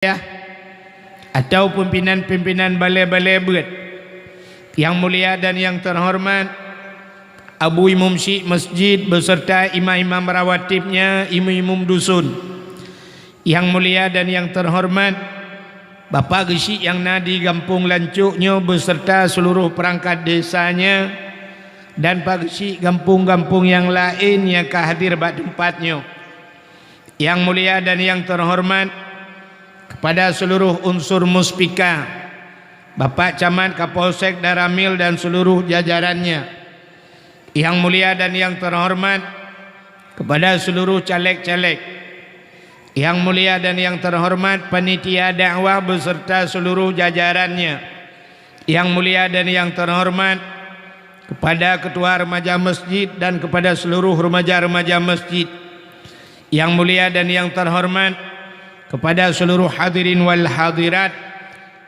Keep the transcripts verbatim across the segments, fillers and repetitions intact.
wilayah atau pimpinan-pimpinan balai-balai beuet. Yang mulia dan yang terhormat Abu Imum Syik Masjid beserta imam-imam rawatibnya, imum-imum dusun. Yang mulia dan yang terhormat Bapak Geuchik nyang na di Gampông Lancok nyoe beserta seluruh perangkat desanya dan Pak Geuchik gampông-gampông nyang laén nyang ka hadir bak teumpat nyoe. Yang mulia dan yang terhormat kepada seluruh unsur Muspika, Bapak Camat, Kapolsek, Danramil dan seluruh jajarannya. Yang mulia dan yang terhormat kepada seluruh caleg-caleg. Yang mulia dan yang terhormat panitia dakwah beserta seluruh jajarannya. Yang mulia dan yang terhormat kepada ketua remaja masjid dan kepada seluruh remaja-remaja masjid. Yang mulia dan yang terhormat kepada seluruh hadirin wal hadirat.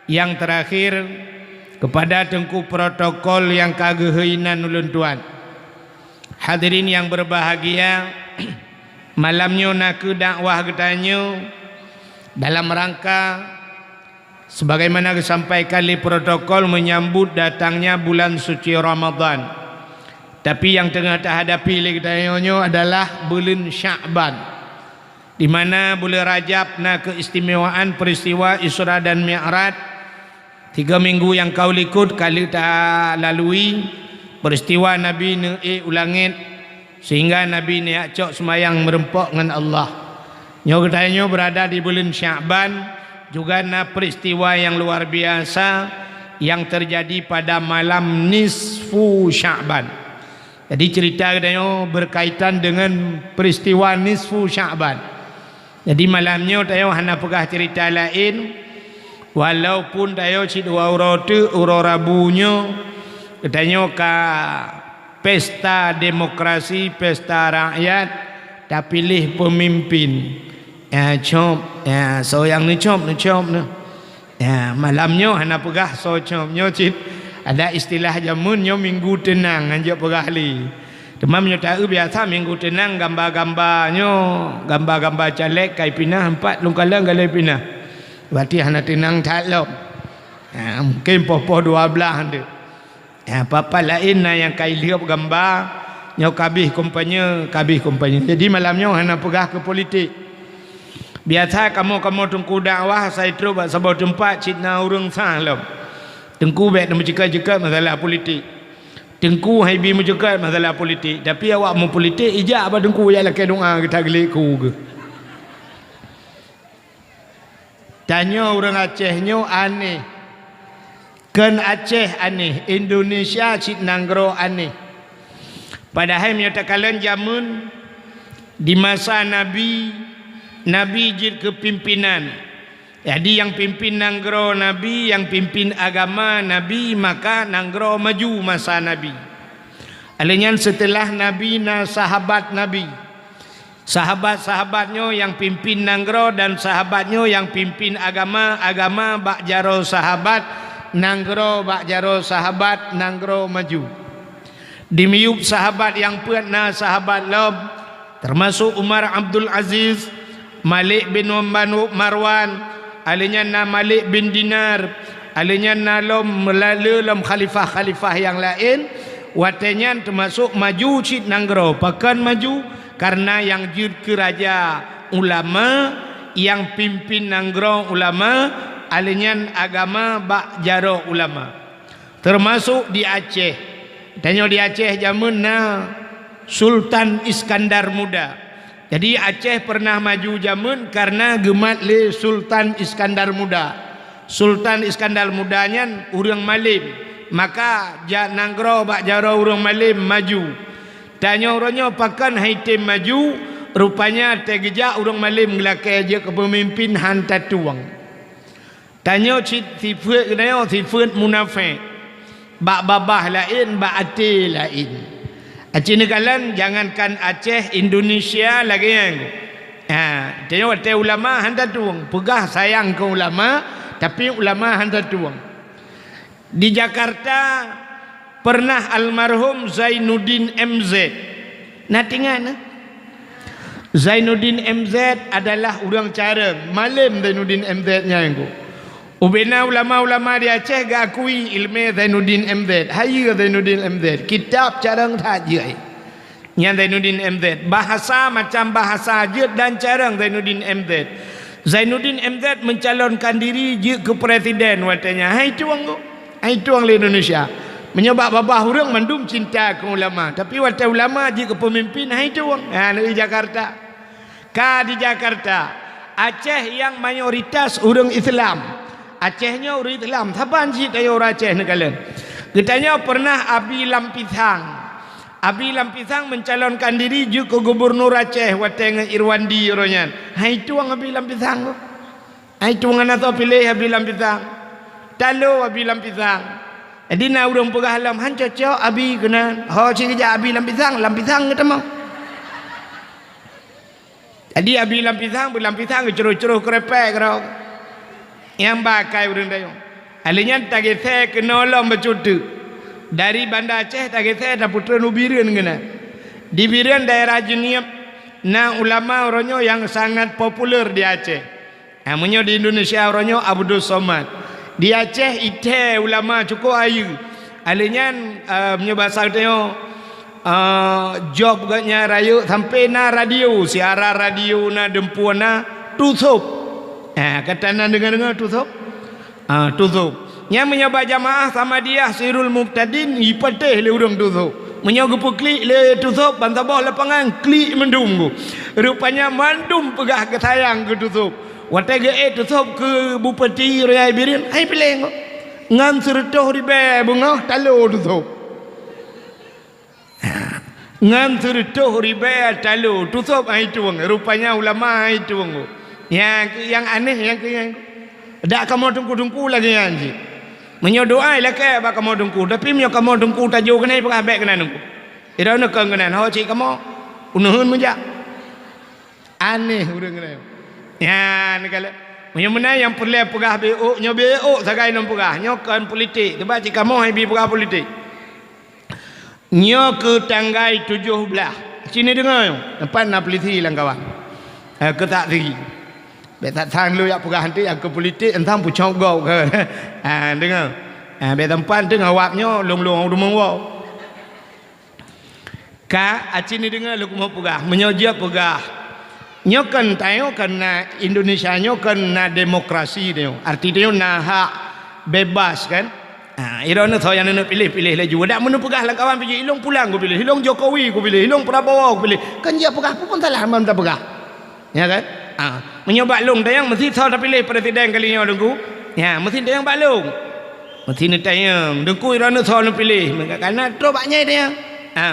Yang terakhir, kepada teungku protokol nyang ka geuhôi nan ulôn tuan. Hadirin yang berbahagia, malam nyoe nakeuh dakwah geutanyoe dalam rangka sebagaimana geusampaikan lé protokol menyambut datangnya bulan suci Ramadan. Tapi nyang teungoh tahadapi lé geutanyoe nyoe adalah buleuen Sya'ban, di mana buleuen Rajab na keistimewaan peristiwa Isra dan Mi'raj. Tiga minggu nyang ka likot ka lheueh talalui peristiwa Nabi neuék u langét, sehingga Nabi neujak cok seumayang meureumpok ngon Allah. Nyoe geutanyoe beurada di buleuen Sya'ban, juga na peristiwa nyang luar biasa nyang teujadi pada malam nisfu Sya'ban. Jadi, cerita geutanyoe berkaitan dengan peristiwa nisfu Sya'ban. Jadi, malam nyoe tanyoe hana peugah cerita laén, walaupun tanyoe cit dua uroe teuk, uroe Rabu nyoe, geutanyoe ka pesta demokrasi, pesta rakyat, tapiléh peumimpin. Ya, cop, ya, soe nyang neucop, neucop nyoe. Ya, malam nyoe hana peugah soe cop, nyoe cit ada istilah jameun nyoe minggu teunang, hanjeuet peugah lé. Teuma meunyoe taeu biasa minggu teunang gamba-gamba nyoe, gamba-gamba caleg ka ipinah, empat lôn kalon ka lheueh ipinah. Berarti hana teunang that lom. Ya, mungkin poh-poh dua blaih nteuk. Ya, papa laén na nyang ka ilheueb gamba, nyoe ka abéh kampanye, ka abéh kampanye. Jadi malam nyoe hana peugah keu politik. Biasa kamoe-kamoe teungku dakwah asai trok bak saboh teumpat cit na ureuëng sah lom. Teungku bék neumeuceukat-ceukat masalah politik. Teungku hai bi meuceukat masalah politik, tapi awak meupolitik ijak bak teungku jak lakée doá geuta geulék ku geuh. Tanyoe ureuëng Aceh nyoe aneh. Kon Aceh aneh, Indonesia cit nanggroe aneh. Padahai meunyoe takalon jameun di masa Nabi, Nabi jeuet keu pimpinan. Jadi nyang pimpin nanggroe Nabi, nyang pimpin agama Nabi, maka nanggroe maju masa Nabi. Alheuh nyan seuteulah Nabi na sahabat Nabi. Sahabat-sahabat nyoe nyang pimpin nanggroe dan sahabat nyoe nyang pimpin agama, agama bak jaroe sahabat, nanggroe bak jaroe sahabat, nanggroe maju. Di miyueb sahabat nyang peuet na sahabat lom, teumasok Umar Abdul Aziz, Malik bin Marwan, alheuh nyan na Malik bin Dinar, alheuh nyan na lom meulalu lom khalifah-khalifah nyang laén, watée nyan teumasok maju cit nanggroe. Pakon maju? Kareuna nyang jeuet keu raja ulama, nyang pimpin nanggroe ulama, alheuh nyan agama bak jaroe ulama. Teumasok di Aceh. Tanyoe di Aceh jameun na Sultan Iskandar Muda. Jadi Aceh peureunah maju jameun kareuna geumat lé Sultan Iskandar Muda. Sultan Iskandar Muda nyan ureuëng malém, maka jak nanggroe bak jaroe ureuëng malém maju. Tanyoe uroe nyoe pakon hai tem maju, rupanya teugeujak ureuëng malém geulakée jeuet keu peumimpin han tatueng. Tanyoe cit sifeuet geutanyoe sifeuet munafék. Bak babah laén, bak até laén. Aci neukalon jangankan Aceh, Indonesia lagée nyan. Ha, tanyoe watée ulama han tatueng, peugah sayang keu ulama, tapi ulama han tatueng. Di Jakarta pernah almarhum Zainuddin M Z. Na teuingat na? Zainuddin M Z adalah ureuëng carông, malém Zainuddin M Z nyan ku. Ubena ulama-ulama di Aceh geukui iéleumé Zainuddin M Z, hayeue Zainuddin M Z, kitab carông that jeuet. Nyan Zainuddin M Z, bahasa macam bahasa jeuet dan carông Zainuddin M Z. Zainuddin M Z mencalonkan diri jeuet keu presiden watée nyan, hai tueng ku. Hai tueng lé Indonesia. Meunyoe bak babah ureuëng mandum cinta keu ulama, tapi watée ulama jeuet keu peumimpin, hai tueng. Ha, negeri Jakarta. Ka di Jakarta, Aceh nyang mayoritas ureuëng Islam. Aceh nyoe ureuëng Islam, saban cit ayo ureuëng Aceh neukalon. Geutanyoe pernah Abi Lam Pisang. Abi Lam Pisang mencalonkan diri jeuet keu gubernur Aceh watée ngon Irwandi uroe nyan. Hai tueng Abi Lam Pisang. Hai tueng hana soe piléh Abi Lam Pisang. Talo Abi Lam Pisang. Jadi na ureuëng peugah lom, "Han cocok Abi keunan." Ho cit geujak Abi Lam Pisang, Lam Pisang geutamong. Jadi Abi Lam Pisang, beu Lam Pisang geucroh-croh keureupeuk keudroe. Nyang ba akai ureuëng dayong. Alèh nyan tageuséh keunoe lom bacut teuk. Dari Banda Aceh tageuséh tapeutrön u Bireuen keunan. Di Bireuen daerah Jeunieb na ulama uroe nyoe nyang sangat populer di Aceh. Ha, meunyoe di Indonesia uroe nyoe Abdul Somad. Di Aceh ithée ulama cukôp hayeue. Alèh nyan, eh, meunyoe basa geutanyoe, eh, job geuhnyan rayeuk sampoe na radio, siaran radio na, deumpue na, Tusôb. Ha, ka tanan deungoe-deungoe Tusôb? Ah, Tusôb. Nyan meunyoe bak jamaah Samadiyah Sirul Mubtadin, jipatéh lé ureuëng Tusôb. Meunyoe geupeuklik lé Tusôb, bansaboh lapangan klik mandum ku. Rupanya mandum peugah geusayang keu Tusôb. Watée geuék Tusôb keu bupati raya Bireuen, hai piléh ku. Ngon sireutôh ribée beungoh talo Tusôb. Ngon sireutôh ribée talo Tusôb hai tueng, rupanya ulama hai tueng. Nyang, nyang aneh nyang keu nyan. Dak kamoe teungku-teungku lagée nyan cit. Meunyoe doá ilakée bak kamoe teungku, tapi meunyoe kamoe teungku tajok keunan peugah bék keunan teungku. Ira neukon keunan, ho cit kamoe, uneuen meujak. Aneh ureuëng keunan. Nyan kala. Meunyoe meunan nyang peureulée peugah bék ôk, nyoe bék ôk sagai lôn peugah. Nyoe kon politik, teuba cit kamoe hai bi peugah politik. Nyoe keu tanggai tujoh blaih. Cit neudeungoe nyoe, teumpat na polisi lam kawan. Eh, keu saksi. Bék that sang lôn jak peugah nanti, eh, keu politik, entang pucok gob keu. Ah, deungoe. Ah, bék teumpat teungoh awak nyoe, lôn-lôn u rumoh woe. Ka, aci neudeungoe lôn keumoe peugah. Meunyoe jeuet peugah. Nyoe kan tanyoe kan na Indonesia nyoe kan na demokrasi nyoe. Arti nyoe na hak bebas kan. Ha, droeneuh soe nyang neuneuk piléh, piléh laju. Dak meuneupeugah lam kawan pih, ilong pulang kupiléh, ilong Jokowi kupiléh, ilong Prabowo kupiléh. Kan jeuet peugah, peue pun salah meuneupeugah. Ya kan? Ha, meunyoe bak lôn tanyong meusti soe tapiléh presiden kali nyoe teungku. Ya, meusti tanyong bak lôn. Meusti neutanyong, teungku droeneuh soe neupiléh. Karena trok bak nyan tanyong. Ha.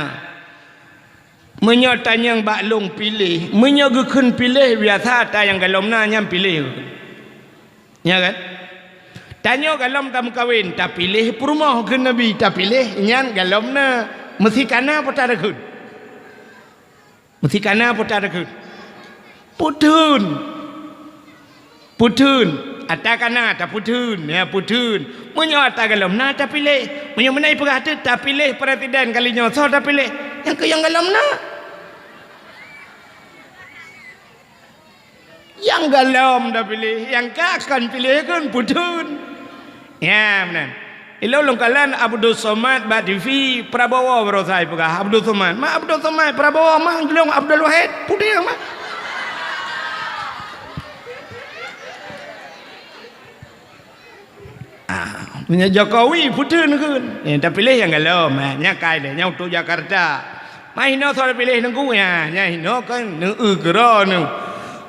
Meunyoe tanyong bak lôn piléh, meunyoe geukheun piléh biasa ata nyang golom na nyan piléh. Nya kan? Tanyoe golom tameukawen, tapiléh peurumoh kheun Nabi, tapiléh nyan golom na, meusti kana peue takheun. Meusti kana peue takheun. Peutheun. Peutheun. Ata kana tapeutheun, ya peutheun. Meunyoe ata golom na tapiléh. Meunyoe meunan peugah teuh tapiléh presiden kali nyoe soe tapiléh? Nyang keu nyang golom na. Nyang golom tapiléh, nyang ka kon piléh kon peutheun. Ya, meunan. Ilôn lôn kalon Abdul Somad bak T V Prabowo baroesa jipeugah Abdul Somad. Ma Abdul Somad, Prabowo ma, geulong Abdul Wahid, putih ma. Ah, meunyoe Jokowi putih neukheun. Eh, tapiléh nyang golom, ah, nyan kai lé, nyan untuk Jakarta. Ma hinoe soe piléh teungku nyan, nyan hinoe kan neueu keudroe neuh.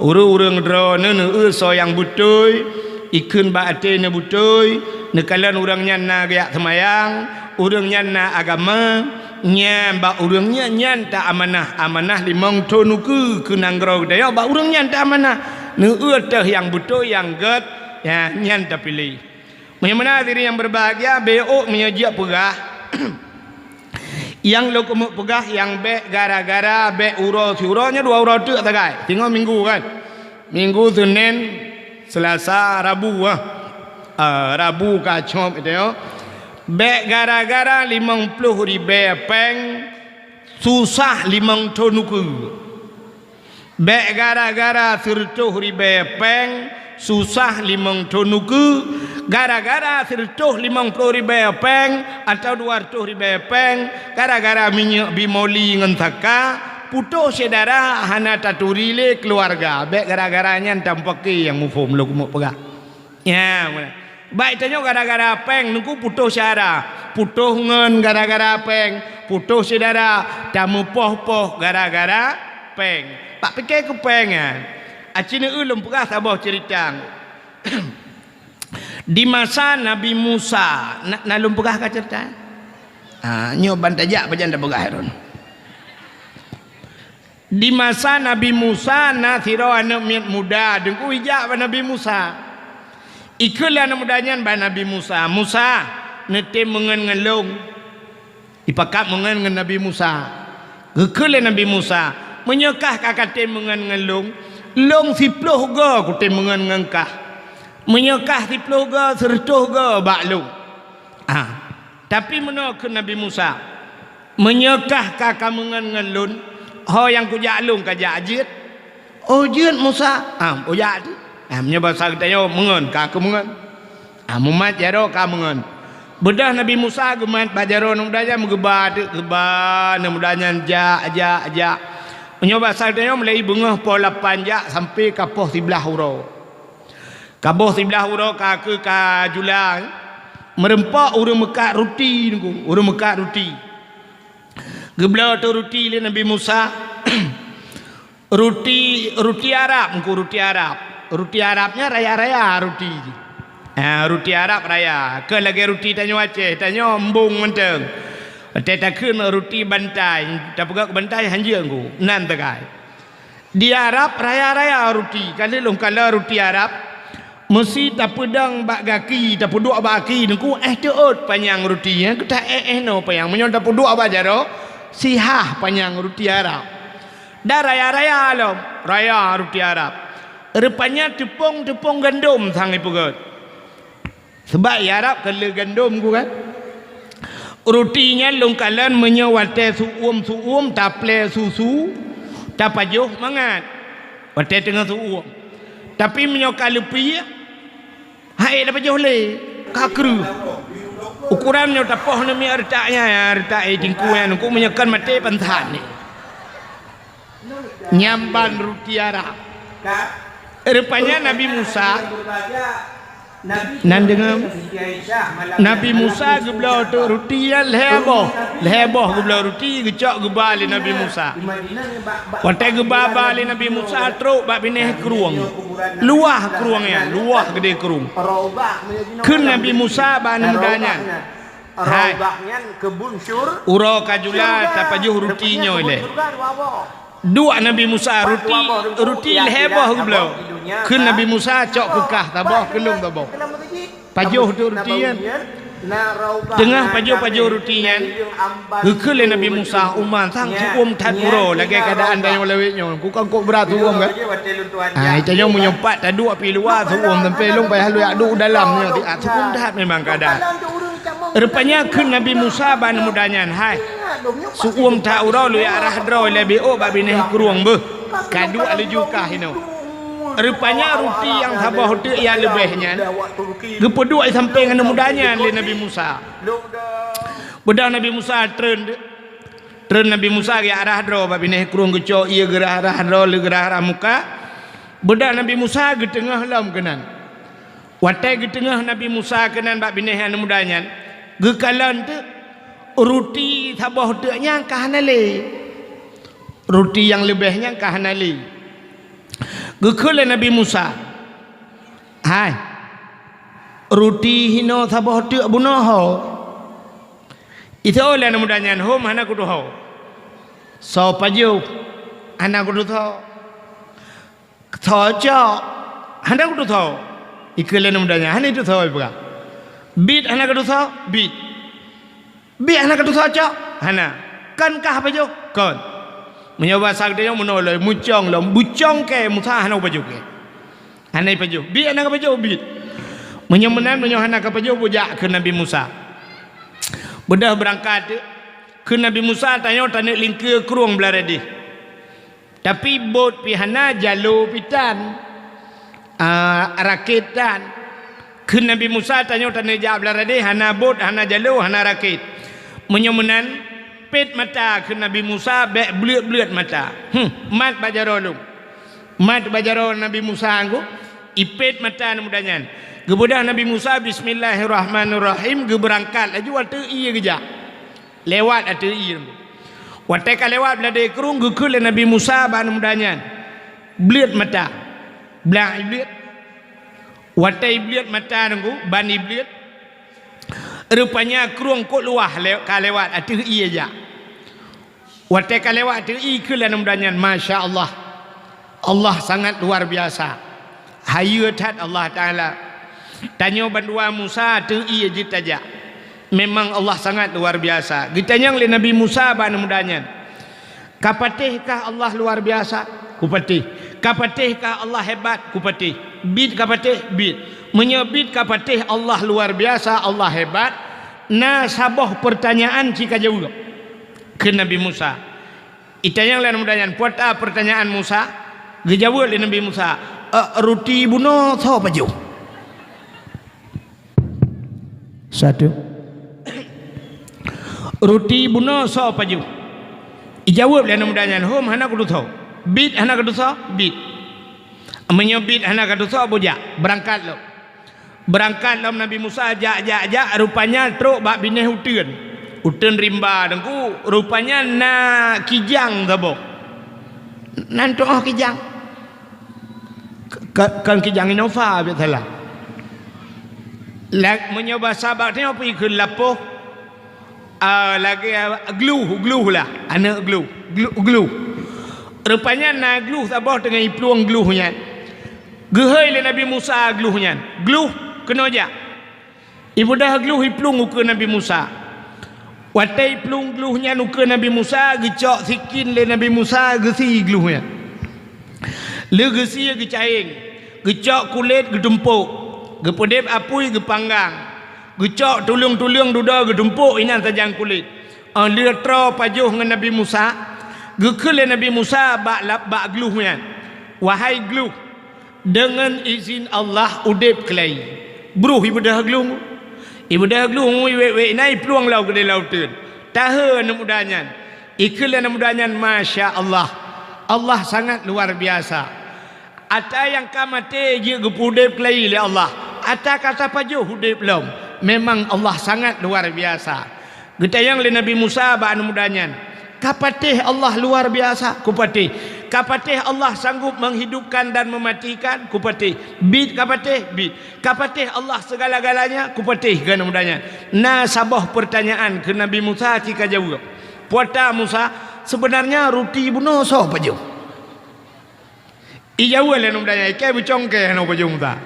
Ureuëng-ureuëng droeneuh neueu soe nyang beutôi, ikheun bak até neuh beutôi, neukalon ureuëng nyan na geujak seumayang, ureuëng nyan na agama, nyan bak ureuëng nyan, nyan ta amanah, amanah limong thon ukeue keu nanggroe geutanyoe, bak ureuëng nyan ta amanah. Neueu teuh nyang beutôi, nyang gét, nyan, nyan tapiléh. Meunyoe meunan hadirin yang berbahagia, bék ôk meunyoe jeuet peugah. Nyang lôn keumeuk peugah nyang bék gara-gara bék uroe siuroe nyoe dua uroe teuk sagai. Singoh minggu kan. Minggu, Senin, Selasa, Rabu ah. Ah, Rabu ka cop itu ya. Bék gara-gara limong ploh ribée péng susah limong thon ukeue. Bék gara-gara sireutôh ribée péng susah limong thon ukeue, gara-gara sireutôh limong ploh ribée péng atawa dua reutôh ribée péng, gara-gara minyeuk bimoli ngon saka, putôh syedara hana taturi lé keuluwarga. Bék gara-gara nyan tamupaké nyang muphom lôn keumeung peugah. Nyan, bak tanyoe gara-gara péng nungku putôh syedara, putôh ngon gara-gara péng, putôh syedara, tameupoh-poh gara-gara péng. Bak pike keu péng nyan. Aci neueu lôn peugah saboh ceurita. Di masa Nabi Musa, na, na lôn peugah ka ceurita? Ha, nyoe ban tajak pajan tapeugah droen. Di masa Nabi Musa na sidroe aneuëk miet muda teungku ijak bak Nabi Musa. Ikheun lé aneuëk muda nyan bak Nabi Musa, "Musa, neutem meungon ngon lôn." Ipakat meungon ngon Nabi Musa. Geukheun lé Nabi Musa, "Meunyoe kah ka katem meungon ngon lôn, lôn siploh goe kutem meungon ngon kah. Meunyoe kah siploh goe, sireutôh goe bak lôn." Ah, tapi meunoe kheun Nabi Musa, "Meunyoe kah ka kameungon ngon lôn, ho nyang kujak lôn kajak jeuet?" "Oh, jeuet Musa." "Ah, ujak teuh." Ah, meunyoe basa geutanyoe meungon, ka keumeungon. Ah, mumat jaroe ka meungon. Beudôh Nabi Musa geumat bak jaroe aneuëk muda nyan, meugeuba teuk, geuba aneuëk muda nyan jak, jak, jak. Meunyoe basa geutanyoe mulai beungoh poh lapan jak sampai ka poh siblaih uroe. Ka poh siblaih uroe ka keu ka jula, meureumpok ureuëng meukat ruti nungku, ureuëng meukat ruti. Geubloe teuk ruti lé Nabi Musa. Ruti, ruti Arab nungku, ruti Arab. Ruti Arab nyan raya-raya ruti. Ha, ruti Arab raya. Keu lagée ruti tanyoe Aceh, tanyoe embong mantong. Watée takheun ruti bantai, tapeugah bantai hanjeuet nungku, nan takai. Di Arab raya-raya ruti, ka lheueh lôn kalon ruti Arab, meusi tapeudong bak gaki, tapeuduek bak gaki nungku, éh teuôt panyang ruti nyan, keu ta éh-éh noe panyang. Meunyoe tapeuduek bak jaroe, sihah panyang ruti Arab. Dan raya-raya lom, raya ruti Arab. Rupanya teupông-teupông gandom sang ipeugét. Sabab i Arab ka le gandom ku kan. Ruti nyan lôn kalon meunyoe watée su-uem-su-uem taplé susu, tapajoh mangat. Watée teungoh su-uem. Tapi meunyoe ka leupie, hai tapajoh lé, ka kreueh. Ukuran nyoe tapoh namiet reutak nyan, reutak i tingku nyan, ku meunyoe kon maté pansan ni. Nyan ban ruti Arab. Rupanya Nabi Musa, nan deungoe, Nabi Musa geubloe teuk ruti nyan lhée boh. Lhée boh geubloe ruti, geucok geuba lé Nabi Musa. Watée geuba-ba lé Nabi Musa, trok bak binéh krueng. Luwah krueng nyan, luwah geudée krueng. Kheun Nabi Musa bak aneuëk muda nyan, "Hai, uroe ka jula tapajoh ruti nyoe lé." Duek Nabi Musa, ruti, ruti lhée boh geubloe. Kheun Nabi Musa, "Cok keu kah saboh, keu lôn saboh. Pajoh teuk ruti nyan." Teungoh pajoh-pajoh ruti nyan, geukheun lé Nabi Musa, "Uma, sang su-uem that uroe lagée keuadaan tanyoe lawét nyoe. Ku kon kok brat su-uem kan?" Ah, tanyoe meunyoe pat taduek pih luwa su-uem sampoe lôn payah lôn jak duek u dalam nyoe, ah, su-uem that memang keuadaan. Rupanya kheun Nabi Musa bak aneuëk muda nyan, "Hai, su-uem that uroe lôn jak rhah droe lé B O bak binéh krueng beuh. Ka duek laju kah inoe." Rupanya ruti nyang saboh teuk nyang leubeh nyan geupeuduek i sampéng aneuëk muda nyan lé Nabi Musa. Beudôh Nabi Musa treun, treun Nabi Musa geujak rhah droe bak binéh krueng, geucok ié geurhah-rhah droe, lheueh geurhah-rhah muka. Beudôh Nabi Musa geuteungoh lom keunan. Watée geuteungoh Nabi Musa keunan bak binéh aneuëk muda nyan, geukalon teuk ruti saboh teuk nyan ka hana lé. Ruti nyang leubeh nyan ka hana lé. Geukheun lé Nabi Musa, "Hai, ruti hinoe saboh teuk bunoe ho?" Iteupeue lé aneuëk muda nyan, "Hom, hana kutuho." "Soe pajoh?" "Hana kutuho." "Soe cok?" "Hana kutuho." Ikheun lé aneuëk muda nyan, "Hana tuho," ipeugah. "Biet hana kutuho?" "Biet." "Biet hana kutuho cok?" "Hana." "Kon kah pajoh?" "Kon." Meunyoe basa geutanyoe meunoe lom, mucong lom, bucong kée Musa hana pajoh kée. Hana pajoh. "Biet hana pajoh?" "Biet." "Meunyoe meunan, meunyoe hana kapajoh, bujak," kheun Nabi Musa. Beudôh beurangkat, kheun Nabi Musa, "Tanyoe taneuk lingkeue krueng blah radeh." Tapi bot pih hana, jalo pih tan. Ah, rakét tan. Kheun Nabi Musa, "Tanyoe taneuk jak blah radeh, hana bot, hana jalo, hana rakét. Meunyoe meunan, pét mata," kheun Nabi Musa, "bék bleuet-bleuet mata." Hmm, mat bak jaroe lom. Mat bak jaroe Nabi Musa ngon ipét mata aneuk muda nyan. Geubeudôh Nabi Musa, "Bismillahirrahmanirrahim," geubeurangkat laju ateueh ié geujak. Lewat ateueh ié. Watée ka lewat blah radeh krueng, geukheun lé Nabi Musa bak aneuk muda nyan, "Bleuet mata." Blah ibleuet. Watée ibleuet mata ngon ban ibleuet, rupanya krueng kok luwah le-, ka lewat ateueh ié jak. Watée ka lewat ateueh ié, kheun lé aneuk muda nyan, "Masya Allah, Allah sangat luar biasa. Hayeue that Allah Taala. Tanyoe bandua Musa ateueh ié jeuet tajak. Memang Allah sangat luar biasa." Geutanyong lé Nabi Musa bak aneuk muda nyan, "Ka patéh kah Allah luar biasa?" "Kupatéh." "Ka patéh kah Allah hebat?" "Kupatéh." "Biet ka patéh?" "Biet." "Meunyoe biet ka patéh Allah luar biasa, Allah hebat, na saboh peurtanyaan ci kajaweueb," kheun Nabi Musa. Itanyong lé aneuk muda nyan, "Peue ata peurtanyaan Musa?" Geujaweueb lé Nabi Musa, "Eh, ruti bunoe soe pajoh?" Satu. "Ruti bunoe soe pajoh?" Ijaweueb lé aneuk muda nyan, "Hom, hana kutusoe." "Biet hana katusoe?" "Biet." "Meunyoe biet hana katusoe, bujak, beurangkat lom." Beurangkat lom Nabi Musa, jak, jak, jak, rupanya trok bak binéh uteuen. Uteuen rimba teungku, rupanya na kijang saboh. Nan tu'oh kijang. Ka-, kon kijang Innova, biet salah. La-, meunyoe basa bak tanyoe peue kheun lapoh, ah, lagée, ah, gluh, gluh lah, aneuk gluh, gluh, gluh. Rupanya na gluh saboh teungoh iplueng gluh nyan. Geuhôi lé Nabi Musa gluh nyan, "Gluh, keunoe jak." Ibeudôh gluh iplueng ukeue Nabi Musa. Watée iplueng gluh nyan ukeue Nabi Musa, geucok sikin lé Nabi Musa geusie gluh nyan. Lheueh geusie geucayeng, geucok kulét geutumpok, geupeudeb apui geupanggang, geucok tuleueng-tuleueng dudoe geutumpok inan sajan kulét. Óh lheueh troh pajoh ngon Nabi Musa, geukheun lé Nabi Musa bak lab-, bak gluh nyan, "Wahai gluh, deungon izin Allah udeb keulai." Broh ibeudôh gluh. Ibeudôh gluh, iwék-wék inan iplueng lom keudeh lam uteuen. Tahô aneuk muda nyan. Ikheun lé aneuk muda nyan, "Masya Allah, Allah sangat luar biasa. Ata nyang ka maté jeuet geupeudeb keulai lé Allah. Ata ka tapajoh udeb lom. Memang Allah sangat luar biasa." Geutanyong lé Nabi Musa bak aneuk muda nyan, "Ka patéh Allah luar biasa?" "Kupatéh." "Ka patéh Allah sanggup menghidupkan dan mematikan?" "Kupatéh." "Biet ka patéh?" "Biet." "Ka patéh Allah segala-galanya?" "Kupatéh," kheun aneuk muda nyan. "Na saboh peurtanyaan," kheun Nabi Musa ci kajaweueb. "Peue ata Musa, seubeunarnya ruti bunoe soe pajoh?" Ijaweueb lé aneuk muda nyan, ikheun beucongkée hana pajoh Musa.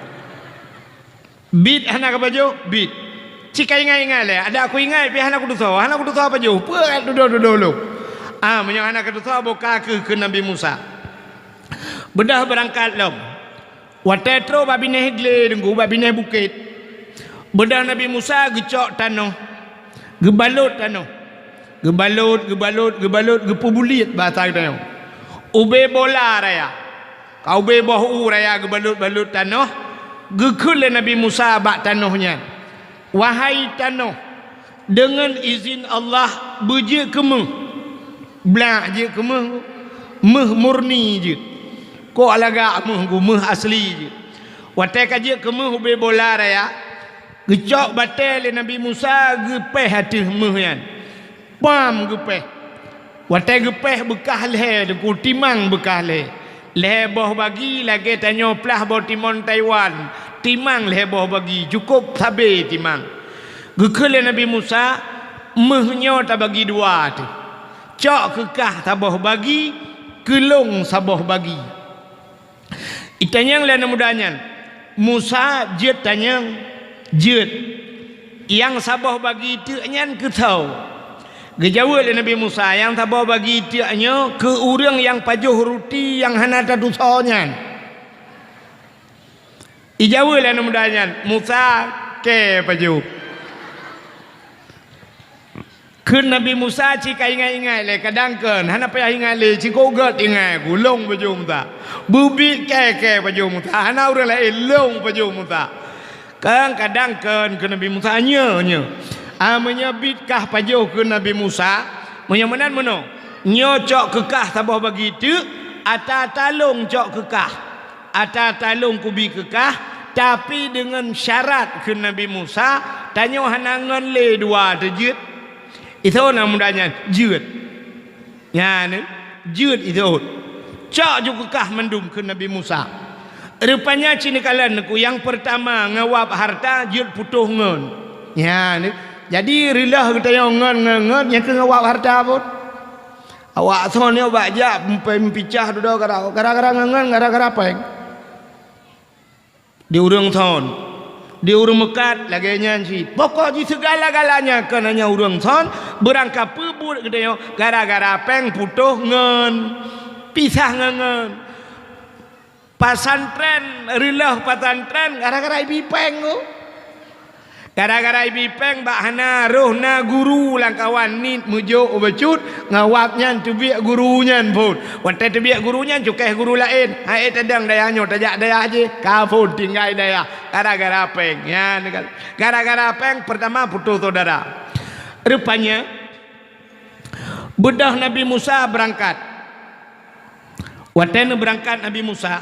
"Biet hana kapajoh?" "Biet." "Ci ka ingat-ingat lé?" "Adak kuingat, pih hana kutusoe, hana kutusoe pajoh. Peue dudoe-dudoe lom?" "Ah, meunyoe hana katusoe, boh ka kheueh," kheun Nabi Musa. Beudôh beurangkat lom. Watée trok bak binéh glé teungku, bak binéh bukét, beudôh Nabi Musa geucok tanoh, geubalot tanoh. Geubalot, geubalot, geubalot, geupeubuliet basa geutanyoe. Ubé bola raya. Ka ubé boh u raya geubalot-balot tanoh, geukheun lé Nabi Musa bak tanoh nyan, "Wahai tanoh, deungon izin Allah beujeuet keu méuh." Blak jeuet keu méuh, méuh murni jeuet. Kok lagak méuh, méuh asli jeuet. Watée ka jeuet keu méuh ubé bola raya, geucok batée lé Nabi Musa geupéh ateueh méuh nyan. Pam geupéh. Watée geupéh beukah lhée teungku, timang beukah lhée. Lhée boh bagi lagée tanyoe plah boh timon Taiwan, timang lhée boh bagi, cukôp sabé timang. Geukheun lé Nabi Musa, "Méuh nyoe tabagi dua teuh. Cok keu kah saboh bagi, keu lôn saboh bagi." Itanyong lé aneuk muda nyan, "Musa, jeuet tanyong?" "Jeuet." "Nyang saboh bagi teuk nyan keu soe?" Geujaweueb lé Nabi Musa, "Nyang saboh bagi teuk nyoe keu ureuëng nyang pajoh ruti nyang hana tatusoe nyan." Ijaweueb lé aneuk muda nyan, "Musa, kée pajoh." Kheun Nabi Musa cit ka ingat-ingat lé, kadang kheun hana payah ingat lé, cukôp gét ingat ku, lôn pajoh Musa. Beubiet kèe-kèe pajoh Musa, hana ureuëng laén, lôn pajoh Musa. Kan kadang kheun keu Nabi Musa, "Nyoe, nyoe." Ah, meunyoe biet kah pajoh keu Nabi Musa, meunyoe meunan meunoe, nyoe cok keu kah saboh bagi teuk, ata-ata lôn cok keu kah. Ata-ata lôn kubi keu kah, tapi deungon syarat kheun Nabi Musa, tanyoe hana ngon lé dua teujeuet. Isoe na muda nyan jeuet. Nyan, jeuet isoe. Cok ju keu kah mandum kheun Nabi Musa. Rupanya cit neukalon ku nyang peurtama ngawab harta jeuet putôh ngon. Nyan, jadi reuloh geutanyoe ngon, ngon, ngon, nyang keu ngawab harta pun. Awak soe nyoe bak jak mpe-, mpicah dudoe gara-, gara-gara ngon, gara-gara péng. Di ureuëng thon, di ureuëng meukat lagée nyan cit. Pokok jih seugala-galanya keu na nyang ureuëng thon, beurangkapeue buet geutanyoe gara-gara péng putôh ngon, pisah ngon, ngon. Pesantren, reuloh pesantren gara-gara ibi péng tu. Gara-gara ibi péng bak hana roh na guru lam kawan nit meujok u bacut, ngawab nyan teubiet guru nyan phon. Watée teubiet guru nyan cukéh guru laén, hai tadong dayah nyoe tajak dayah jih, ka phon tinggai dayah gara-gara péng. Nyan kan. Gara-gara péng peurtama putôh syedara. Rupanya beudôh Nabi Musa beurangkat. Watée neubeurangkat Nabi Musa,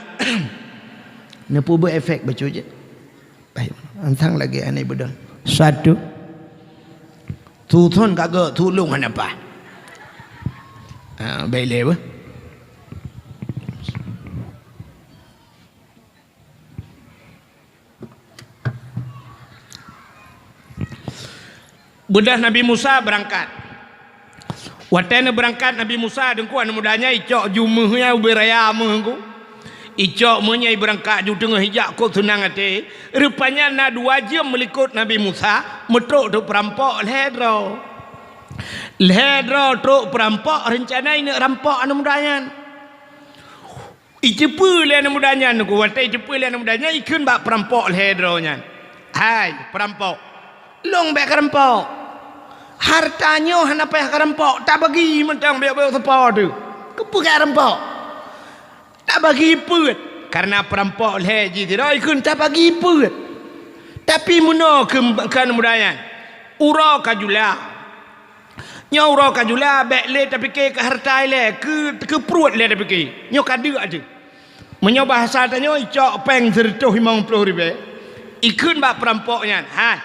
neupeubuet efek bacut jih. Baik, antang lagée aneuk beudôh. Satu. Tuthon kagak tulung hana paih. Ha, baik lé bah. Beudôh Nabi Musa beurangkat. Watée neubeurangkat Nabi Musa, deungku aneuk muda nyan icok ju méuh nyan ubé raya méuh ku. Icok méuh nyan ibeurangkat ju teungoh ijak kok seunang até. Rupanya na dua jeuem meulikot Nabi Musa, meutrok trok peurampok lhée droe. Lhée droe trok peurampok reuncana ineuk rampok aneuk muda nyan. Iteupeue lé aneuk muda nyan, watée iteupeue lé aneuk muda nyan, ikheun bak peurampok lhée droe nyan, "Hai peurampok, lôn bék keurampok. Harta nyoe hana payah keurampok, tabagi mantong bék-bék sapo teuh. Keupeue keurampok? Tabagi peuet." Kareuna peurampok lhée jih sidroe ikheun tabagi peuet. Tapi meunoe keu, keu aneuk muda nyan, uroe ka jula. Nyoe uroe ka jula, bék lé tapike keu harta ilée, keu, keu pruet lé tapike. Nyoe ka deuk ateueh. Meunyoe bahasa tanyoe icok péng sireutôh limong ploh ribée, ikheun bak peurampok nyan, "Hai,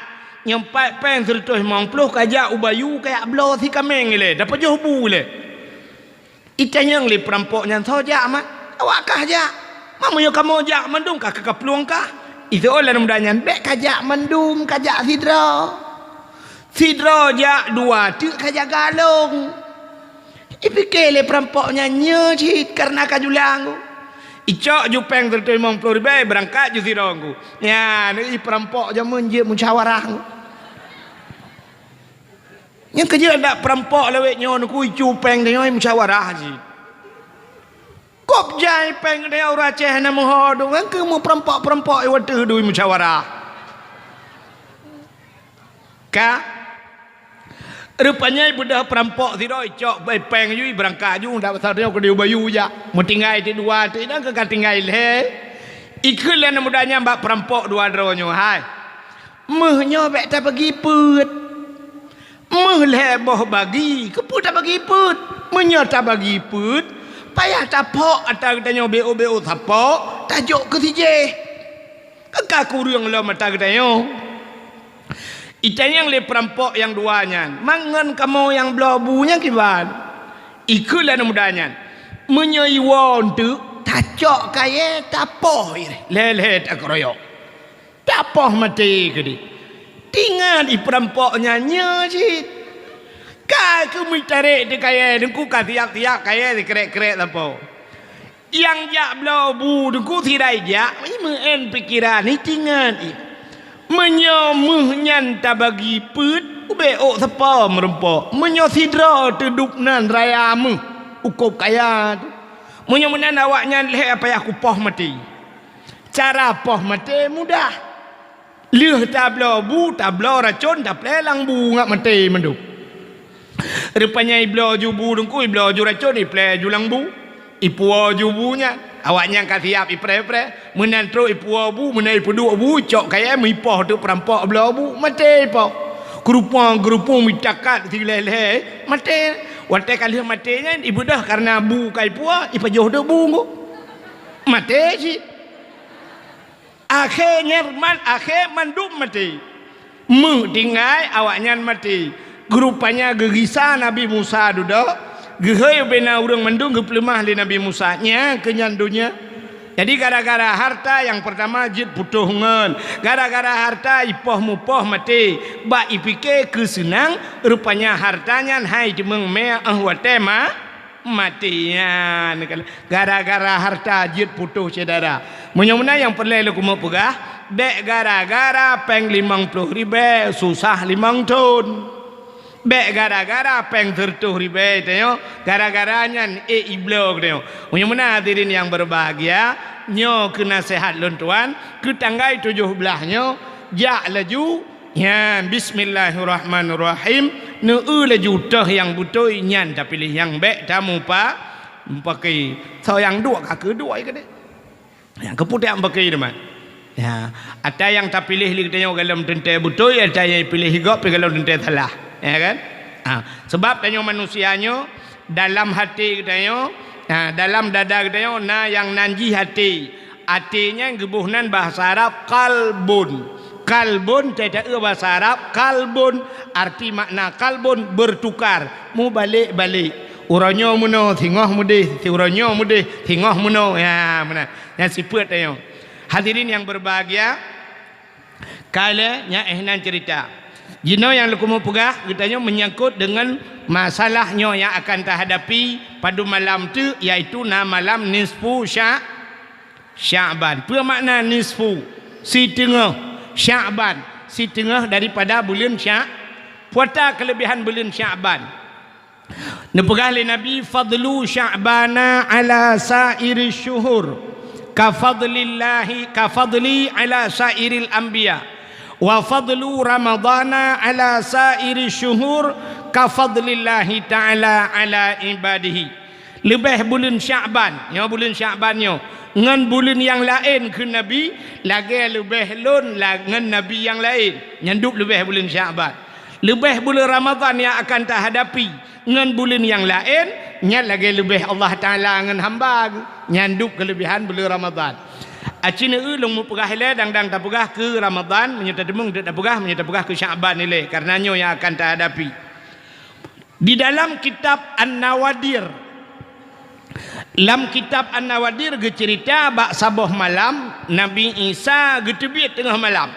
nyoe pat péng sireutôh limong ploh kajak u bayu kajak bloe si kaméng ilée, dapajoh bu ilée." Itanyong lé peurampok nyan, "Soe jak mat?" "Awak kah jak." "Meunyoe kamoe jak mandum kah keu kaplueng kah?" Iseuôt lé aneuk muda nyan, "Bék kajak mandum, kajak sidroe. Sidroe jak, dua teuk kajaga lôn." Ipike lé peurampok nyan, "Nyoe cit kareuna ka jula." Icok ju péng sireutôh limong ploh ribée, beurangkat ju sidroe. Nyan i peurampok jameun jeuet musyawarah. Nyang keujeuet dak peurampok lawét nyoe neukui cu péng tanyoe musyawarah jih. Kop jai péng tanyoe ureueng Aceh hana meuho dong, nyang keu meupeurampok-peurampok i wateuh dui musyawarah. Ka. Rupanya beudôh peurampok sidroe icok bai péng jih beurangkat ju dak pasal tanyoe keudeh u bayu jak. Meutinggai teuk dua teuk, inan keu ka tinggai lhée. Ikheun lé aneuk muda nyan bak peurampok dua droe nyoe, "Hai. Méuh nyoe bék tabagi peuet. Méuh lhée boh bagi, keupeue tabagi peuet? Meunyoe tabagi peuet, payah tapok ata geutanyoe béôt-béôt sapo, tajok keu sijéh. Keu ka kureueng lom ata geutanyoe." Itanyong lé peurampok nyang dua nyan, "Mangat kamoe nyang bloe bu nyan kiban?" Ikheun lé aneuk muda nyan, "Meunyoe iwoe eunteuk, tacok kayée tapoh lhée-lhée takeurayok." Tapoh maté keudeh. Tingat i peurampok nyan nyoe cit. Ka keumiet tarek di kayée, deungku ka siap-siap kayée sikrek-krek sapo. Nyang jak bloe bu deungku sidai jak, i meu'en pikeran, i tingat i. Meunyoe méuh nyan tabagi peuet, ubé ôk sapo meurumpok. Meunyoe sidroe teudub nan raya méuh, ukôb kaya tu. Meunyoe meunan awaknyan lhée payah kupoh maté. Cara poh maté mudah. Lheueh tabloe bu, tabloe racon, taplé lam bu ngat maté mandum. Rupanya ibloe ju bu teungku, ibloe ju racon, iplée ju lam bu. Ipuwoe ju bu nyan. Awaknyan ka siab ipreh-preh. Meunan trok ipuwoe bu, meunan ipeuduek bu, cok kayée meuipoh teuk peurampok bloe bu. Maté ipoh. Keurupung-keurupung mitakat silhée-lhée. Maté. Watée ka lheueh maté nyan, ibeudôh kareuna bu ka ipuwoe, ipajoh teuk bu teungku. Maté cit. Akhé nyan man, akhé mandum maté. Meuh tinggai awaknyan maté. Rupanya geugisa Nabi Musa dudoe, geuhôi ubena ureuëng mandum geupeuleumah lé Nabi Musa. Nyan keuh nyan donya. Jadi gara-gara harta nyang peurtama jeuet putôh ngon. Gara-gara harta ipoh mupoh maté. Bak ipike keu seunang, rupanya harta nyan hai teumeung mé óh watée ma-, maté nyan. Gara-gara harta jeuet putôh syedara. Meunyoe meunan nyang peureulée lôn keumeung peugah, bék gara-gara péng limong ploh ribée susah limong thon. Bék gara-gara péng sireutôh ribée tanyoe, gara-gara nyan ék ibloe tanyoe. Meunyoe meunan hadirin nyang berbahagia, nyoe keuh naseuhat lôn tuan, keu tanggai tujoh blaih nyoe, jak laju, nyan, bismillahirrahmanirrahim, neueu laju toh nyang beutôi nyan tapiléh, nyang bék tamupa-, mupake. Soe nyang duek ka keuduek keudeh. Nyang keupeue tak mupake teuma. Ya, ata nyang tapiléh lé geutanyoe golom teuntée beutôi, ata nyang piléh gob pih golom teuntée salah. Ya kan? Ha, sebab tanyoe manusia nyoe dalam até geutanyoe, ha, dalam dada geutanyoe na nyang nan jih até. Até nyan geuboh nan bahasa Arab kalbun. Kalbun, teuta-eu bahasa Arab, kalbun, arti makna kalbun, bertukar, mubalek-balek. Uroe nyoe meunoe, singoh meudeh, si uroe nyoe meudeh, singoh meunoe. Ya, meunan. Nyan sifeuet tanyoe. Hadirin yang berbahagia, kala nyan éh nan cerita. Jinoe nyang leukumu peugah, geutanyoe menyangkut dengan masalah nyoe yang akan tahadapi padum malam tu, yaitu na malam nisfu Sya-, Sya'ban. Peue makna nisfu? Siteungoh. Sya'ban, siteungoh daripada buleuen Sya-, puasa kelebihan buleuen Sya'ban. Neupeugah lé Nabi, "Fadlu Sya'bana ala sa'iri syuhur, ka fadlillahi, ka fadli ala sa'iril anbiya, wa fadlu Ramadana ala sa'iri syuhur, ka fadlillahi ta'ala ala ibadihi." Leubeh buleuen Sya'ban, nyoe buleuen Sya'ban nyoe, ngon buleuen nyang laén kheun Nabi, lagée leubeh lôn la-, ngon nabi nyang laén, nyan dub leubeh buleuen Sya'ban. Leubeh buleuen Ramadhan nyang akan tahadapi ngon buleuen nyang laén, nyan lagée leubeh Allah Taala ngon hamba geuh, nyan dub keuleubehan buleuen Ramadhan. Aci neueu lôn mupeugah ilée dang-dang tapeugah keu Ramadhan, meunyoe tateumeung teuk tapeugah, meunyoe tapeugah keu Sya'ban ilée, kareuna nyoe nyang akan tahadapi. Di dalam kitab An-Nawadir, lam kitab An-Nawadir geuceurita bak saboh malam Nabi Isa geuteubiet teungoh malam.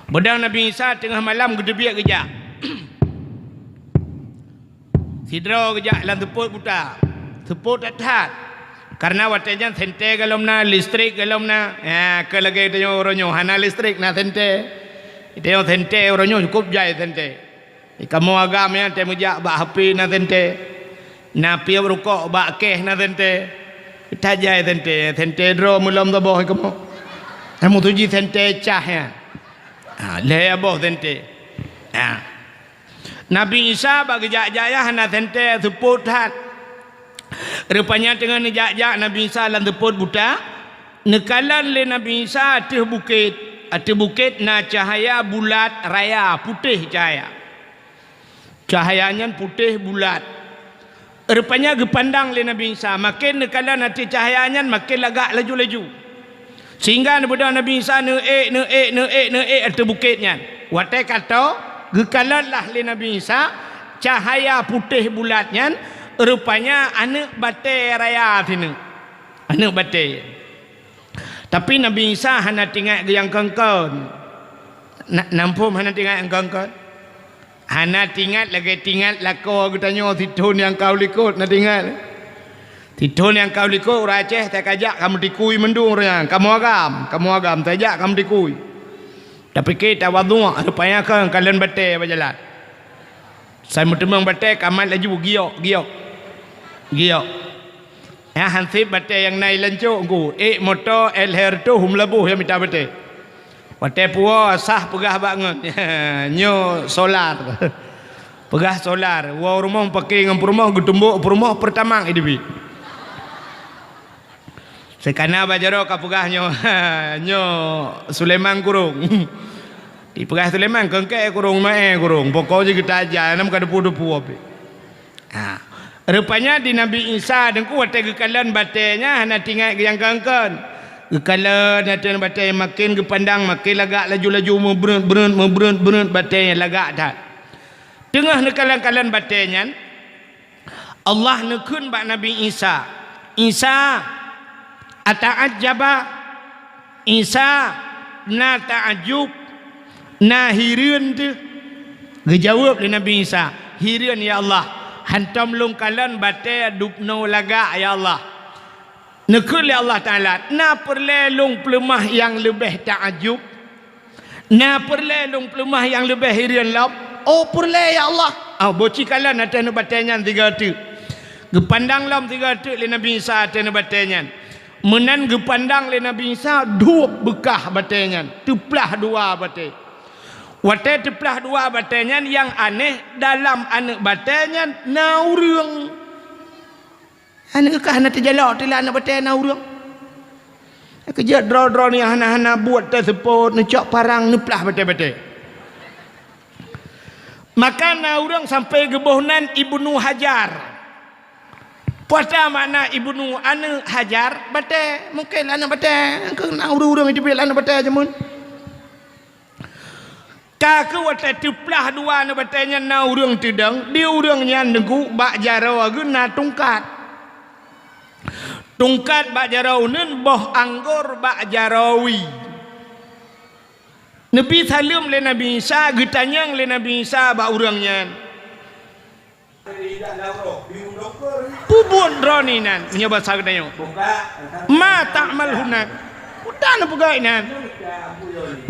Beudang Nabi Isa teungoh malam geuteubiet geujak. Sidroe geujak lam seupôt buta, seupôt that-that. Kareuna watée nyan sentée golom na, listrik golom na. Ya, keu lagée tanyoe uroe nyoe hana listrik, na sentée. Tanyoe sentée uroe nyoe cukup jai sentée. Kamoe agam nyan teumeujak bak HP na sentée. Na piep rukok bak keh na sentée. Tajai sentée, sentée droe meulom saboh kamoe. Kamoe tuji sentée cah nyan. Ha, lhée boh sentée. Ha. Nabi Isa bak geujak-jak nyan hana sentée seupôt that. Rupanya teungoh neujak-jak Nabi Isa lam seupôt buta, neukalon lé Nabi Isa ateueh bukét. Ateueh bukét na cahya bulat raya, putéh cahya. Cahya nyan putéh bulat. Rupanya geupandang lé Nabi Isa, maken neukalon ateueh cahya nyan maken lagak laju-laju. Sehingga neubeudôh Nabi Isa neuék, neuék, neuék, neuék ateueh bukét nyan. Watée ka toe, geukalon lah lé Nabi Isa cahya putéh bulat nyan, rupanya aneuëk batée raya sineuk. Aneuëk batée. Tapi Nabi Isa hana teuingat keu nyang kon-kon. Na, na muphom hana teuingat nyang kon-kon? Hana teuingat lagée teuingat lakoe geutanyoe sithon nyang ka u likot, na teuingat? Sithon nyang ka u likot ureuëng Aceh tajak ka meutikui mandum ureuëng nyan, kamoe agam, kamoe agam tajak ka meutikui. Tapike tawadhu, rupanya kon kalon batée bak jalan. Sai meuteumeung batée ka mat laju giok, giok. Giok. Nyan hanseb batée nyang na i lancok ngku, ék moto L H R tu hum laboh nyang mita batée. Watée puwoe sah peugah bak ngon, nyoe solar. Peugah solar, woe rumoh pake ngon peurumoh, geutumbok peurumoh, Pertamax jiteubiet. Seukana bak jaroe ka peugah nyoe, nyoe Sulaiman kurong. Dipeugah Sulaiman, keungkée kurong, maé kurong, pokok jih geutaja, nam ka depu-depu abéh. Ha. Rupanya di Nabi Isa teungku watée geukalon batée nyan hana teuingat geujangka-jangka. Geukalon ateueh batée nyan maken geupandang maken lagak laju-laju meubreuet-breuet, meubreuet-breuet batée nyan lagak that. Teungoh neukalon-kalon batée nyan, Allah neukheun bak Nabi Isa, "Isa, ata'ajjaba?" Isa na taajub, na hireuen teuh. Geujaweueb lé Nabi Isa, "Hireuen, ya Allah, hantom lôn kalon batée dubnoe lagak, ya Allah." Neukheun lé Allah Taala, "Na peureulée lôn peuleumah nyang leubeh taajub? Na peureulée lôn peuleumah nyang leubeh hireuen lom?" "Oh, peureulée, ya Allah." Oh, boh ci kalon ateueh aneuëk batée nyan sigoe teuk. Geupandang lom sigoe teuk lé Nabi Isa ateueh aneuëk batée nyan. Meunan geupandang lé Nabi Isa, dub beukah batée nyan, teuplah dua batée. Watée teuplah dua batée nyan, nyang aneh, dalam aneuëk batée nyan na ureuëng. Aneuëk kah na teujalok teula aneuëk batée na ureuëng. Keujeuet droe-droe nyang hana-hana buet teuseupôt, neucok parang, neuplah batée-batée. Maka na ureuëng sampoe geuboh nan Ibnu Hajar. Peue makna Ibnu, aneuëk Hajar? Batée, mungken aneuëk batée, keu na ureuëng-ureuëng jiteubiet aneuëk batée jameun. Ka keuh watée teuplah dua aneuëk batée nyan na ureuëng teudong, di ureuëng nyan teungku bak jaroe geuh na tungkat. Tungkat bak jaroe uneuen, boh anggor bak jaroe wie. Neubi saleuem lé Nabi Isa, geutanyong lé Nabi Isa bak ureuëng nyan, "Peue buet droeneueh nan?" Meunyoe basa geutanyoe, "Ma ta'mal huna?" Peue tan neupeugah inan?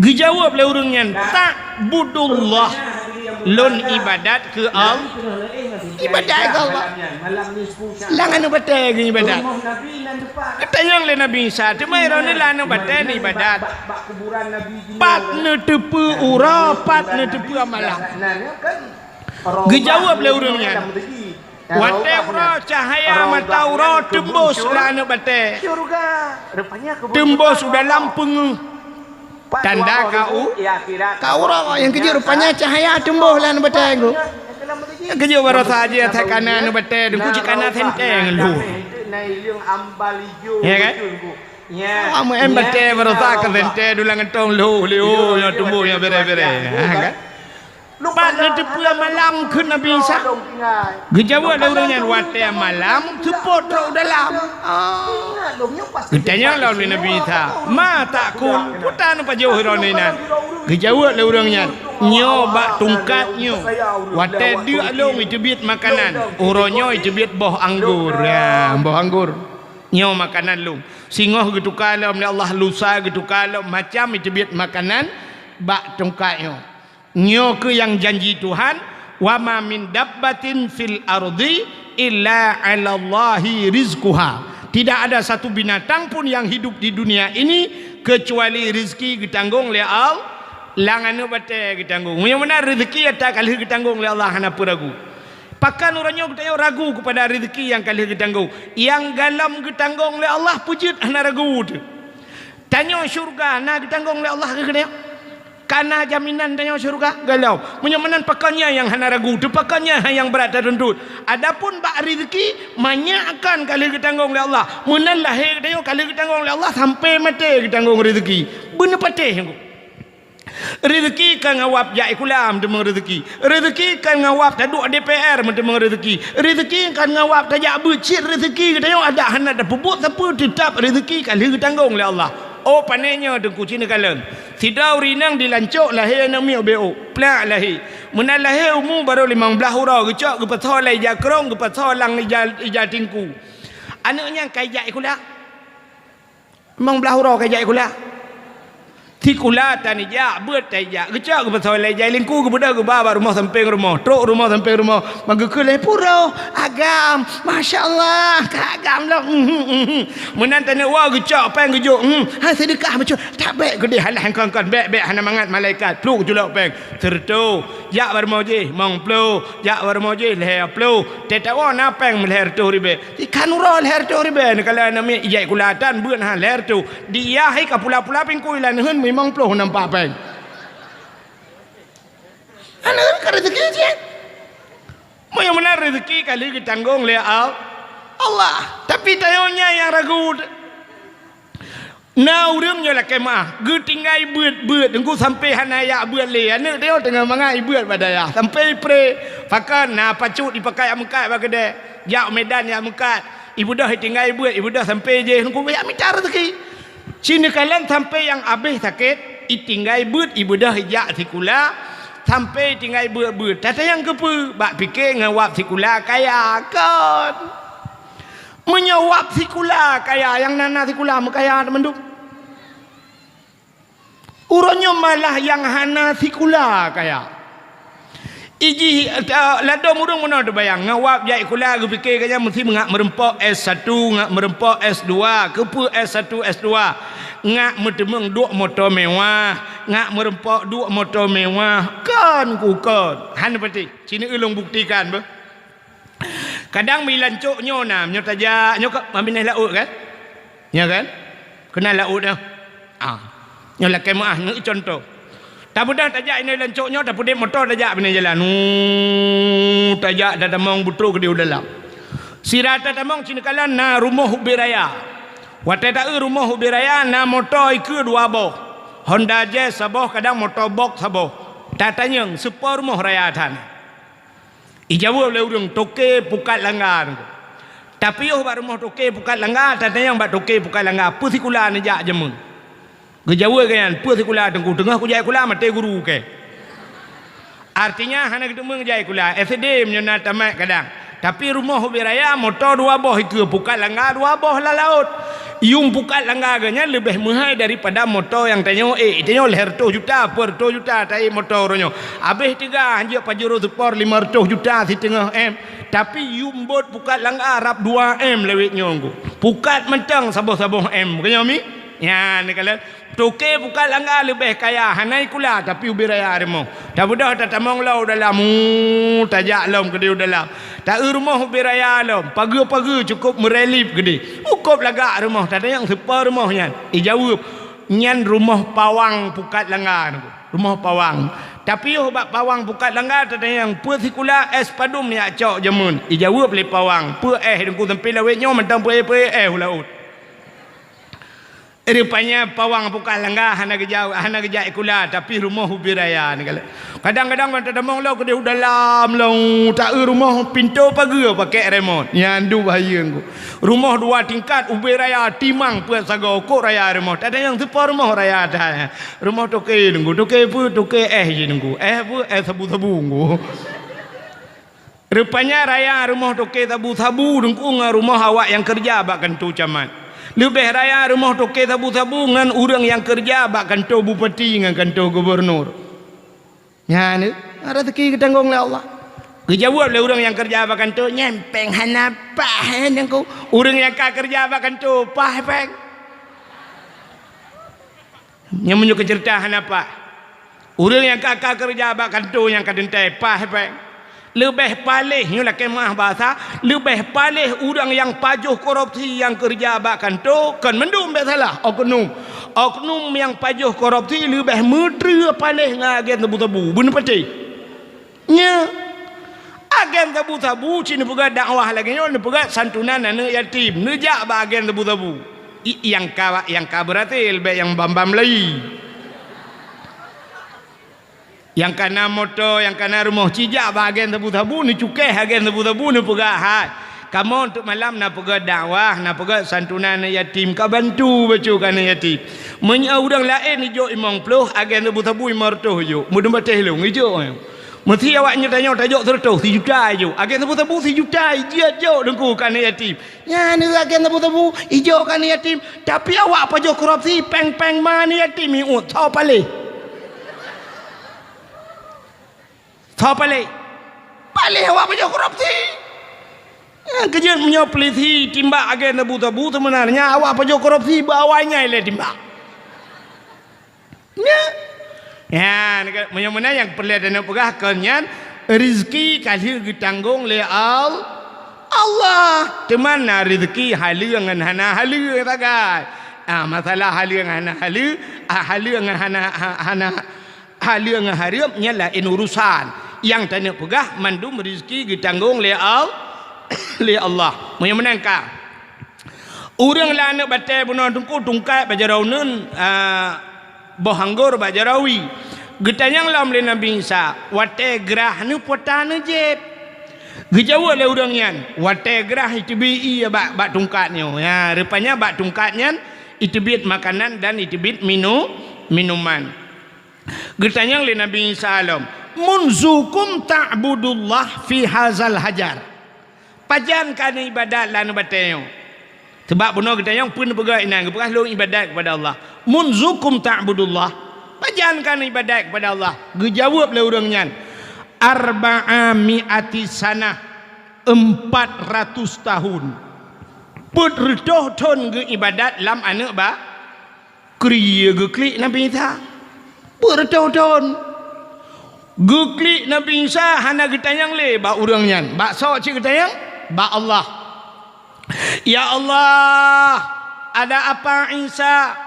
Geujaweueb lé ureuëng nyan, "Ta'budullah." Lôn iébadat keu Allah. Iébadat keu Allah. Lam aneuëk batée geuh iébadat. Geutanyong lé Nabi Isa, "Teuma droeneueh lam aneuëk batée neuiébadat? Pat neuteupeue uroe, pat neuteupeue malam?" Geujaweueb lé ureuëng nyan, "Watée uroe cahya mata uroe teumbôh lam aneuëk batée, teumbôh u dalam peungeuh, tanda ka u, ka uroe." Nyang keujeuet rupanya cahya teumbôh lam aneuëk batée teungku. Nyang keujeuet baroesa jih asai kana aneuëk batée teungku, cit kana senteng lhôh. Ya kan? Awak meu'en batée baroesa ka senteng dulang gantong lhôh, lhôh, nyang teumbôh nyang bereh-bereh. Ha kan? "Pat neuteupeue malam?" kheun Nabi Isa. Geujaweueb lé ureuëng nyan, "Watée malam seupôt trok u dalam." Geutanyong lom lé Nabi Isa, "Ma ta'kul?" Peue tan neupajoh droeneueh nan? Geujaweueb lé ureuëng nyan, "Nyoe bak tungkat nyoe, watée deuk lôn jiteubiet makanan, uroe nyoe jiteubiet boh anggor." Ya, boh anggor. "Nyoe makanan lôn." Singoh geutuka lom lé Allah, lusa geutuka lom, macam jiteubiet makanan bak tungkat nyoe. Nyoe keuh nyang janji Tuhan, "Wa ma min dabbatin fil ardi illa 'alallahi rizquha." Tidak ada satu binatang pun yang hidup di dunia ini kecuali rezeki geutanggong lé Allah, lam aneuëk batée geutanggong. Meunyoe meunan rezeki nyata ka lheueh geutanggong lé Allah, hana peue ragu. Pakon uroe nyoe geutanyoe ragu keupada rezeki nyang ka lheueh geutanggong? Nyang gohlom geutanggong lé Allah peue jeuet hana ragu teuh. Tanyoe syeuruga na geutanggong lé Allah keu geutanyoe? Ka na jaminan tanyoe syeuruga? Gohlom. Meunyoe meunan pakon nyan nyang hana ragu teuh, pakon nyan nyang brat tatuntut? Adapun bak rezeki, manyak kon ka lheueh geutanggong lé Allah. Meunan lahé geutanyoe ka lheueh geutanggong lé Allah, sampoe maté geutanggong rezeki. Beuneupatéh nyang Rezeki kon ngon wab jak sikula meuteumé rezeki. Rezeki kon ngon wab taduek D P R meuteumé rezeki. Rezeki kon ngon wab tajak beuet, cit rezeki geutanyoe adak hana tapeubuet sapeue, teutap rezeki ka lheueh geutanggong lé Allah. Oh, pané nyoe teungku, ci neukalon. Sidroe ureuëng inong dilancok lahé aneuëk miet ubé ôk, plak lahé. Meunan lahé umu barô limong blaih uroe, geucok geupasoe lam ija krông, geupasoe lam ija, ija tingku. Aneuëk nyan ka jijak sikula. Limong blaih uroe ka jijak sikula. Sikula tan ijak, beuet tan ijak. Geucok geupasoe lé jai lingku, geubeudôh geuba bak rumoh sampéng rumoh. Trok rumoh sampéng rumoh, meugeukheun lé pura. Agam, masya Allah, ka agam lom. Meunan taneuk woe geucok péng geujok. Hmm, hai seudeukah bacut. Tabek keudeh hana kon-kon, bèk-bèk hana mangat malaikat. Pluk culok péng. Seureutôh. Jak bak rumoh jih, limong ploh. Jak bak rumoh jih, lhèe ploh. Teutabah na péng lhèe reutôh ribèe. Ikan uroe lhèe reutôh ribèe, neukalon aneuk miet ijak sikula tan beuet ha lhèe reutôh. Di yah hai ka pula-pula pingkui lam neuheun limong ploh nampak péng. Aneuk ka rezeki cit. Meunyoe meunan rezeki ka lheueh geutanggong lé Al-, Allah. Tapi tanyoe nyan nyang ragu. Na ureueng nyoe lakèe meu'ah, geutinggai beuet-beuet, teungku sampoe hana jak beuet lé. Aneuk tanyoe teungoh mangat ibeuet bak dayah, sampoe ipré. Pakon na pacut ipakat jak meukat bak keudè, jak Medan jak meukat. Ibeudôh itinggai beuet, ibeudôh sampoe jih, teungku jak mita rezeki. Ci neukalon sampoe nyang abéh sakét, itinggai beuet, ibeudôh ijak sikula, sampoe itinggai beuet-beuet. Tatanyong keupeue? Bak pike ngon wab sikula kaya, kon? Meunyoe wab sikula kaya, nyang na-na sikula meukaya teumandum. Uroe nyoe malah nyang hana sikula kaya. Ijih, eh, ladôm ureueng meunoe teubayang, ngon wab jak sikula geupike gobnyan meusti ngat meureumpok S satu, ngat meureumpok S dua. Keupeue S satu, S dua? Ngat meuteumeung duek moto mewah, ngat meureumpok duek moto mewah. Kon ku kon. Hana pati. Ci neueu lôn buktikan beuh. Kadang meuilan cok nyoe na, nyoe tajak, nyoe ka mabineh laôt kan? Nyoe kan? Keunan laôt nyoe. Ah. Nyoe lakèe meu'ah, nyoe contoh. Tabeudôh tajak inoe lam cok nyoe, tapeudeh moto tajak binéh jalan. Nuu, tajak tatamong beutrok keudeh u dalam. Sira tatamong ci neukalon na rumoh ubé raya. Watèe taeu rumoh ubé raya na moto ikeue dua boh. Honda Jazz saboh, kadang moto box saboh. Tatanyong, soe po rumoh raya that? Ijaweueb lé ureueng, toke Pukat Langga nyoe. Tapiôh bak rumoh toke Pukat Langga, tatanyong bak toke Pukat Langga, peue sikula neujak jameun? Geujaweueb gobnyan, peue sikula teungku, teungoh kujak sikula maté guru kèe. Artinya hana geuteumeung jak sikula, S D meunyoe na tamat kadang. Tapi rumoh ubé raya moto dua boh ikeue, Pukat Langga dua boh lam laôt. Yum Pukat Langga gobnyan leubeh meuhai daripada moto nyang tanyoe ék. Tanyoe lhèe reutôh juta, peuet reutôh juta taék moto uroe nyoe. Abéh teuga hanjeuet Pajero Sport lima reutôh juta siteungoh M. Tapi yum bot Pukat Langga rab dua M lawét nyoe ngku. Pukat mantong saboh-saboh M. Bukan nyoe mi? Nyan neukalon. Toke Pukat Langga leubeh kaya, hana sikula tapi ubé raya rumoh. Tabeudôh tatamong lom u dalam, uu, tajak lom keudeh u dalam. Taeu rumoh ubé raya lom, pageue-pageue cukôp meurelief keudeh. Cukôp lagak rumoh, tatanyong soe po rumoh nyan. Ijaweueb, nyan rumoh pawang Pukat Langga nyoe. Rumoh pawang. Tapiôh bak pawang Pukat Langga tatanyong, peue sikula S padum neujak cok jameun? Ijaweueb lé pawang, peue S teungku, sampoe lawét nyoe mantong peue-peue S u laôt. Rupanya pawang Pukat Langga hana geujak, hana geujak sikula, tapi rumoh ubé raya neukalon. Kadang-kadang ban tatamong lom keudeh u dalam lom, taeu rumoh pintoe pageue pakèk remote. Nyan dum bahaya ngku. Rumoh dua tingkat, ubé raya timang peuet sagoe, kok raya rumoh. Tatanyong soe po rumoh raya that? Rumoh toke teungku. Toke peue? Toke S ji teungku. S peue? S sabu-sabu ngku. Rupanya raya rumoh toke sabu-sabu teungku ngon rumoh awak nyang keureuja bak kantô camat. Leubeh raya rumoh toke sabu-sabu ngon ureueng nyang keureuja bak kantô bupati ngon kantô gubunur. Nyan, rezeki geutanggong lé Allah. Geujaweueb lé ureueng nyang keureuja bak kantô, "Nyan péng hana paih, eh, Teungku." Ureueng nyang ka keureuja bak kantô, paih péng. Nyan meunyoe keu ceurita hana paih. Ureueng nyang ka, ka keureuja bak kantô nyang ka teuntèe, paih péng. Leubeh paléh, nyoe lakèe meu'ah bahasa, leubeh paléh ureueng nyang pajoh korupsi nyang keureuja bak kantô, kon mandum bèk salah, oknum. Oknum nyang pajoh korupsi leubeh meutreue paléh ngon agen sabu-sabu, beuneupatéh. Nyo, agen sabu-sabu cit neupeugah dakwah lagèe nyoe, neupeugah santunan aneuk yatim, neujak bak agen sabu-sabu. I, nyang ka, nyang ka beurhasil, bèk nyang bam-bam lai. Nyang ka na moto, nyang ka na rumoh, cijak bak agen sabu-sabu, neucukéh agen sabu-sabu, neupeugah, "Hai, kamoe teuk malam na peugah dakwah, na peugah santunan aneuk yatim, ka bantu bacut keu aneuk yatim." Meunyoe ureueng laén ijok limong ploh, agen sabu-sabu limong reutôh ijok. Meudeuh bateh lôn ijok. Meusi awak nyoe tanyoe tajok seureutôh, sijuta ijok. Agen sabu-sabu sijuta ijok jok Teungku keu aneuk yatim. Nyan agen sabu-sabu ijok keu aneuk yatim. Tapi awak pajoh korupsi, péng-péng ma aneuk yatim iut, soe paléh? Soe paléh? Paléh awak pajoh korupsi. Nyan keu jeuet meunyoe peulisi timbak agen sabu-sabu, seubeunarnya awak pajoh korupsi beu awai nyan ilée timbak. Nyan. Nyan, meunyoe meunan nyang peureulée taneuk peugah kon nyan, rezeki ka lheueh geutanggong lé Al-, Allah. Teuma na rezeki haleue ngon hana haleue sagai. Ah, masalah haleue ngon hana haleue, ah, haleue ngon hana, ha-, hana, haleue ngon hareuem nyan laén urusan. Nyang taneuk peugah mandum rezeki geutanggong lé Al-, lé Allah. Meunyoe meunan ka. Ureuëng lam aneuk batée bunoe Teungku tungkat bak jaroe uneuen, a, boh anggor bak jaroe wie. Geutanyong lom lé Nabi Isa, "Watée grah neuh peue ta neujieb?" Geujaweueb lé ureuëng nyan, "Watée grah iteubiet ié bak, bak tungkat nyoe." Ya, rupanya bak tungkat nyan iteubiet makanan dan iteubiet minu-, minuman. Geutanyong lé Nabi Isa lom, "Munzukum ta'budullah fi hazal hajar?" Pajan ka neuibadat lam aneuk batée nyoe? Sabab bunoe geutanyong peue neupeugah inan, geupeugah lôn ibadat kepada Allah. "Munzukum ta'budullah?" Pajan ka neuibadat kepada Allah? Geujaweueb lé ureuëng nyan, "Arba'a mi'ati sanah," empat ratus tahun. Peuet reutôh thon geuibadat lam aneuk ba-, Keu ié geuklik Nabi Isa. Peuet reutôh thon. Geuklik Nabi Isa hana geutanyong lé bak ureuëng nyan. Bak soe cit geutanyong? Bak Allah. "Ya Allah, ada apa Isa?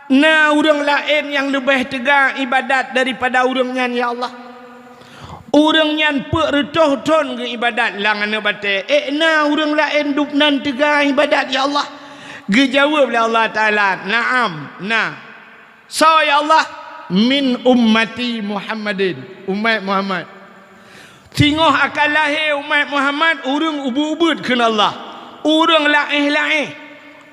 Na ureuëng laén nyang leubeh teuga ibadat daripada ureuëng nyan, ya Allah?" Ureuëng nyan peuet reutôh thon geuibadat lam aneuk batée, ék na ureuëng laén dub nan teuga ibadat, ya Allah? Geujaweueb lé Allah Taala, "Na'am, na." Soe, ya Allah? "Min ummati Muhammadin," umat Muhammad. Singoh akan lahé umat Muhammad, ureuëng ubeuet-ubeuet kheun Allah, ureuëng laéh-laéh.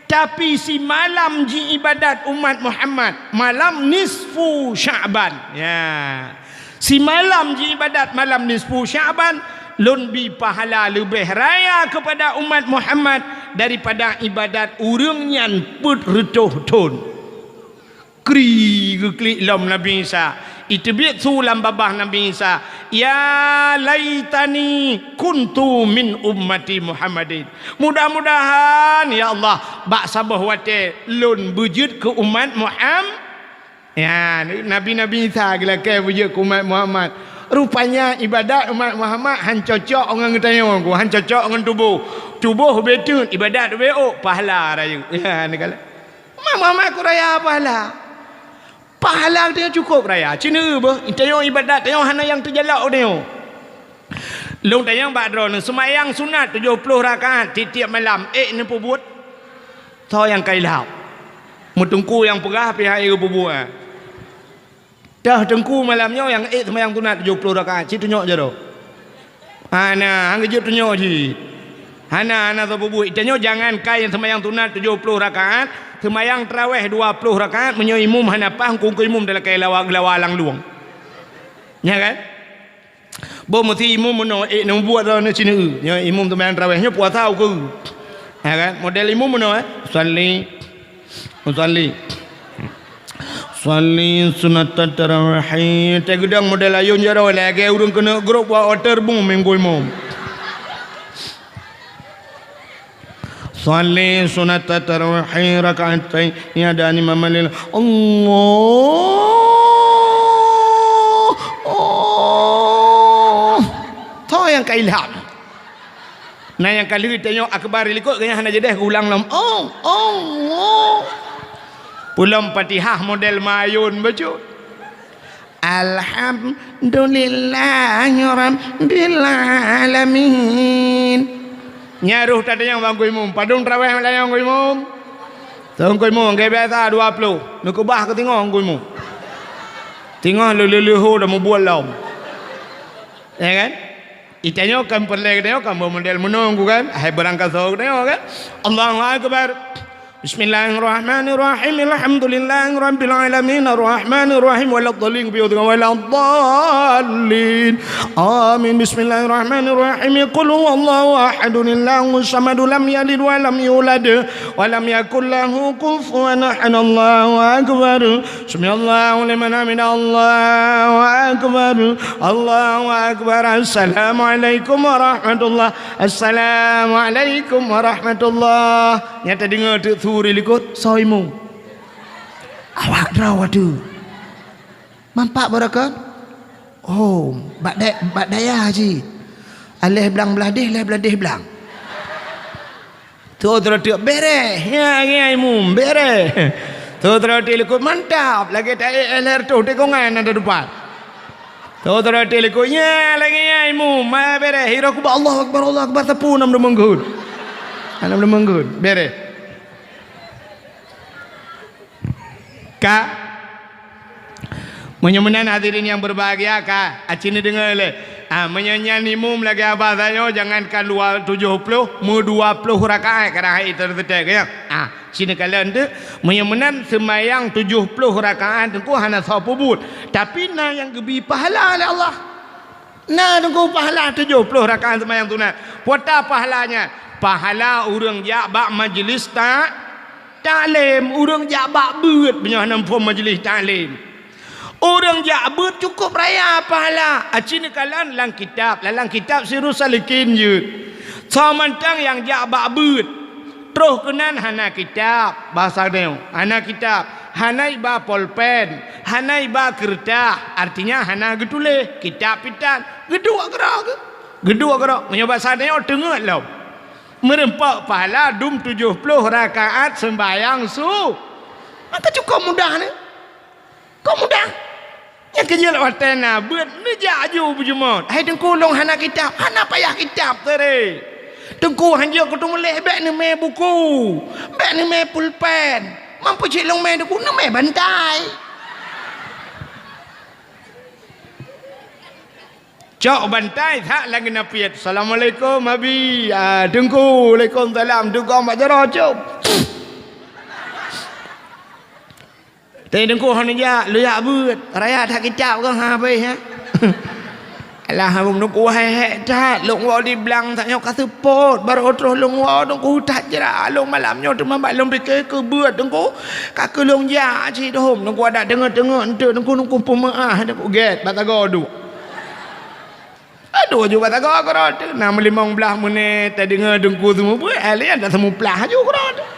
Tapi simalam jiibadat umat Muhammad, malam nisfu Sya'ban. Ya. Simalam jiibadat malam nisfu Sya'ban, lôn bi pahala leubeh raya keupada umat Muhammad daripada ibadat ureuëng nyan peuet reutôh thon. Kri geuklik lom Nabi Isa. Iteubiet su lam babah Nabi Isa, "Ya laitani kuntu min ummati Muhammadin." Mudah-mudahan, ya Allah, bak saboh watée lôn beujeuet keu umat Muham-, ya, nabi-nabi Isa geulakée beujeuet keu umat Muhammad. Rupanya ibadat umat Muhammad han cocok ngon geutanyoe, han cocok ngon tuboh. Tuboh ubé teut, ibadat ubé ôk, pahala rayeuk. Ya, neukalon. Umat Muhammad keu raya pahala. Pahala geutanyoe cukôp raya. Cit neueu beuh, tanyoe ibadat tanyoe hana nyang teujalok geutanyoe. Lôn tanyong bak droeneuh, seumayang sunat tujoh ploh rakaat tiep-tiep malam, ék neupeubuet? Soe nyang ka ilham? Meuteungku nyang peugah pih han ék geupeubuet. Toh teungku malam nyoe nyang ék seumayang sunat tujoh ploh rakaat, cit tunyok jaroe. Hana, han geujeuet tunyok jih. Hana, hana soe peubuet. Tanyoe jangankan nyang seumayang sunat tujoh ploh rakaat, seumayang tarawéh dua ploh rakaat, meunyoe imum hana paih, kungkui imum talakée lawa, geulawa lam lueng. Nya kan? Boh meusi imum meunoe, ék neubuet droeneuh cit neueu. Nyoe imum seumayang tarawéh, nyoe puasa ukeue. Nya kan? Model imum meunoe, eh. Usalli. Usalli. Usalli sunatat tarawih. Teugeudong model ayôn jaroe lagée ureuëng keuneuk grôp bak waterboom minggu imum. Usalli sunatat tarawih rakaatain, ya, dan imam malil. Allah. Oh. Soe nyang ka ilham? Na nyang ka lheueh tanyoe akbar likot, geuhnyan hana jadeh geuulang lom. Oh, Allah. Peulom Fatihah model mayôn bacut. Alhamdulillahirabbil alamin. Nyan roh tatanyong bak Teungku Imum, padum tarawéh lam Teungku Imum? Teungku Imum, geubiasa dua ploh. Neukeubah keu singoh Teungku Imum. Singoh leuh-leuh ho dah mubuet lom. Ya kan? Itanyoe kan peureulée geutanyoe kan model meunoe kan? Hai beurangkasoe geutanyoe kan? Allahu Akbar. Bismillahirrahmanirrahim. Alhamdulillahirabbil alamin. Arrahmanirrahim. Waladdallin. Waladdallin. Amin. Bismillahirrahmanirrahim. Qul huwallahu ahad. Allahus samad. Lam yalid wa lam yulad. Wa lam yakul lahu kufuwan ahad. Allahu akbar. Sami'allahu liman hamidah. Allahu akbar. Allahu akbar. Assalamualaikum warahmatullah. Assalamualaikum warahmatullah. Nyang tadeungoe teuk su di likot, soe imum. Awak droe watèe. Mampak barokon? Oh, bak da-, bak dayah cit. Lhèe blang blah deh, lhèe blah deh blang. Troh-troh teuk bèrèh, ya, ya, imum, bèrèh. Troh-troh teuk likot mantap, lagèe taék lhèe reutôh tikongan na teudupat. Troh-troh teuk likot, ya, lagèe nyan imum, ma bèrèh, hiroe kubah, Allahu Akbar, Allahu Akbar, sapeue nam deungon geuh. Nam deungon geuh, bèrèh. Ka? Meunyoe meunan hadirin nyang berbahagia, ka? Aci neudeungoe lé. Ah, meunyoe nyan imum lagèe abah tanyoe, jangankan dua, tujoh ploh, meudua ploh rakaat kadang hai teureutek, ya. Ah, Sinoe kalon teuk, meunyoe meunan seumayang tujoh ploh rakaat teungku hana soe peubuet, tapi na nyang geubri pahala lé Allah. Na teungku pahala tujoh ploh rakaat seumayang sunat. Peue ta pahala nyan? Pahala ureuëng jak bak majlis ta-, taklim, ureuëng jak bak beuet meunyoe hana muphom majlis taklim. Ureuëng jak beuet cukôp raya pahala. Aci neukalon lam kitab, lam kitab Sirus Salikin jeuet. Soe mantong nyang jak bak beuet, troh keunan hana kitab, basa tanyoe, hana kitab, hana iba polpen, hana iba keureutah, artinya hana geutuléh, kitab pih tan, geuduek keudroe geuh. Geuduek keudroe, meunyoe basa tanyoe teungeut lom. Meureumpok pahala dum tujoh ploh rakaat seumbahyang su-, maka cukôp mudah nyan. Kok mudah? Nyang keujeuet watèe na beuet neujak aju beujeumot. Hai teungku, lôn hana kitab, hana payah kitab teuré. Teungku, hanjeuet kuteumeuleh, bèk neumè buku, bèk neumè pulpen. Mampu cit lôn mè teungku, neumè bantai. Cok bantai that lam geunapiet. Assalamualaikum, Abi. Ah, teungku, waalaikumsalam. Teungku, mak jaroe, cok. Teudeungoe hana jak, lôn jak beuet, raya that kitab kah, ha, bai, ha? Alah, teungku hai hék that, lôn woe di blang tanyoe ka seupôt, barô troh lôn woe teungku that jra, lôn malam nyoe teuma bak lôn pike keu beuet teungku, ka keu lôn jak cit dum, teungku adak teungeut-teungeut eunteuk teungku, teungku peumeu'ah teungku gét, bak sagoe duek. Aduh, aju bak sagoe keudroe teuh. Na meulimong blaih menit tadeungoe teungku seumeubeuet, eh, lé nyan taseumuplah aju keudroe teuh.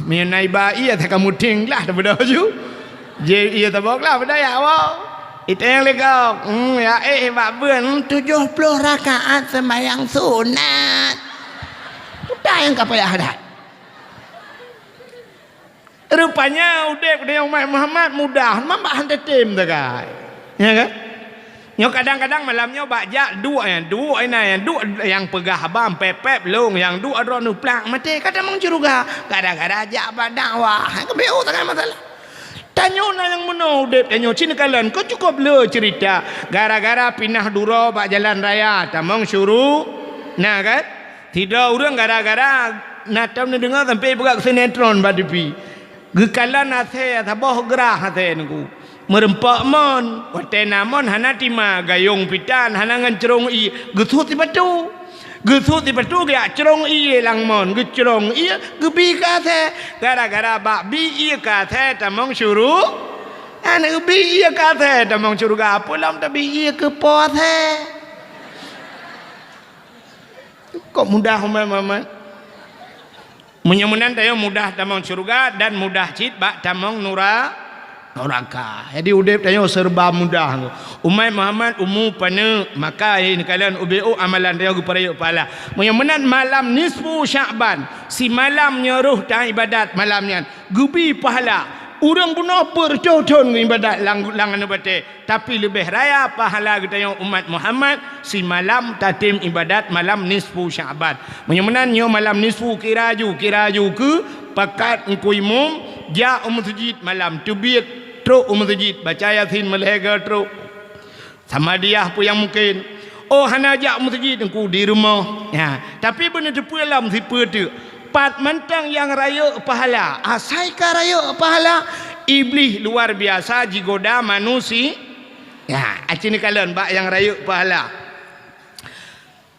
Meunyoe na iba ié, takamuting glah tabeudôh aju. Jih ié tabok glah, beudôh ya, woe. Iteng lé gob. Hmm, ya, eh, bak beuen, hmm, tujoh ploh rakaat seumbahyang sunat. Udah nyang ka payah that. Rupanya udép di umat Muhammad mudah, mambak han teutem sagai. Ya kan? Nyoe kadang-kadang malam nyoe bak jak duek nyan, duek inan nyan, duek nyang peugah haba pép-pép lôn, nyang duek droeneuh plak maté, ka tamong syeuruga. Gara-gara jak bak dakwah. Hai, keubiet sagai masalah. Tanyoe na nyang meunoe udép tanyoe, cit neukalon, keu cukôp le ceurita. Gara-gara pinah duroe bak jalan raya, tamong syuru-, na kan? Sidroe ureuëng gara-gara na tom neudeungoe sampoe peugah sinetron bak tipi. Geukalon asèe saboh grah asèe teungku. Meureumpok mon, watèe na mon hana tima, gayong pitan hana ngon crông ié, geusuet sipatu. Geusuet sipatu geujak crông ié lam mon, geucrông ié, geubi keu asèe. Gara-gara bak bi ié keu asèe tamong syuru-, hana geubi ié keu asèe tamong syeuruga, peue lom tabi ié keu po asèe. Kok mudah umat Muhammad? Meunyoe meunan tanyoe mudah tamong syeuruga dan mudah cit bak tamong nura-, nuraka. Jadi udép tanyoe serba mudah. Umat Muhammad umu paneuk, maka neukalon ubé-u amalan tanyoe geupeurayeuk pahala. Meunyoe meunan malam nisfu Sya'ban, simalam nyoe rôh taibadat malam nyan, geubi pahala. Ureuëng bunoe peuet reutôh thon geuibadat lam, lam aneuk batèe. Tapi leubeh raya pahala geutanyoe umat Muhammad simalam tatem ibadat malam nisfu Sya'ban. Meunyoe meunan nyoe malam nisfu kira aju, kira aju keu pakat Teungku Imum jak u meuseujid malam, teubiet trok u meuseujid, baca Yasin meulhèe goe trok. Samadiyah peue nyang mungken. Oh, hana jak meuseujid Teungku, di rumoh. Ya, tapi beuneuteupeu lom sipeue teuk. Pat mantong nyang rayeuk pahala. Asai ka rayeuk pahala, Iblih luar biasa jigoda manusia. Ya, aci neukalon bak nyang rayeuk pahala.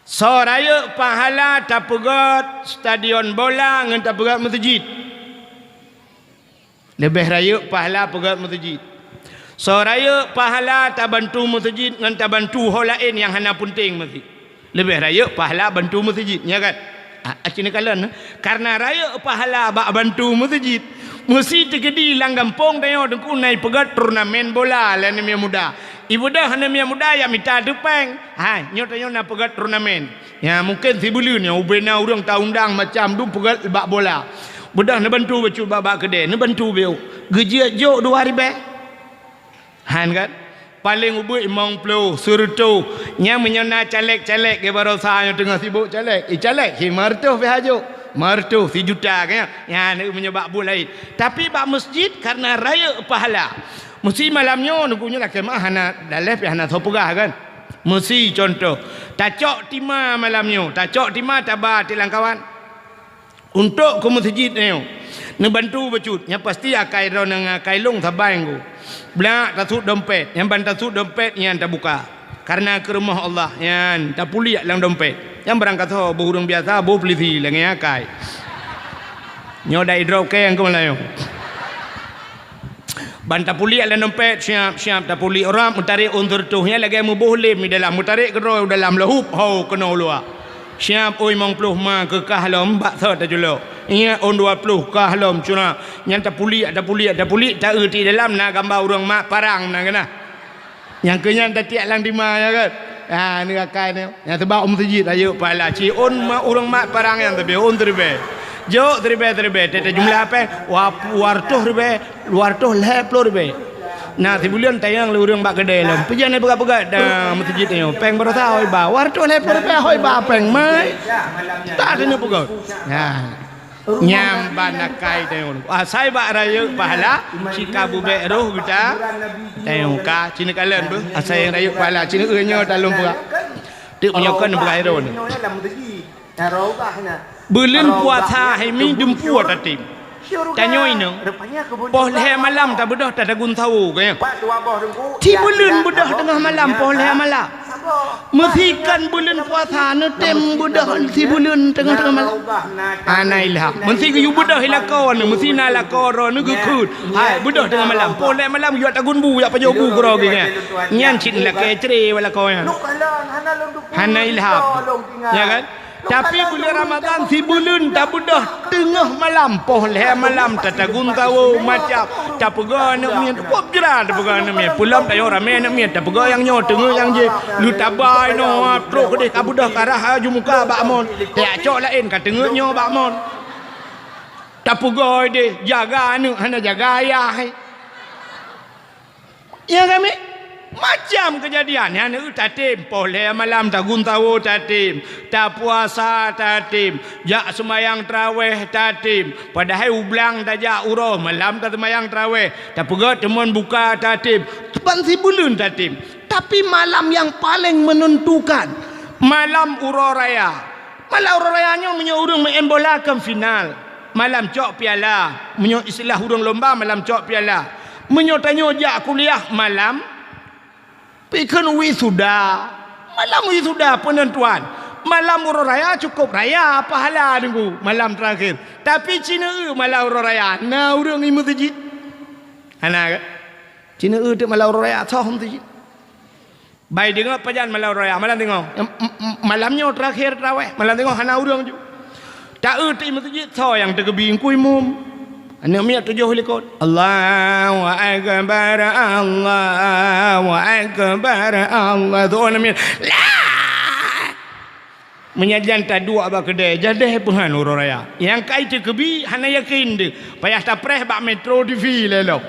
Soe rayeuk pahala tapeugöt stadion bola ngon tapeugöt meuseujid. Leubeh rayeuk pahala peugöt meuseujid. Soe rayeuk pahala tabantu meuseujid ngon tabantu ho laén nyang hana peunteng meuseujid. Leubeh rayeuk pahala bantu meuseujid, nya kan? Ah, aci neukalon, karena rayeuk pahala bak bantu meuseujid, meusi teukeudi lam gampông tanyoe Teungku na ipeugöt turnamen bola lé aneuk miet muda. Ibeudôh aneuk miet muda nyang mita teupeng. Hai, nyoe tanyoe na peugöt turnamen. Ya, mungken sibuleuen nyoe ubena ureuëng taundang macam dum peugöt bak bola. Beudôh neubantu bacut bak, bak keudè, neubantu beu. Geujeuet jok dua ribèe. Han kan? Paleng ubeuet limong ploh, seureutôh. Nyan meunyoe na caleg-caleg, ke barosa nyoe teungoh sibok caleg. Eh, caleg, si lima reutôh pih hajok. Lima reutôh, sijuta, kan? Nyan, meunyoe bak buet laén. Tapi bak meuseujid, karena rayeuk pahala. Meusi malam nyoe, Teungku, nyoe lakèe meu'ah hana daleh pih hana soe peugah, kan? Meusi contoh, tacok tima malam nyoe, tacok tima taba tilang kawan. Untuk keu meuseujid nyoe, neubantu bacut, nyang pasti akai droeneuh ngon akai lôn saban ku. Blak tasut dompet, nyang ban tasut dompet nyan tabuka. Karena keu rumoh Allah nyan tapuliek lam dompet. Nyang barangkasoe boh ureuëng biasa, boh peulisi lagèe akai. Nyoe dai droe kèe nyang keu Meulayu. Ban tapuliek lam dompet, siap-siap tapuliek rab, meutarek ôn seureutôh, nyan lagèe meuboh lem di dalam, meutarek keudroe u dalam, leuhup, ho, keunoe u luwa. Siap, oi, limong ploh ma keu kah lom, bak soe taculok. Ingat, ôn dua ploh kah lom, cura. Nyan tapuliek, tapuliek, tapuliek, taeu di dalam na gamba ureuëng mat parang na keunan. Nyang keu nyan tatiek lam tima, ya kan? Ha, ni akai ni. Nyang teuba u meuseujid, rayeuk pahala. Ci ôn ma-, ureuëng mat parang nyan teubi, ôn teuribèe. Jok teuribèe-teuribèe, teuta jumlah pèng, wa-, dua reutôh ribèe, dua reutôh lhèe ploh ribèe. Na sibuleuen tayang lé ureuëng bak keudè lom. Peue jeuet neupeugah-peugah, da meuseujid nyoe. Pèng barosa hôi ba. Dua reutôh lhèe ploh ribèe hôi ba pèng mai. Tak ada neupeugah. Ha. Nyang ban akai tayong. Asai bak rayeuk pahala, ci ka bubek roh geuta. Tayong ka, ci neukalon beuh. Asai nyang rayeuk pahala, ci neu-eu nyoe talôn peugah. Teuk meunyoe kon peugah droeneuh. Buleuen puasa hai mi dumpeue tatem. Tanyoe inong, poh lhèe malam tabeudôh tatagun sawo, ka nyan. Sibuleuen beudôh teungoh malam, poh lhèe malam. Meusi kon buleuen puasa, neutem beudôh sibuleuen teungoh-teungoh malam. Hana ilham. Meusi geuyue beudôh i lakoe neuh, meusi na lakoe droeneuh geukheun. Hai, beudôh teungoh malam. Poh lhèe malam geuyue tagun bu, jak pajoh bu keudroe geuh nyan. Nyan cit lakèe cre bak lakoe nyan. Hana ilham. Ya kan? Tapi buleuen Ramadhan sibuleuen tabeudôh teungoh malam, poh lhèe malam tatagun sawo macam, tapeugah aneuk miet, wap jra tapeugah aneuk miet. Peulom tanyoe ramè aneuk miet, tapeugah nyang nyoe teungeut nyang jéh. Lheueh tabai noe, trok keudeh ka beudôh ka rhah aju muka bak mon. Tajak cok laén ka teungeut nyoe bak mon. Tapeugah deh, jaga aneuk hana jaga ayah. Ya kami, macam keujadian nyan, tatem, poh lhèe malam tagun sawo tatem, tapuasa tatem, jak seumayang traweh tatem, padahai u blang tajak uroe malam taseumayang traweh, tapeugah teumon buka tatem, ban sibuleuen tatem. Tapi malam yang paling menentukan, malam uroe raya. Malam uroe raya nyoe meunyoe ureuëng meu'en bola kan final, malam cok piala. Meunyoe istilah ureuëng lomba, malam cok piala. Meunyoe tanyoe jak kuliah malam, pi kheun wisuda. Malam wisuda peunentuan. Malam uroe raya cukup raya pahala Teungku, malam terakhir. Tapi ci neu-eu malam uroe raya, na ureuëng i meuseujid? Hana kan? Ci neu-eu teuk malam uroe raya, soh meuseujid? Bai deungoe pajan malam raya, malam deungoe. Em, em, em, malam nyoe terakhir traweh, malam deungoe hana ureuëng ju. Ta-eu teuk i meuseujid, soe nyang teugeubri, Teungku Imum. Aneuk miet tujoh likot. Allahu Akbar, Allahu Akbar, Allah. Soe aneuk miet. Lah! Meunyajan taduek bak keudè, jadeh peuhan uroe raya. Nyang kai teukeubri hana yakin deuh. Payah tapreh bak Metro T V lé lom.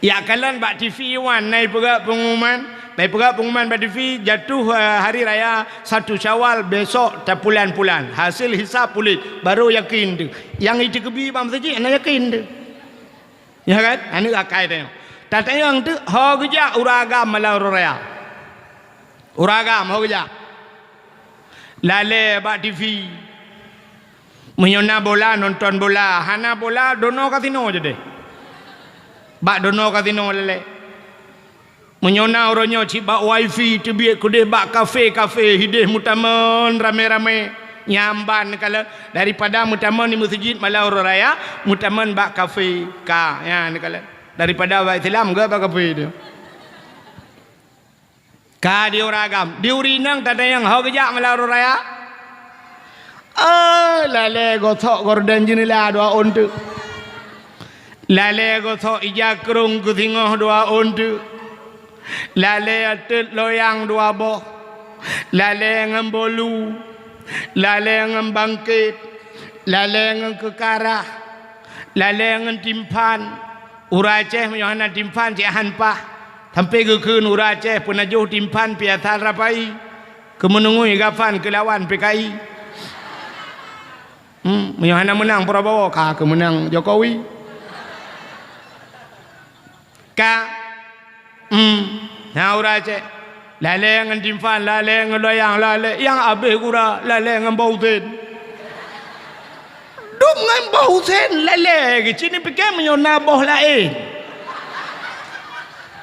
Yak kalon bak T V One na ipeugah pengumuman, na ipeugah pengumuman bak T V jatuh, eh, hari raya satu Syawal besok tapulan-pulan. Hasil hisab pulit, baru yakin deuh. Nyang iteukeubri bak meuseujid hana yakin deuh. Ya kan? Aneuk akai tanyong. Tatanyong teuk ho geujak ureuëng agam malam uroe raya. Ureueng agam ho geujak. Lalée bak T V. Meunyoe na bola, nonton bola. Hana bola, dono kasino jadeh. Bak dono kasino lalée. Meunyoe na uroe nyoe cit bak wifi teubiet keudeh bak kafe-kafe, hideh meutamon ramé-ramé. Nyan ban neukalon. Daripada meutamon di meuseujid malam uroe raya, meutamon bak kafe. Ka, nyan neukalon. Daripada bak Islam, geu bak kafe tu. Ka di ureueng agam, di ureueng inong tatanyong ho geujak malam uroe raya? Oh, lalée gosok gorden jeuneula dua ôn teuk. Lalée gosok ija krông keu singoh dua ôn teuk. Lalée ateuet loyang dua boh. Lalée ngon bolu. Lalée ngon bangket. Lalée ngon keukarah. Lalée ngon timphan. Ureueng Aceh meunyoe hana timphan cit han paih. Sampoe geukheun ureueng Aceh peunajoh timphan piasan rapai. Keumeunungui gafan keulawan P K I. Hmm, meunyoe hana meunang Prabowo, ka keumeunang Jokowi. Ka, hmm, na ureueng Aceh. Lalée ngon timphan, lalée ngon loyang, lalée nyang abéh gura, lalée ngon boh usen. Dum ngon boh usen lalée, geucit ni pike meunyoe na boh laén.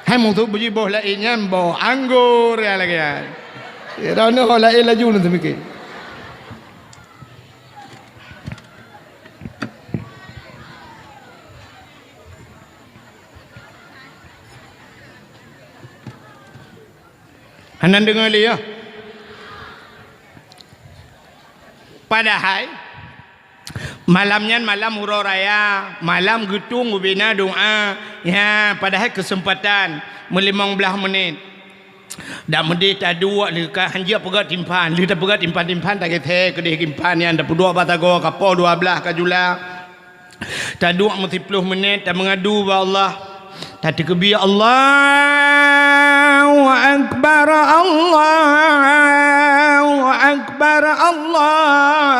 Hai musoh beuji boh laén nyan boh anggor ya lagée nyan. Ya, dah na boh laén laju na teumike. Hana deungoe lé ya. Padahai malam nyan malam uroe raya, malam geutung ubena doa. Ya, padahai keuseumpatan meulimong blaih menit. Dak meudeh taduek lé ka hanjeuet peugah timphan, lheueh tapeugah timphan-timphan tagét keudeh timphan nyan tapeuduek bak tagoe kapoh dua blaih ka jula. Taduek meusiploh menit tameungadu bak Allah. Tateukeubi, Allahu Akbar, Allahu Akbar, Allahu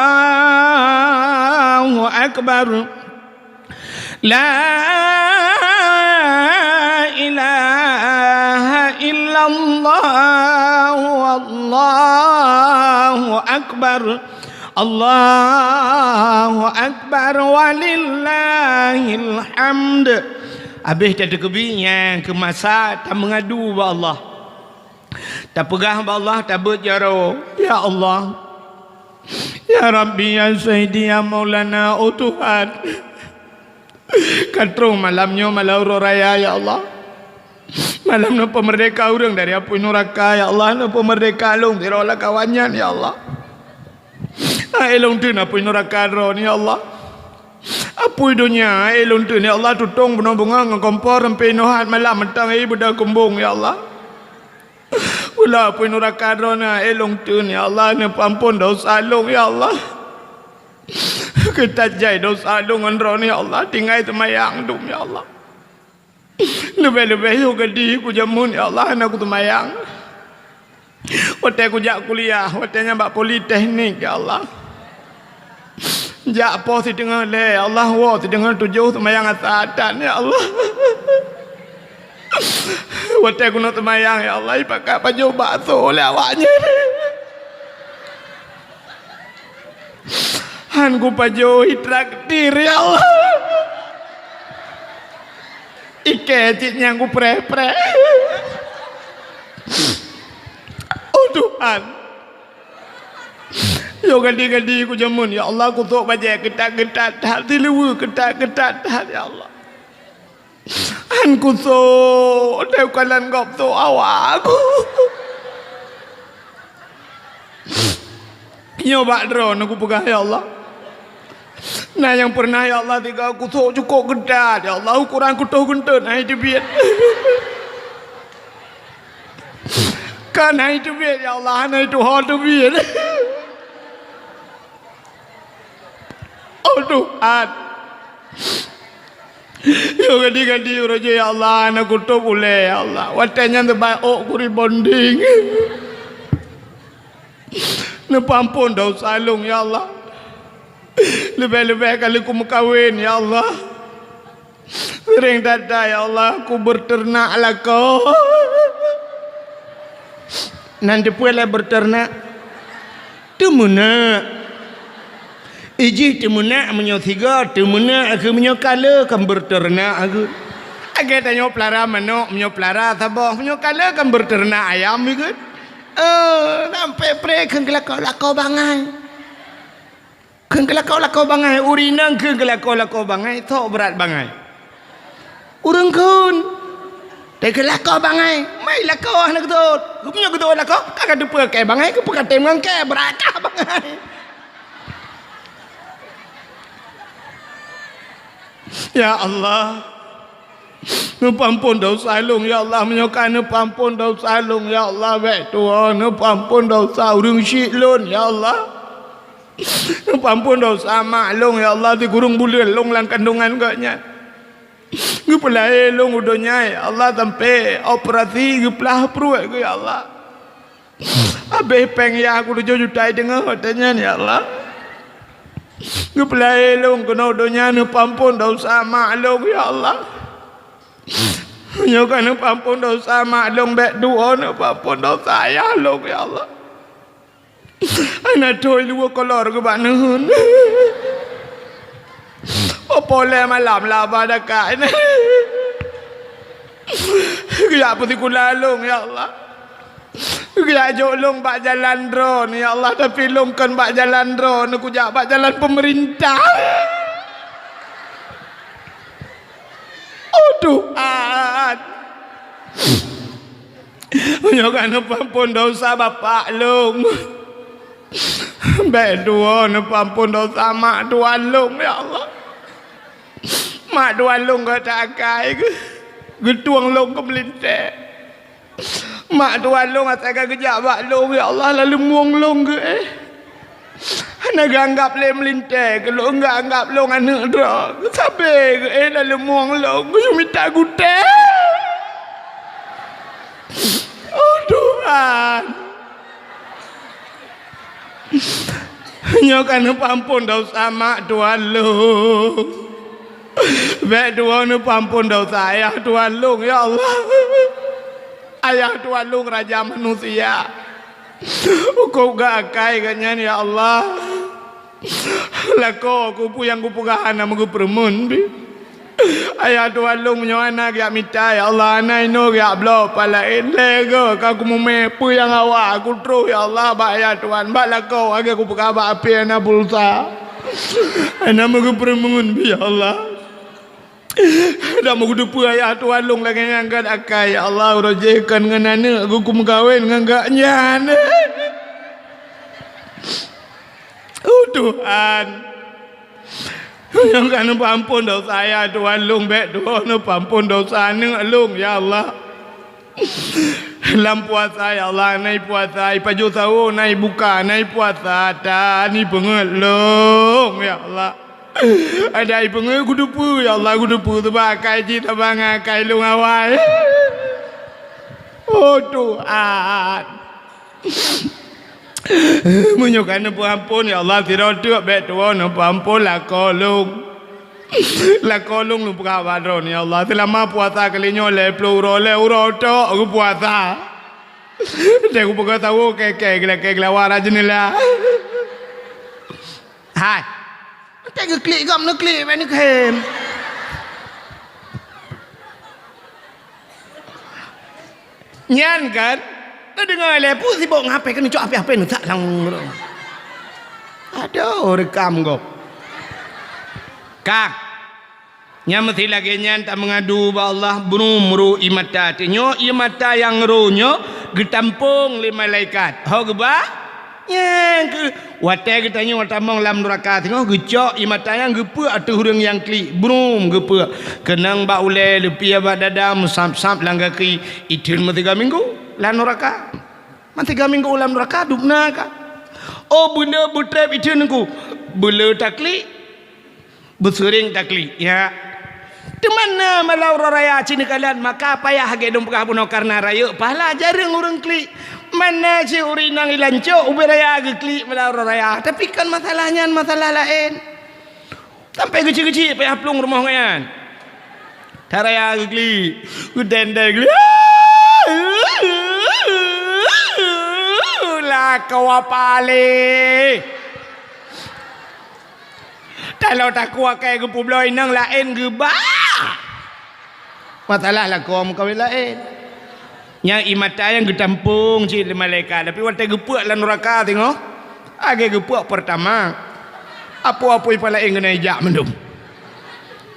Akbar. La ilaha illallah, wallahu akbar. Allahu akbar walillahil hamd. Abéh tateukeubi nyang keumasa tameungadu bak Allah. Tapeugah bak Allah, tabeuet jaroe, "Ya Allah, ya Rabbi, ya Sayyidi, ya Maulana, oh Tuhan." Ka trôh malam nyoe, malam uroe raya, ya Allah. Malam neupeumeurdeka ureuëng dari apui nuraka, ya Allah. Neupeumeurdeka lôn sidroe lam kawan nyan, ya Allah. Aé lôn teun apui nuraka droeneuh, ya Allah. Apui donya, aé lôn teun, ya Allah, tutong bunoe beungoh ngon kompor, sampoe inoe hat malam mantong aé beudôh kumbong, ya Allah. Ulah apui nuraka droeneuh, aé lôn teun, ya Allah, neupeuampon desya lôn, ya Allah. Keutat jai desya lôn ngon droeneuh, ya Allah, tinggai seumayang dum, ya Allah. Leubeh-leubeh yoh gadih kujameun, ya Allah, hana kuseumayang. Watée kujak kuliah, watée nyan bak politeknik, ya Allah. Jak poh siteungoh lhée, ya Allah, woe siteungoh tujoh seumayang asa that, ya Allah. Watée keunoe seumayang, ya Allah, ipakat pajoh bakso lé awaknyan. Han kupajoh itraktir, ya Allah. Ikée cit nyang kupreh-preh. Oh Tuhan. Yoh gadih-gadih kujameun, ya Allah, kusok bajée keutat-keutat that, siluweue keutat-keutat that, ya Allah. Han kusok, teukalon gob sok awak ku. Nyoe bak droeneuh kupeugah, ya Allah. Na nyang peureunah, ya Allah, tiga kusok cukôp geudat, ya Allah, ukoran kutoh geunteut hana teubiet. Kan hana teubiet, ya Allah, hana tuho teubiet. Oh Tuhan. Yoh gadih-gadih uroe jih, ya Allah, hana kutôb ulée, ya Allah. Watée nyan teubaih ôk ku rebonding. Neupeuampon desya lôn, ya Allah. Leubeh-leubeh kali kumeukawen, ya Allah. Seuréng that-that, ya Allah, kubeuteunak lakoe. Nan teupeue lé beuteurenak? Teumeunak. Ijih teumeunak meunyoe siga, teumeunak keuh meunyoe ka le kan beuteurenak keuh. Lagèe tanyoe peulara manok, meunyoe peulara saboh, meunyoe ka le kan beuteurenak ayam keuh. Eh, sampoe pré kheun geulako-lako bangai. Kheun geulako-lako bangai, ureueng inong kheun geulako-lako bangai, sok brat bangai. Ureueng kheun, teugeulako bangai, mai lako hana geuseuôt. Geumeunyoe geuseuôt lako, ka ka teupeue kèe bangai, geupeukatem ngon kèe, brat kah bangai. Ya Allah, neupeuampon desya lôn, ya Allah. Meunyoe ka neupeuampon desya lôn, ya Allah, bèk tuwoe neupeuampon desya ureueng syik lôn, ya Allah. Neupeuampon desya mak lôn, ya Allah, sikureueng buleuen lôn lam kandungan gobnyan. Geupeulahé lôn u donya, ya Allah, sampoe operasi geuplah pruet geuh, ya Allah. Habéh péng yah kutujoh juta i teungoh watèe nyan, ya Allah. Geupeulahé lôn keunoe u donya, neupeuampon desya mak lôn, ya Allah. Meunyoe ka neupeuampon desya mak lôn, bèk tuwoe neupeuampon desya ayah lôn, ya Allah. Hana thôn luweue kolor geuh bak neuheun. Poh lhèe malam laba dakak. Geujak peusikula lôn, ya Allah. Geujak jok lôn bak jalan droeneuh, ya Allah, tapi lôn kon bak jalan droeneuh, kujak bak jalan peumeurintah. Oh Tuhan. Meunyoe ka neupeuampon desya bapak lôn, bèk tuwoe neupeuampon desya mak tuan lôn, ya Allah. Mak tuan lôn gata akai geutueng lôn keu meulintèe. Mak tuan lôn asai ka geujak bak lôn, ya Allah, laleueng mueng lôn geuh, eh. Hana geuanggab lé meulintèe, geulôn geuanggab lôn aneuk droe. Sabé geuh, eh, laleueng mueng lôn, geuyue mita gutèe. Oh Tuhan. Nyoe ka neupeuampon desya mak tuan lôn. Bèk tuwoe neupeuampon desya ayah tuan lôn, ya Allah. Ayah tuan lôn raja manusia. Hukôm geuakai gobnyan, ya Allah. Lakoe keuh peue nyang kupeugah hana meugeupeureumeun pih. Ayah tuan lôn meunyoe hana geujak mita, ya Allah, hana inoe geujak bloe pat laén. Lhèe goe ka kumumè peue nyang hawa kutroh, ya Allah, bak ayah tuan, bak lakoe lagèe kupeugah bak apui hana pulsa. Hana meugeupeureumeun pih, ya Allah. Dan meugeuteupeu ayah tuan lôn lagèe nyan geuakai, ya Allah, uroe jéh kon ngon aneuk geuh kumeukawen ngon gobnyan. Oh Tuhan. Nyang ka neupeuampon desya ayah tuan lôn, bèk tuwoe neupeuampon desya aneuk lôn, ya Allah. Lam puasa, ya Allah, na ipuasa, ipajoh sawoe, na ibuka, na ipuasa, tan ipeungeuet lôn, ya Allah. Adak ipeungeuet kuteupeu, ya Allah, kuteupeu, sabab akai cit saban ngon akai lôn awai. Oh Tuhan. Meunyoe ka neupeuampon, ya Allah, sidroe teuk bèk tuwoe neupeuampon lakoe lôn. Lakoe lôn lôn peugah bak droeneuh, ya Allah, seulama puasa kali nyoe lhèe ploh uroe, lhèe uroe tok geupuasa. Deh kupeugah sawoe kèe-kèe geulakèe geulawa rot jeuneula. Hai. Watèe geuklik gob neuklik bèk neukhem. Nyan kan, neudeungoe lé peue sibok ngon H P, keuneuk cok H P, H P neusak lam. Aduh, rekam gob. Kang, nyan meusé lagèe nyan tameungadu bak Allah, brum ru ié mata. Teungoh ié mata nyang ru nyoe geutampông lé malaikat. Ho geuba? Nyang keuh, watèe geutanyoe tamong lam nuraka singoh, geucok ié mata nyan geupeuk ateueh ureueng nyang klik, brum geupeuk. Keunong bak ulèe, leupie bak dada, meusab-sab lam gaki, itheun meusiga minggu lam nuraka. Meusiga minggu lam nuraka, dubna ka. Oh, beuleu beutrép itheun Teungku. Beuleu taklik. Beuseuring taklik, ya. Teuma na malam uroe raya cit neukalon, maka payah lagèe lôn peugah bunoe kareuna rayeuk pahala jareueng ureueng klik. Mana cit ureueng inong ilan cok ubé raya geuklik malam uroe raya. Tapi kon masalah nyan, masalah laén. Sampai geucik-geucik payah plueng rumoh nyan. That raya geuklik, geutendeng klik. Kawa pale. Talo takue keu geupubloe inong laén geuba. Masalah lakoe meukawen laén. Nyang i mata nyang geutampong cit lé malaikat, tapi watée geupeuek lam nuraka teungoh, lagée geupeuek peurtama. Apui-apui palaén keuneuk ijak mandum.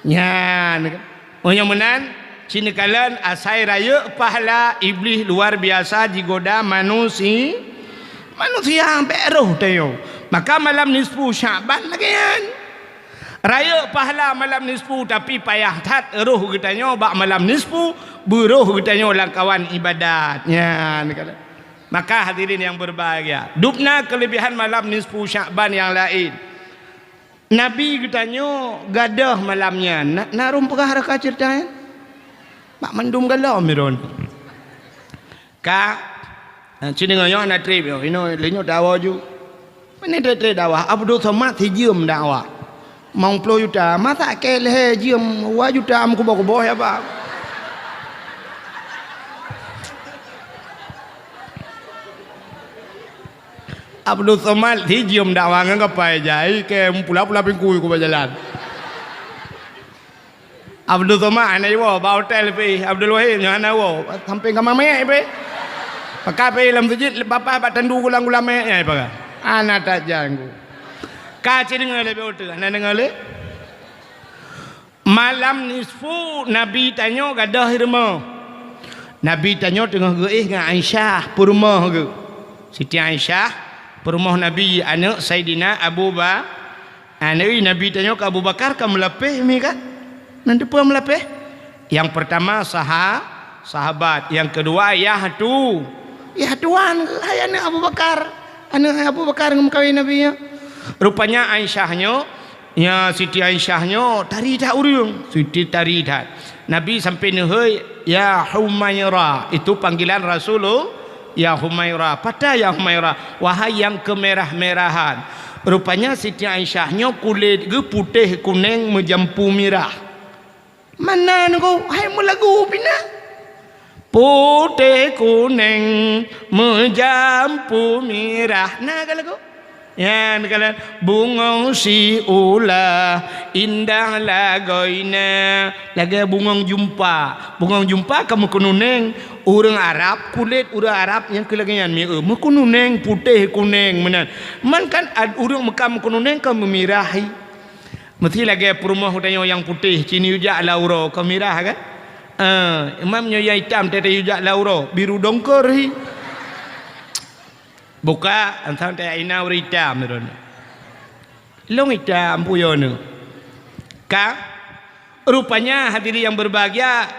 Nyan. Meunyoe meunan, ci neukalon asai rayeuk pahala Iblih luar biasa jigoda manusi-, manusia bék roh tanyoe. Maka malam nisfu Syakban lagée nyan. Rayeuk pahala malam nisfu, tapi payah that roh geutanyoe bak malam nisfu, beuroh geutanyoe lam kawan ibadat. Nyan, neukalon. Maka hadirin yang berbahagia, dubna keulebihan malam nisfu Syakban nyang laén. Nabi geutanyoe gadôh malam nyan. Na, na rhom peugah raka ceurita nyan? Bak mandum galom miron. Ka, na, ci deungoe nyoe hana treb nyoe. Inoe lé nyoe dakwa ju. Meunan treb-treb dakwa. Abdul Somad sijeuem dakwa. Limong ploh juta. Masa keu lhée jeuem dua juta meukuboh-kuboh ya, Pak? Abdul Somad sijeuem dakwa ngon kapai jai keu pula-pula pingkui ku bak jalan. Abdul Somad hana iwoe bak hotel pih. Abdul Wahid nyoe hana iwoe. Sampéng kama manyét pih. Pakai pih lam sujid, papah bak tandu gulang-gulang manyét nyang ipaga. Hana tajanggu. Ka ci deungoe lé beu teuh, hana deungoe lé? Malam nisfu Nabi tanyoe gadôh i rumoh. Nabi tanyoe teungoh geuéh ngon Aisyah, peurumoh geuh. Siti Aisyah, peurumoh Nabi, aneuëk Saidina Abu Ba-, aneuëk Nabi tanyoe keu Abu Bakar ka meulapéh mi kan? Nan teupeue meulapéh? Nyang peurtama saha-, sahabat, nyang keudua yah tu-, yah tuan, hai aneuëk Abu Bakar. Aneuëk Abu Bakar ngon meukawen Nabi nyoe. Rupanya Aisyah nyoe, ya, Siti Aisyah nyoe tari that ureuëng, Siti tari that. Nabi sampai neuhôi, "Ya Humaira," itu panggilan Rasulullah, "Ya Humaira." Pata ya Humaira, wahai yang kemerah-merahan. Rupanya Siti Aisyah nyoe kulét geuh putéh kuneng meujampu mirah. Mana nunggu hai meulagu pina? Putéh kuneng meujampu mirah. Na ka lagu? Nyan ka lagu. Bungong siula indah lagoina. Lagée bungong jumpa. Bungong jumpa ka meukeununeng. Ureuëng Arab, kulét ureuëng Arab nyang keu lagée nyan mi-, meukeununeng, putéh kuneng meunan. Man kan ad-, ureuëng Mekah meukeununeng ka meumirah. Meusti lagée peurumoh geutanyoe nyang putéh, ci neuyue jak lam uroe, ka mirah kan? Ah, imam nyoe nyang itam, teuh neuyue jak lam uroe, biru dongkor hi. Buka, antang teuh ina ureuëng itam droeneuh. Lôn itam peue yo neuh. Ka? Rupanya hadirin yang berbahagia,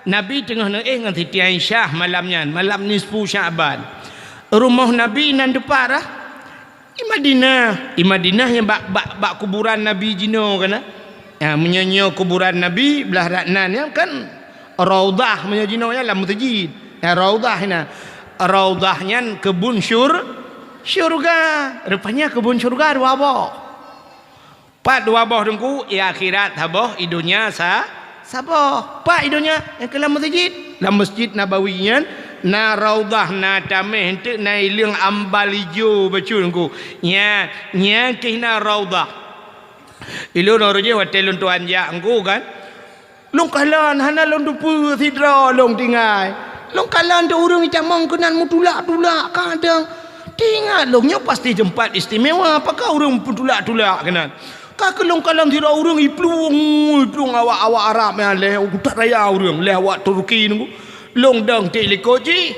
Nabi teungoh neuéh ngon Siti Aisyah malam nyan, malam nisfu Sya'ban. Rumoh Nabi nan dipat rhah? I Madinah, i Madinah nyang bak, bak, bak kuburan Nabi jinoe kan? Ya, meunyoe nyoe kuburan Nabi, blah rat nan nyan kan Raudhah, meunyoe jinoe nyan lam meuseujid. Ya, Raudhah nyan. Raudhah nyan keubun syur-, syurga. Rupanya keubun syurga dua boh. Pat dua boh teungku, i akhirat saboh, i donya sa-, saboh. Pat i donya, nyang keu lam meuseujid. Lam Masjid Nabawi nyan, na Raudhah, na taméh eunteuk, na ileueng ambal ijo bacut teungku. Nya, nyan keuh na Raudhah. Ilôn uroe jih watée lôn tuan jak teungku kan, lôn kalon hana lôn teupeue sidroe lôn tinggai. Lôn kalon teuh ureuëng itamong keunan meutulak-tulak kadang. Teuingat lôn nyoe pasti teumpat istimewa, pakon ureuëng meutulak-tulak keunan. Ka keu lôn kalon sidroe ureuëng iplueng, iplueng awak-awak Arab nyan lhée utak raya ureuëng, lhée awak Turki nunggu. Lôn dong tiek likot jih.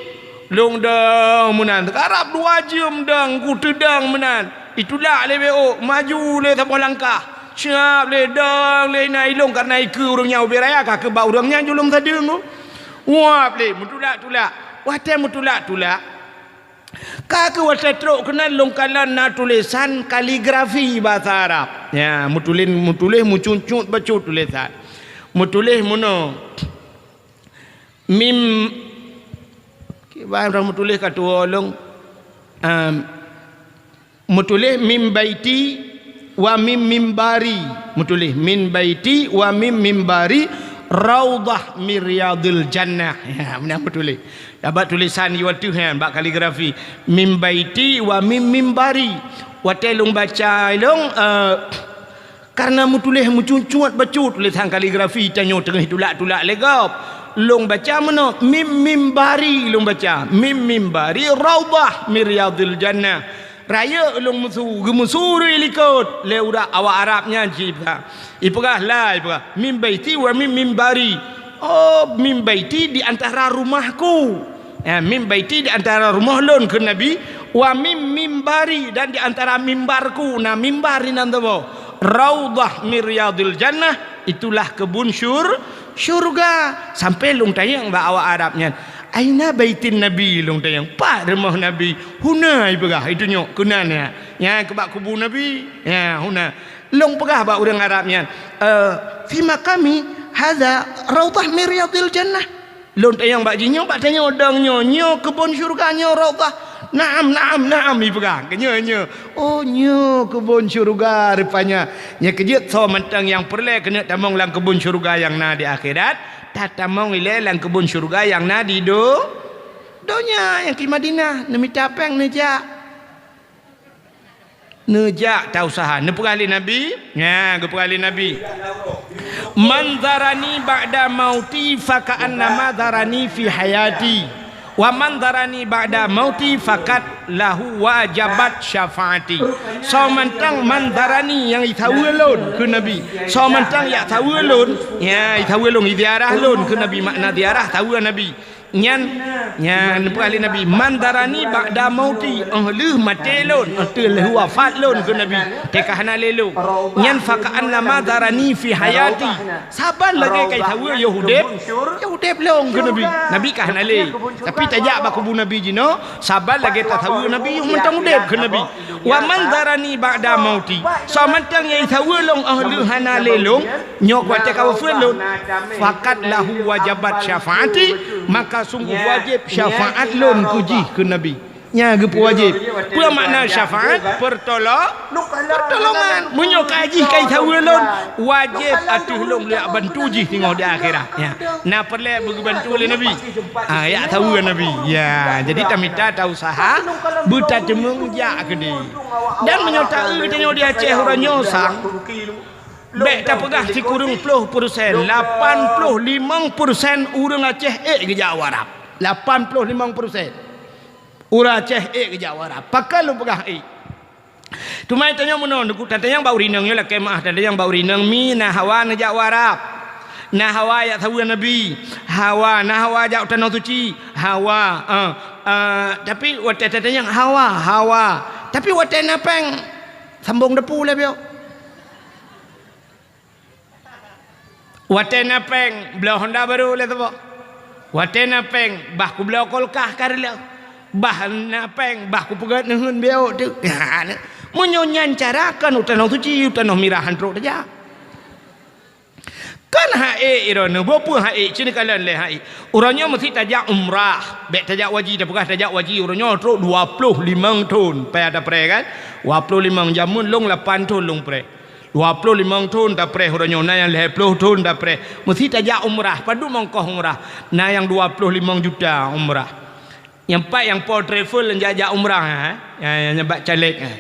Lôn dong meunan. Karab dua jeuem dong, ku teudong meunan. Itulak lé B O, maju lé saboh langkah. Siab lé dong lé na ilôn karna ikeue ureuëng nyan ubé raya ka keu bak ureuëng nyan julom sadeueng. Wab lé meutulak-tulak. Watée meutulak-tulak, ka keu watée trok keunan lôn kalon na tulésan kaligrafi basa Arab. Ya, meutuléh, meutuléh meucut-cut bacut tulésan. Meutuléh meunoe. Mim, kiban ureuëng meutuléh ka tuwoe lôn, em, meutuléh mim baiti wa mim mimbari. Meutuléh min baiti wa mim mimbari, Raudhah min riyadhil jannah. Ya, meunan meutuléh. Bak tulésan di watèe nyan, bak kaligrafi. Min baiti wa min mimbari. Watèe lôn baca lôn, eh, kareuna meutuléh meucuncut bacut tulésan kaligrafi tanyoe teungoh tulak-tulak lé gob. Lôn baca meunoe, mim mimbari lôn baca. Mim mimbari raudhah min riyadhil jannah. Rayeuk lôn meusu, geumeusu rui likot lé urat awak Arab nyan cit. Ipeugah la, ipeugah, "Min baiti wa min mimbari." Oh, min baiti di antara rumahku. Ya, min baiti di antara rumoh lôn, kheun Nabi, "Wa min mimbari," dan di antara mimbarku, na mimbar inan saboh. "Raudhah min riyadhil jannah," itulah keubun syur-, syurga. Sampai lôn tanyong bak awak Arab nyan, "Aina baitin Nabi?" Lôn tanyong, "Pat rumoh Nabi?" "Huna," ipeugah, "itunyok, keunan nyan. Nyan keu bak kubu Nabi." Ya, huna. Lôn peugah bak ureuëng Arab nyan, "Eh, fi maqami hadza raudhah min riyadhil jannah." Lôn tanyong bak jih, "Nyoe bak tanyoe dong nyoe, nyoe keubon syurga, nyoe raudhah?" "Na'am, na'am, na'am," ipeugah. "Nyoe, nyoe." "Oh, nyoe keubon syurga rupanya." Nyang keujeuet soe mantong nyang peureulée keuneuk tamong lam keubon syurga nyang na di akhirat, tatamong ilée lam keubon syurga nyang na di do-, donya nyang di Madinah, neumita péng neujak. Neujak ta usaha. Neupeugah lé Nabi? Nya, geupeugah lé Nabi, "Man zarani ba'da mauti faka'annama zarani fi hayati. Wa man zarani ba'da mauti faqad lahu wajabat syafaati." Soe mantong man zarani nyang jisaweue lôn, kheun Nabi. Soe mantong jak saweue lôn, ya, jisaweue lôn, jiziarah lôn, kheun Nabi. Makna ziarah, saweue Nabi. Nyan, nyan peugah lé Nabi, "Man zarani ba'da mauti," óh lheueh maté lôn, óh lheueh wafat lôn, kheun Nabi, teuka hana lé lôn. Nyan, "Faka'annama zarani fi hayati." Saban lagée ka jisaweue yoh udeb, yoh udeb lôn, kheun Nabi. Nabi ka hana lé. Tapi tajak bak kubu Nabi jinoe, saban lagée tasaweue Nabi yoh mantong udeb, kheun Nabi. "Wa man zarani ba'da mauti." Soe mantong nyang jisaweue lôn óh lheueh hana lé lôn, nyoe watée ka wafeuet lôn, "Faqad lahu wajabat syafaati," maka sungguh wajéb syafaat lôn keu jih, kheun Nabi. Nya geupeuwajéb. Peue makna syafaat? Peurtolo-, peurtolongan. Meunyoe ka jih ka jisaweue lôn, wajéb ateueh lôn jak bantu jih singoh di akhirat. Ya. Na peureulée beugeubantu lé Nabi. Ah, jak saweue Nabi. Ya, jadi tamita ta usaha beutateumeung jak keudeh. Dan meunyoe taeu tanyoe di Aceh uroe nyoe sang, bék tapeugah sikureueng ploh persen, lapan ploh limong persen ureuëng Aceh ék geujak u Arab. Lapan ploh limong persen ureuëng Aceh ék geujak u Arab. Pakon lôn peugah ék? Teuma tanyoe meunoe, neuk tatanyong bak ureuëng inong nyoe lakée meuáh, tatanyong bak ureuëng inong, mi na hawa neujak u Arab. Na hawa jak saweue Nabi. Hawa, na hawa jak u tanoh suci. Hawa, eh, eh, tapi watée tatanyong hawa, hawa. Tapi watée na péng, sambong depu lé biôh. Watée na péng, bloe honda barô lé saboh. Watée na péng, bah kubloe kulkas ka reuloh. Bah na péng, bah kupeugét neuheun biôh teuk. Meunyoe nyan cara, kon u tanoh suci, u tanoh mirah han trok tajak. Kon ha'ék droeneuh, boh peue ha'ék, ci neukalon lé ha'ék. Uroe nyoe meusti tajak umrah, bék tajak waji, tapeugah tajak waji, uroe nyoe trok dua ploh limong thon, payah tapreh kan? Dua ploh limong, jameun lôn lapan thon lôn preh. Dua ploh limong thon tapreh uroe nyoe, na nyang lhée ploh thon tapreh. Meusti tajak umrah, padub ongkoh umrah. Na nyang dua ploh limong juta umrah. Nyang pat nyang po travel nyang jak-jak umrah, ha? Nyang, nyang, nyang bak caleg, ha?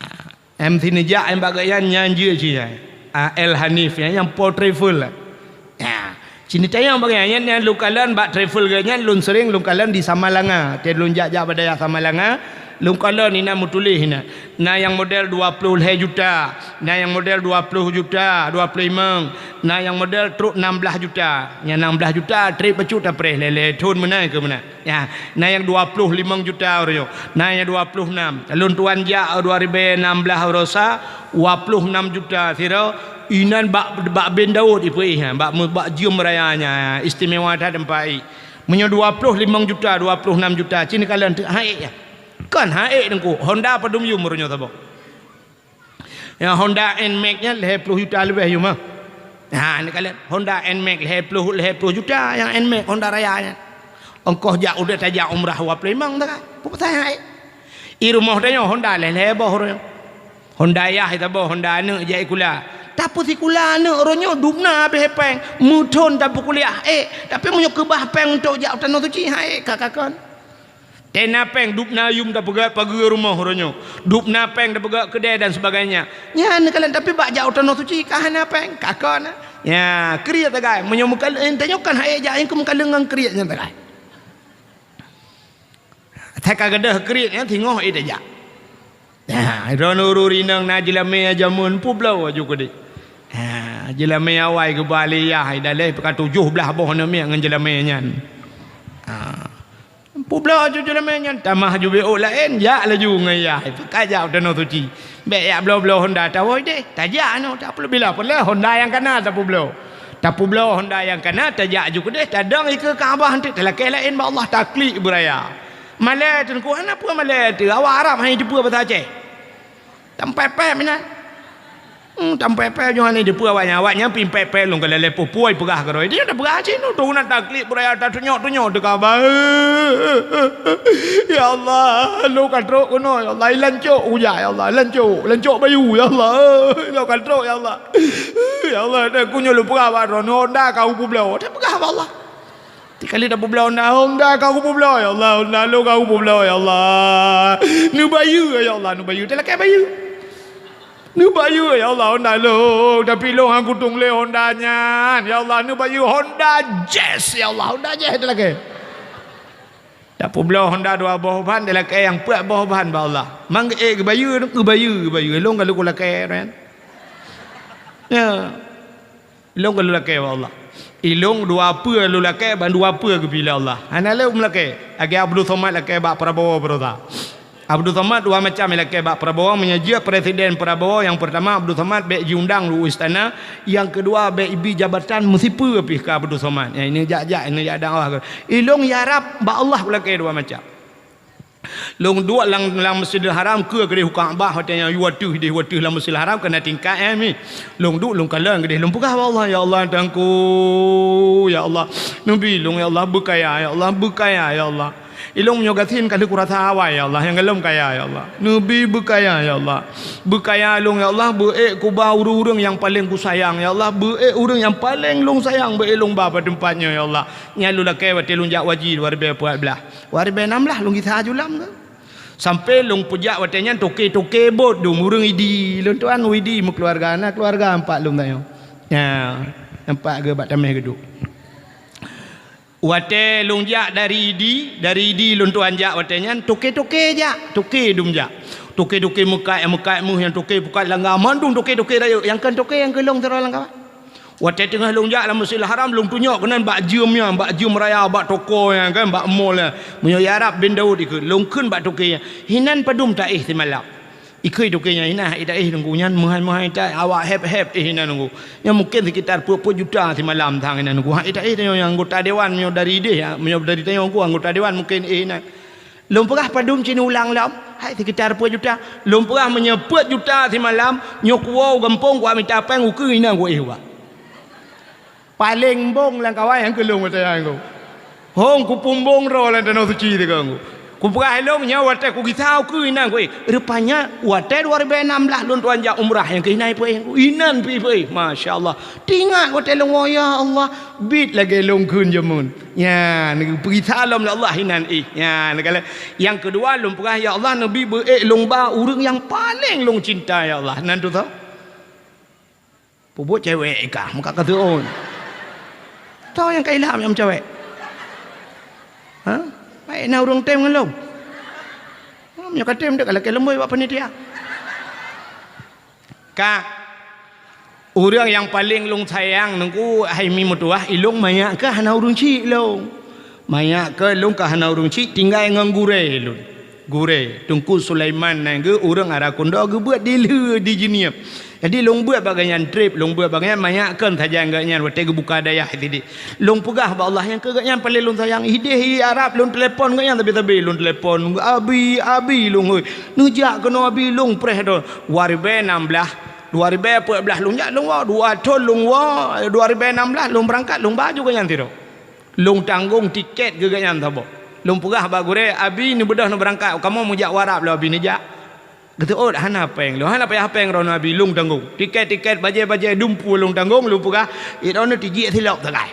Ah, em sini jak, em bak gobnyan, nyan jeuet cit nyan. Ah, El Hanif, nyan nyang po travel. Ya. Sini tayang bagai nyan, nyan lôn kalon bak travel geuh nyan, lôn sering lôn kalon di Samalanga. Watée lôn jak-jak bak dayah Samalanga, lôn kalon inan meutuléh inan. Na nyang model dua ploh lhée juta, na nyang model dua ploh juta, dua ploh limong, na nyang model trok nam blaih juta. Nyang nam blaih juta treb bacut tapreh lhée-lhée thon meunan keu meunan. Ya, na nyang dua ploh limong juta uroe nyoe, na nyang dua ploh nam. Lôn tuan jak dua ribée nam blaih uroe sa, dua ploh nam juta sidroe, inan bak, bak Bin Daud ipeuéh nyan, bak, bak jeuem raya nyan, istimewa that teumpat ék. Meunyoe dua ploh limong juta, dua ploh nam juta, ci neukalon teuk ha'ék nyan. Kon ha'ék teungku, Honda padum yum uroe nyoe saboh. Nyang Honda Nmax nyan lhée ploh juta leubeh yum ah. Ha, neukalon Honda Nmax lhée ploh, lhée ploh juta nyang Nmax Honda raya nyan. Ongkoh jak udeb tajak umrah dua ploh limong takai. Peue pasai ha'ék? I rumoh tanyoe Honda lhée-lhée boh uroe nyoe. Honda yah saboh, Honda aneuëk jak sikula. Tapeusikula aneuk uroe nyoe dubna habéh péng, meuthon tapeukuliah, ék, tapi meunyoe keubah péng untuk jak u Tanoh Suci, han ék ka kakon. Tena péng dubna yum tapeugét pageue rumoh uroe nyoe, dubna péng tapeugét keudè dan sebagainya. Nyan kalon, tapi bak jak u Tanoh Suci ka hana péng, kakon. Nya, kriet sagai, meunyoe meukalon, tanyoe kan han ék jak, nyang keu meukalon ngon kriet nyan sagai. Asai ka gadôh kriet nyan singoh ék tajak. Nah, droeneuh ureuëng inong na jeulamé jameun publoe aju keudeh. Ha, jeulamé awai geuba lé yah, daleh peuka tujoh blaih boh aneuk miet ngon jeulamé nyan. Ha. Publoe aju jeulamé nyan, tamah aju B O laén, jak laju ngon yah, peuka jak u Tanoh Suci. Bék jak bloe-bloe honda tawoi deh, tajak nyoe, tak peuleueh bila peureulée honda nyang kana tapubloe. Tapubloe honda nyang kana, tajak aju keudeh, tadong ikeue Ka'bah, enteuk talakée laén bak Allah, taklik beuraya. Malée teungku, hana peue malée teuh, awak Arab hana jiteupeue basa Aceh. Tampée-pée meunan. Hmm, tampée-pée nyoe hana jiteupeue awaknyan, awaknyan pih pée-pée lôn ka lalée puih-puih peugah keudroe. Dia dah peugah cit, tu na taklik beuraya tatunyok-tunyok teuka ba. Ya Allah, lôn ka trok keunoe, ya Allah, lancok ujak, ya Allah, lancok, lancok bayu, ya Allah, lôn ka trok, ya Allah. Ya Allah, dan ku nyoe lôn peugah bak droeneuh, honda ka kupubloe, dah peugah bak Allah. Tikali dah publoe honda, honda ka kupubloe, ya Allah, honda lôn ka kupubloe, ya Allah. Neubayeue, ya Allah, neubayeue, talakée bayeue. Neubayeue, ya Allah, honda lôn, tapi lôn han kutueng lé honda nyan, ya Allah, neubayeue honda Jazz, ya Allah, honda Jazz talakée. Tapubloe honda dua boh ban, talakée nyang peuet boh ban bak Allah. Mang geu-, eh, geubayeue, geubayeue, geubayeue. Lôn ka lheueh kulakée nyan. Ya. Ilôn ka lôn lakée bak Allah. Ilôn dua peue lôn lakée, ban dua peue geupilée Allah. Hana lé meulakée. Lagée Abdul Somad lakée bak Prabowo baroesa. Abdul Somad dua macam ilakée bak Prabowo, meunyoe jeuet presiden Prabowo, nyang peurtama Abdul Somad bék jiundang u istana, nyang keudua bék ibi jabatan meusipeue pih keu Abdul Somad. Nyang ini jak-jak, ini jak dakwah. Ilôn ya Rab bak Allah lakée dua macam. Lôn duek lam, lam Masjidil Haram, keue keudeh u Ka'bah, watée nyan yue ateueh deh, u ateueh lam Masjidil Haram, keunan tingkat, eh, mi. Lôn duek, lôn kalon keudeh, lôn peugah bak Allah, "Ya Allah, Tuhanku, ya Allah, neubi lôn, ya Allah, beukaya, ya Allah, beukaya, ya Allah. Ilôn meunyoe gasien ka lheueh kurasa awai, ya Allah, nyang golom kaya, ya Allah. Neubi beukaya, ya Allah. Beukaya lôn, ya Allah, beu-ék kuba ureuëng-ureuëng nyang paleng kusayang, ya Allah, beu-ék ureuëng nyang paleng lôn sayang, beu-ék lôn ba bak teumpat nyoe, ya Allah." Nyan lôn lakée watée lôn jak haji dua ribée peuet blaih. Dua ribée nam blaih lôn gisa aju lam tu. Sampoe lôn peujak watée nyan toke-toke bot dum ureuëng Idi. Lôn tuan Idi meukeuluwarga, na keuluwarga empat lôn tanyoe. Nya, empat geuh bak tameh geuduek. Watée lôn jak dari Idi, dari Idi lôn tuan jak watée nyan, toke-toke jak, toke dum jak. Toke-toke meukat, meukat meuh nyang toke pukat langga, mandum toke-toke rayeuk, nyang kon toke nyang keulong sidroe lam kawan. Watée teungoh lôn jak lam Masjidil Haram, lôn tunyok keunan bak jeuem nyan, bak jeuem raya, bak toko nyan kan, bak mall nyan. Meunyoe ya Rab bin Daud ikheun, lôn kheun bak toke nyan, "Hinan padum taéh simalam?" Ikheun toke nyan, "Hinan hana taéh Teungku, nyan meuhai-meuhai that, awak héb-héb éh hinan Teungku. Nyan mungken sekitar peuet puluh juta simalam sang hinan Teungku. Hana taéh tanyoe nyang anggota dewan meunyoe dari idéh, ya, meunyoe dari tanyoe Teungku anggota dewan mungken éh hinan." Lôn peugah padum cit ulang lom, hai sekitar peuet juta. Lôn peugah meunyoe peuet juta simalam, nyoe kuwoe u gampông kuat mita péng ukeue inan kuéh ubat. Paleng bong lam kawan nyang keulong watée nyan ku. Hong kupumbong droe lam Tanoh Suci teuka ku. Kupeugah ilong nyoe watée kugisa ukeue inan kuéh. Rupanya watée dua ribée nam blaih lôn tuan jak umrah nyang keuh inan ipuéh ku. Inan pih ipuéh. Masya Allah. Tingat watée lôn woe, ya Allah, bit lagée lôn kheun jameun. Nyan, peugisa lom lé Allah inan éh. Nyan, kala-, nyang keudua lôn peugah, "Ya Allah, neubi beu-ék lôn ba ureuëng nyang paleng lôn cinta, ya Allah." Nan tu tho. Peubuet cewek ka, muka ka teuôn. Tho nyang ka ilham nyang cewek. Ha? Baik na ureuëng tem ngon lôn. Ha, meunyoe ka tem dek ka lakée leumboi bak panitia. Ka, ureuëng nyang paleng lôn sayang nungku hai mi meutuwah, ilong manyak keu hana ureuëng chik lôn. Manyak keu lôn ka hana ureuëng chik, tinggai ngon gurée lôn. Gurée, Teungku Sulaiman nan geuh ureuëng Ara Kundo geubeuet di lheueh di Jeunieb. Jadi lôn beuet bak gobnyan treb, lôn beuet bak gobnyan manyak keu sajan gobnyan watée geubuka dayah sideh. Lôn peugah bak Allah nyang keu gobnyan paleng lôn sayang. Ideh i Arab lôn telepon gobnyan sabe-sabe lôn telepon. Abi, abi lôn hôi. Neujak keunoe abi lôn preh droe. Dua ribée nam blaih, dua ribée peuet blaih lôn jak lôn woe, dua thon lôn woe, dua ribée nam blaih lôn beurangkat lôn ba aju gobnyan sidroe. Lôn tanggong tiket keu gobnyan saboh. Lôn peugah bak gurée, "Abi neubeudôh neubeurangkat, kamoe meujak u Arab lom abi neujak." Geuteuôt hana péng lôn, hana payah péng droeneuh Abi, lôn tanggong. Tiket-tiket, bajée-bajée dumpeue lôn tanggong, lôn peugah, droeneuh tijik silop sagai.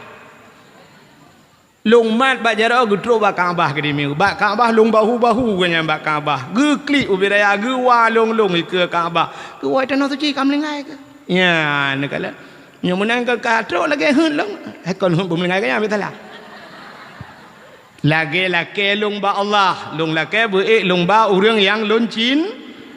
Lôn mat bak jaroe geutrok bak Ka'bah keudimeu. Bak Ka'bah lôn bahu-bahu geuh nyan bak Ka'bah. Geuklik ubit raya, geuwa lôn-lôn ikeue Ka'bah. Geuwoe tanoh suci ka meulinggai keuh. Nyan neukalon. Nyoe meunan kon ka trok lagée heuet lôn. Hai kon heuet beumeulinggai keu nyan, biasalah. Lagée lakée lôn bak Allah, lôn lakée beuék lôn bak ureuëng nyang lôn cin.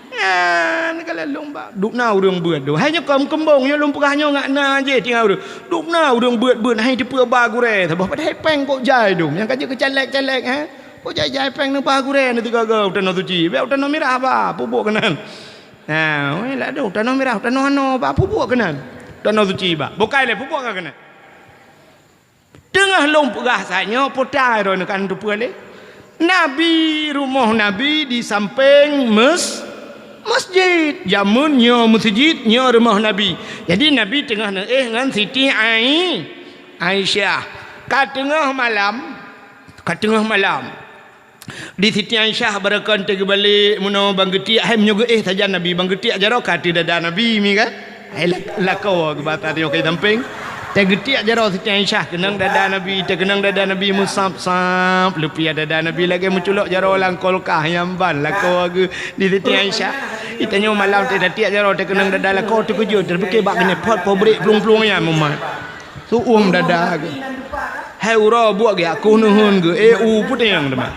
Nyan, kalau lôn bak, dubna ureuëng beuet dum. Hai nyoe keumbong, nyoe lôn peugah nyoe ngat na jih tinggai ureuëng. Dubna ureuëng beuet-beuet, hai teupeu ba gurée. Saboh padahai péng kok jai dum. Nyang ka jeuet keu caleg-caleg, ha? Kok jai-jai péng neuba gurée neuteuka geu u Tanoh Suci. Bék u Tanoh Mirah ba, peubuet keunan. Ha, weh, ladôm u Tanoh Mirah, u Tanoh Anoe ba, peubuet keunan. Tanoh Suci ba. Bukai lé, peubuet ka keunan. Teungoh lôn peugah saát nyoe, peue ta droeneuh ka neuteupeue lé? Nabi, rumoh Nabi di sampéng mes-, masjid. Jameun nyoe meuseujid, nyoe rumoh Nabi. Jadi, Nabi teungoh neuéh ngon Siti Ai-, Aisyah. Ka teungoh malam, ka teungoh malam. Di Siti Aisyah barokon teugeubalek meunoe ban geutiek, hai meunyoe geuéh sajan Nabi ban geutiek jaroe ka ateueh dada Nabi mi kan? Hai la-, lakoe geuba tanyoe kai sampéng. Teugeutiek jaroe Siti Aisyah keunong dada Nabi, teukeunong dada Nabi meusab-sab, leupie dada Nabi lagée meuculok jaroe lam kulkah nyang ban lakoe geuh di Siti Aisyah. Di tanyoe malam teugeutiek jaroe teukeunong dada lakoe teukeujot, teupike bak keuneuk phot pobrek plueng-plueng nyan mumat. Su'uem dada geuh. Hai uroe buet geuh aku neuheun geuh, eh, u puténg teuma.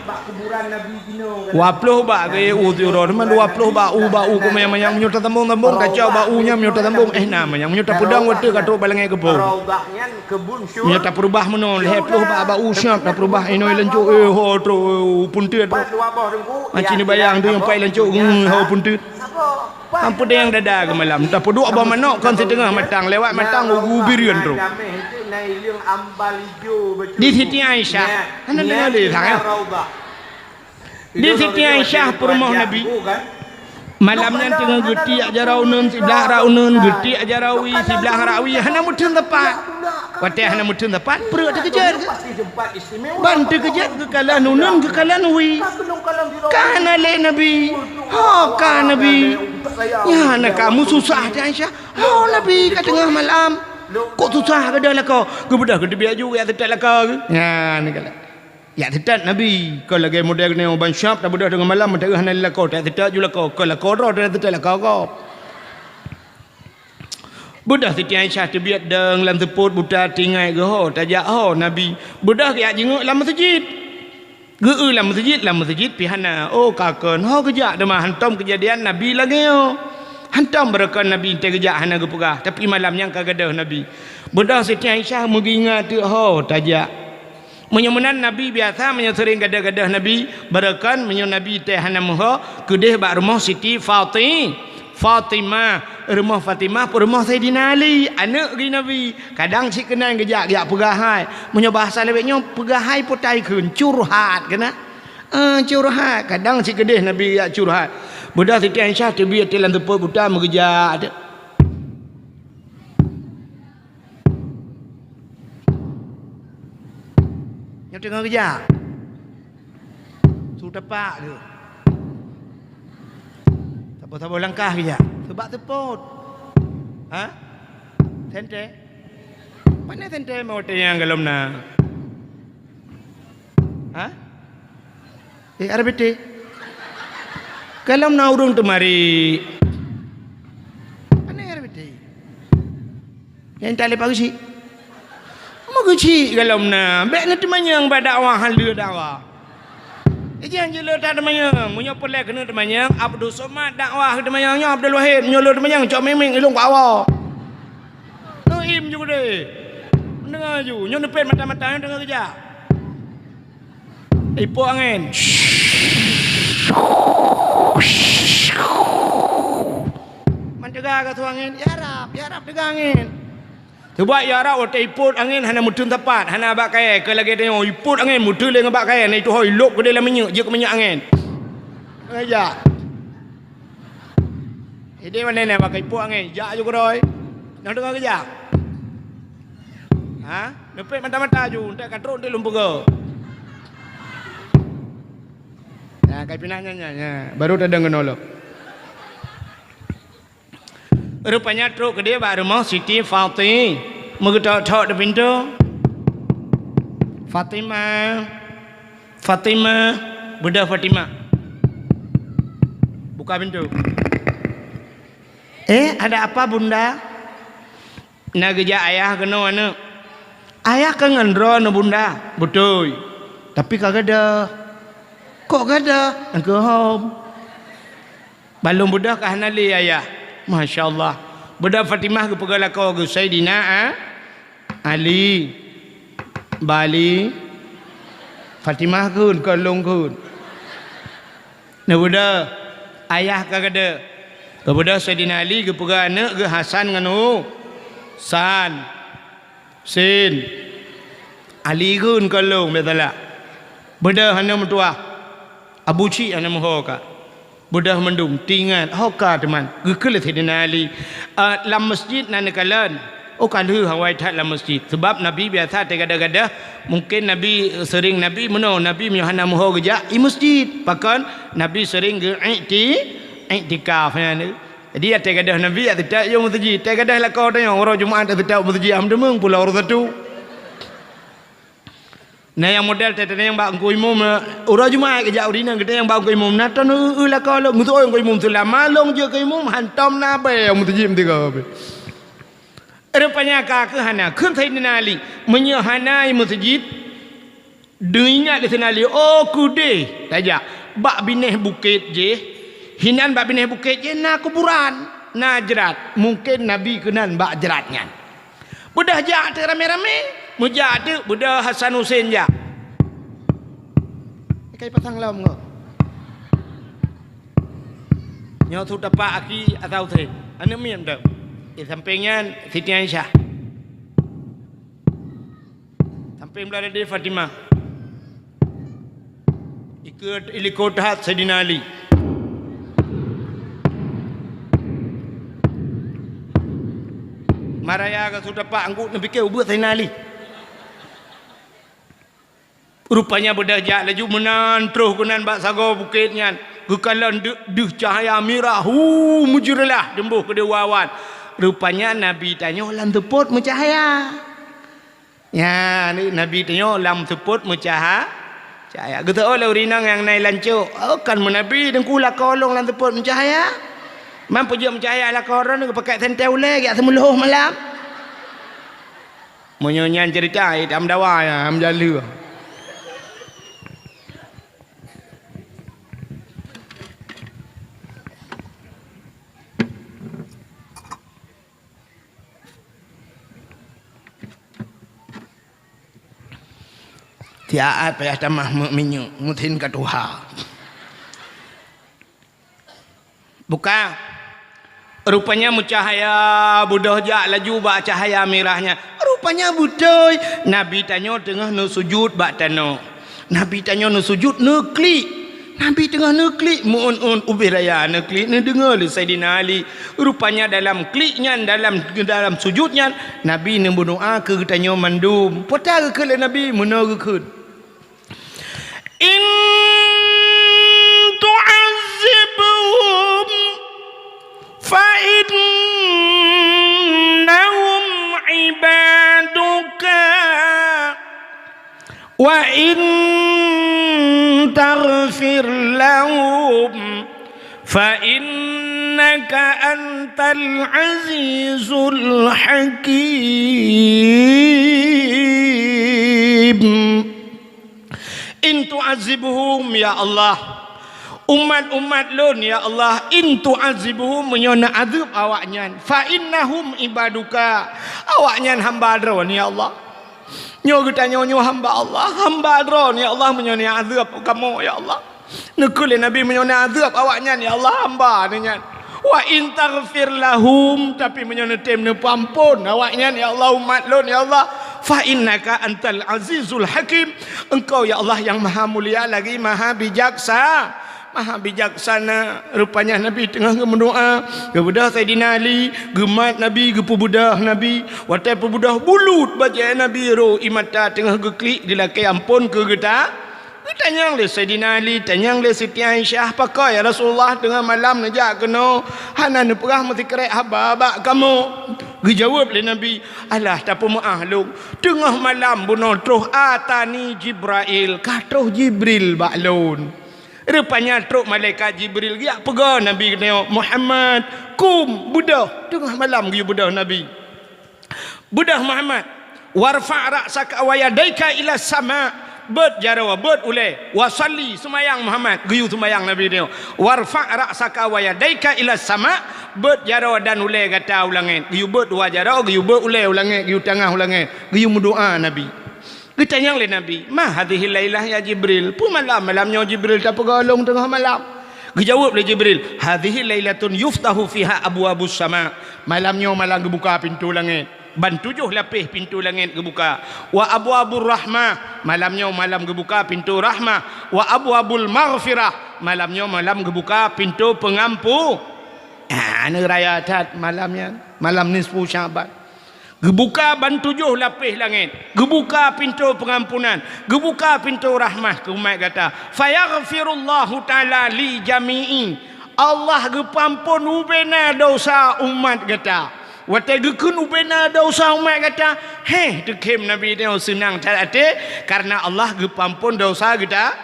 Dua ploh bak geuh, eh, u siuroe teuma dua ploh bak u, bak u keu manyang-manyang meunyoe tasambong-sambong kacau bak u nyan meunyoe tasambong, eh, na manyang meunyoe tapeudong watée ka trok bak langét geupeu. Meunyoe tapeurubah meunoe lhée ploh bak, bak u siap tapeurubah inoe lancok, eh, ho trok, eh, u punteut. Aci neubayang tu nyang pai lancok, hmm, ho punteut. Ampun nyang dada geuh malam, tapeuduek boh manok kon siteungoh matang, lewat matang u gubirieun trok. Di Siti Aisyah, hana deungoe lé sang, eh. Di Siti Aisyah peurumoh Nabi. Malam nyan teungoh geutiek jaroe uneun siblah rak uneun, geutiek jaroe wie siblah rak wie, hana meutheun sapat. Watée hana meutheun sapat, pruet teukeujot geuh. Ban teukeujot geukalon uneun geukalon wie. Ka na lé Nabi. Ho ka Nabi. Nyan na ka meususah di Aisyah. Ho Nabi ka teungoh malam. Kok susah gadôh lakoe. Geubeudôh geuteubiet ju jak seutôt lakoe geuh. Nyan ka lé. Jak seutôt Nabi. Kon lagée model nyoe ban siap tabeudôh teungoh malam meuteugah hana lé lakoe. Jak seutôt ju lakoe. Kon lakoe droe, jak seutôt lakoe gob. Beudôh Siti Aisyah teubiet dong lam seupôt buta, teuingat geuh ho tajak ho Nabi. Beudôh geujak jingieng lam meuseujid. Geu-eu lam meuseujid, lam meuseujid pih hana. Oh, ka kon ho geujak teuma, hantom keujadian Nabi lagée nyoe. Hantom barokon Nabi teuh geujak hana geupeugah, tapi malam nyan ka gadôh Nabi. Beudôh Siti Aisyah meugeuingat teuk ho tajak. Meunyoe meunan Nabi biasa, meunyoe seuring gadôh-gadôh Nabi, barokon meunyoe Nabi teuh hana meuho, keudeh bak rumoh Siti Fati-, Fatimah, rumoh Fatimah peurumoh Saidina Ali, aneuëk geuh Nabi. Kadang cit keunan geujak, geujak peugah hai. Meunyoe bahasa lawét nyoe, peugah hai putai kheun, curhat keunan. Eh, curhat, kadang cit keudeh Nabi geujak curhat. Beudôh Siti Aisyah teubiet teuk lam seupôt buta meugeujak teuk. Nyoe teungoh geujak. Su tapak geuh. Saboh-saboh langkah geujak. Seubab seupôt. Ha? Sentée? Pane sentée meu watée nyang gohlom na? Ha? Eh, R B T. Gohlom na ureuëng teumari. Pane R B T? Nyang talé pageusi. Meugeusi gohlom na, bék neuteumanyong bak dakwah, hán lheueh dakwah. Ijih jih lheueh that teumanyong, meunyoe peureulée keuneuk teumanyong, Abdul Somad dakwah teumanyong nyoe, Abdul Wahid, meunyoe lheueh teumanyong, cok mieng-mieng ilong bak awak. Neuiem ju keudeh. Deungoe ju, nyoe neupet mata-mata nyoe deungoe geujak. Ipok angén. Man teuga ka su angén, ya Rab, ya Rab teuga angén. Seubab ya Rab watée ipot angén hana meuteun sapat, hana bak kayée, keu lagée tanyoe ipot angén meuteun lé ngon bak kayée, na itu ho ilok keudeh lam minyeuk, jeuet keu minyeuk angén. Geujak. Ideh mandé na bak ipok angén, jak ju keudroe. Nang deungoe geujak. Ha? Neupet mata-mata ju, enteuk ka trok enteuk lôn peugah. Nah, kai pinah nyan, nyan, nyan. Baru tadeng keunoe lom. Rupanya trok keudeh bak rumoh Siti Fati-, meugeutôk-tôk di pintoe. "Fatimah, Fatimah, beudôh Fatimah. Buka pintoe." "Eh, ada apa, Bunda?" "Na geujak ayah keunoe, aneuk." "Ayah ka ngon droeneuh, Bunda?" "Beutôi, tapi ka gadôh." "Kok gadôh?" "Ngon keuhom." "Ban lôn beudôh ka hana lé ayah." Masya Allah. Beudôh Fatimah geupeugah lakoe geuh Saidina A-, Ali. "Ba Ali, Fatimah kheun, kon lôn kheun." Neubeudôh, ayah ka gadôh. Geubeudôh Saidina Ali geupeugah aneuk geuh Hasan ngon Hu-, San. Sin. Ali kheun kon lôn, biasalah. Beudôh hana meutuah. Abu Cik hana meuho ka. Beudôh mandum, teuingat, ho ka teuma. Geukheun lé Saidina Ali, "Ah, lam masjid na neukalon." Oh, ka lheueh awai that lam masjid. Sabab Nabi biasa teugadôh-gadôh, mungken Nabi, seuring Nabi meunoe, Nabi meunyoe hana meuho geujak, i masjid. Pakon? Nabi seuring geu-ikti-, iktikaf nyan. Jadi, watèe gadôh Nabi, ya teutap yue meuseujid. Watèe gadôh lakoe tanyoe, uroe Jumat ya teutap meuseujid, alhamdulillah, pulo uroe satu. Na nyang model teuh tanyong bak Teungku Imum, uroe Jumat geujak ureueng inong geutanyong bak Teungku Imum, "Na ton eu-eu lakoe lôn?" Geuseuôt Teungku Imum, "Seulama lôn jeuet keu imum, hantom na abée meuseujid meusigoe." Rupanya ka keuh hana. Kheun Saidina Ali, "Meunyoe hana i meuseujid, deuingat lé Saidina Ali, 'Oh keudeh tajak, bak binéh bukét jéh, hinan bak binéh bukét jéh na kuburan, na jrat. Mungken Nabi keunan bak jrat nyan.'" Beudôh jak teuk ramé-ramé, meujak teuk beudôh Hasan Husen jak. Kai pasang lom ngon. Nyoe su tapak aki Hasan Husen. Aneuk miet mantong. Di sampéng nyan Siti Aisyah. Sampéng blah dada Fatimah. Ikeue ilikot that Saidina Ali. Maraya ka su tapak angguk neupike ubeut Saidina Ali. Rupanya beudôh jak laju meunan troh keunan bak sagoe bukét nyan. Geukalon deuh, deuh cahya mirah, hu, meujeureulah teumbôh keudeh u awan. Rupanya Nabi tanyoe lam seupôt meucahya. Nyan, Nabi tanyoe lam seupôt meucaha-, cahya. Geuseuôt lé ureueng inong nyang na i lancok, "Oh, kan meunabi Teungku lakoe lôn lam seupôt meucahya? Man peujeuet meucahya lakoe droeneuh geupakék sentée ulée geujak seumeulôh malam?" Meunyoe nyan ceurita, eh, tam dawa, ya, tam jaleu. Siat payah tamah meu-, minyeuk, meusin ka tuha. Buka. Rupanya meucahya, beudôh jak laju bak cahya mirah nyan. Rupanya beutôi, Nabi tanyoe teungoh neusujut bak tanoh. Nabi tanyoe neusujut neuklik. Nabi teungoh neuklik, meu-ôn-ôn ubé raya neuklik, neudeungoe lé Saidina Ali. Rupanya dalam klik nyan, dalam, dalam sujut nyan, Nabi neumeudoá keu geutanyoe mandum. Peue ta geukheun lé Nabi, meunoe geukheun, "In tu'azzibhum fa innahum ibaduka." "Wa in taghfir lahum fa innaka antal azizul hakim." In tu'azzibhum, ya Allah, umat-umat lôn, ya Allah, in tu'azzibhum, meunyoe neuazeueb awaknyan, fa innahum ibaduka, awaknyan hamba Droe, ya Allah. Nyoe geutanyoe nyoe hamba Allah, hamba Droe, ya Allah, meunyoe neuazeueb kamoe, ya Allah. Neukheun lé Nabi meunyoe neuazeueb awaknyan, ya Allah, hamba neuh nyan. Wa in taghfir lahum, tapi meunyoe neutem neupeuamphon awaknyan, ya Allah, umat lôn, ya Allah, fa innaka antal azizul hakim. Engkau, ya Allah, nyang maha mulia lagi maha bijaksa-, maha bijaksana. Rupanya Nabi teungoh geumeudoá, geubeudôh Saidina Ali, geumat Nabi, geupeubeudôh Nabi. Watée peubeudôh bulut bajée Nabi, roh ie mata teungoh geuklik, geulakée amphon keu geuta. Tanyong lé Saidina Ali, tanyong lé Siti Aisyah, "Pakon ya Rasulullah teungoh malam neujak keunoe hana neupeugah meusikrek haba bak kamoe?" Geujaweueb lé Nabi, "Alah, tapeumeu'ah lôn. Teungoh malam bunoe troh atani Jibrail, ka troh Jibril bak lôn." Rupanya trok malaikat Jibril geujak peugah Nabi geutanyoe, "Muhammad, kum, beudôh." Teungoh malam geuyue beudôh Nabi. "Beudôh Muhammad, warfa' ra'saka wa yadaika ila sama." Beuet jaroe, beuet ulèe. "Wa shalli, seumayang Muhammad." Geuyue seumayang Nabi nyoe. "Warfa' ra'saka wa yadaika ila sama." Beuet jaroe dan ulèe gata u langèt. Geuyue beuet dua jaroe, geuyue beuet ulèe u langèt, geuyue tangah u langèt. Geuyue meudoa Nabi. Geutanyong lé Nabi, "Ma hadhihil lailah ya Jibril?" Peue malam, malam nyoe Jibril tapeugah lôn teungoh malam? Geujaweueb lé Jibril, "Hadhihi lailatun yuftahu fiha abwabus sama." Malam nyoe malam geubuka pintoe langèt. Ban tujoh lapéh pintoe langèt geubuka. "Wa abwabur rahmah." Malam nyoe malam geubuka pintoe rahmah. "Wa abwabul maghfirah." Malam nyoe malam geubuka pintoe peungampu-, ah, aneuk raya that malam nyan. Malam nisfu Sya'ban. Geubuka ban tujoh lapéh langèt, geubuka pintoe peungampunan, geubuka pintoe rahmah keu umat gata. "Fayaghfirullahu ta'ala li jami'i." Allah geupeuampon ubena desya umat gata. Watèe geukheun ubena desya umat gata, héh, teukhém Nabi nyoe seunang that até, kareuna Allah geupeuampon desya gata.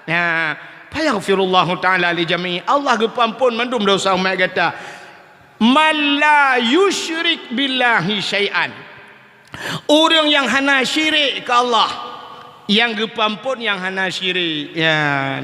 Nah, "Fayaghfirullahu ta'ala li jami'i." Allah geupeuampon mandum desya umat gata. "Man la yusyrik billahi syai'an." Ureuëng nyang hana syirik keu Allah, nyang geupeuampon nyang hana syirik. Ya,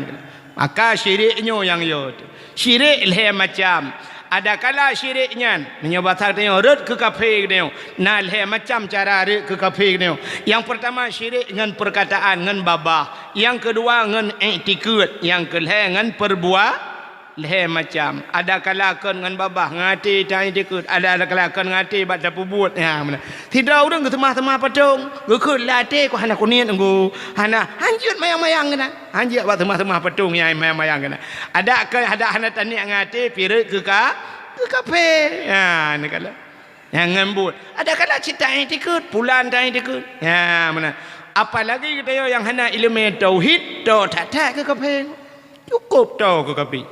maka syirik nyoe nyang yo. Syirik lhèe macam. Adakala syirik nyan, meunyoe basa geutanyoe rhot keu kafé geutanyoe, na lhèe macam cara rhot keu kafé geutanyoe. Nyang peurtama syirik ngon peurkataan, ngon babah. Nyang keudua ngon iktikeuet. Nyang keulhèe ngon peurbuat. Lhèe macam. Adakala kon ngon babah, ngon até ta-iktikeuet. Adakala kon ngon até bak tapeubuet. Ya, meunan. Sidroe ureuëng geuseumah-seumah patong, geukheun lam até, "Ku hana kuniet nunggu." Hana, hanjeuet mayang-mayang keunan. Hanjeuet bak seumah-seumah patong nyang mayang-mayang keunan. Adak ke, adak hana taniet ngon até, pireuet keu ka, keu kafé. Ya, neukalon. Nyang ngon buet. Adakala cit ta-iktikeuet, pulan ta-iktikeuet. Ya, meunan. Apalagi geutanyoe nyang hana iéleumé tauhid, to that-that keu kafé. Cukôp to keu kafé.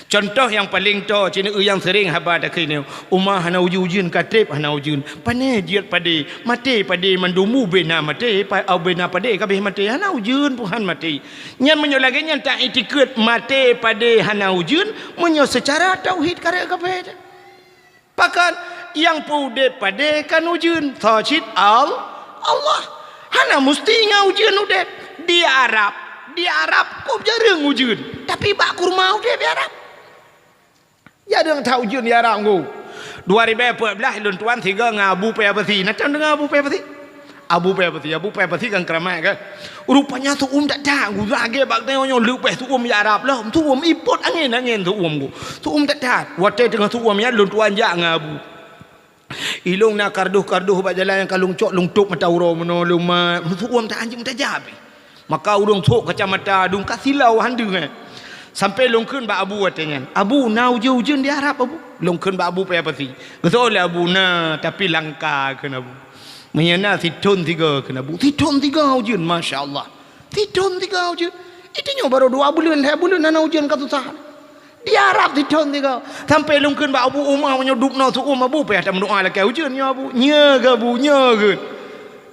Cuntoh nyang paleng to, cit neu nyang seuring haba takheun nyoe, uma hana ujeuen-ujeuen, ka trép hana ujeuen. Pané jeuet padé, maté padé mandum, ubena maté, pa-, ubena padé ka abéh maté, hana ujeuen pih han maté. Nyan meunyoe lagèe nyan ta-iktikeuet maté padé hana ujeuen, meunyoe seucara tauhid ka rhot kafé. Pakon? Nyang peuudép padé kan ujeuen, soe cit? Al-, Allah. Hana musti ngon ujeuen udép. Di Arab, di Arab kôb jareueng ujeuen, tapi bak kurma udép di Arab. Jareueng that ujeuen di Arab nyoe. Dua ribèe peuet blah lôn tuan sigoe ngon Abu Paya Pasi. Na tan deungö Abu Paya Pasi? Abu Paya Pasi, Abu Paya Pasi kan keuramat kan. Rupanya seuuem that-that, lagèe bak tanyoe nyoe leubeh seuuem di Arab lom. Seuuem ipot angén-angén seuuem ku. Seuuem that-that. Watèe teungoh seuuem nyan lôn tuan jak ngon Abu. Ilôn na kardus-kardus bak jalan nyang ka lôn cok, lôn tôp mata uroe meunoe lôn mat. Seuuem that anjeuk meutajam. Maka ureueng sôk kacamata, dum ka silau han deungö. Sampoe lôn kheun bak Abu watèe nyan, "Abu, na ujeuen-ujeuen di Arab, Abu?" Lôn kheun bak Abu Paya Pasi. Geutôh lé Abu, "Na, tapi langka," kheun Abu. "Meunyoe na sithon sigoe," kheun Abu. "Sithon sigoe ujeuen, masya Allah. Sithon sigoe ujeuen. Itu nyoe barô dua buleuen, lhèe buleuen hana ujeuen ka susah. Di Arab sithon sigoe." Sampoe lôn kheun bak Abu, "Uma meunyoe dubnoe seuuem Abu, payah tameudoa lakèe ujeuen nyoe Abu. Nyoe keuh Abu, nyoe keuh."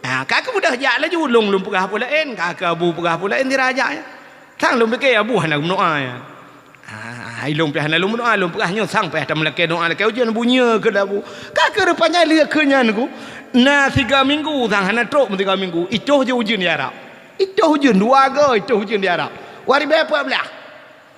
Ha, ka keuh mudah jak laju, lôn, lôn peugah peue laén, ka keuh Abu peugah peue laén, sira jak nyan. Sang lôn pike Abu hana geumeudoa nyan. Ah, ilôn pih hana lôn meudoa, lôn peugah nyoe sang payah tameulakèe doa lakèe ujeuen, Abu, nyoe keuh Abu. Ka keuh rupanya lheueh kheun nyan ku, na siga minggu sang hana trok, meusiga minggu, itoh jih ujeuen di Arab. Itoh ujeuen, dua goe itoh ujeuen di Arab. Dua ribèe peuet blah.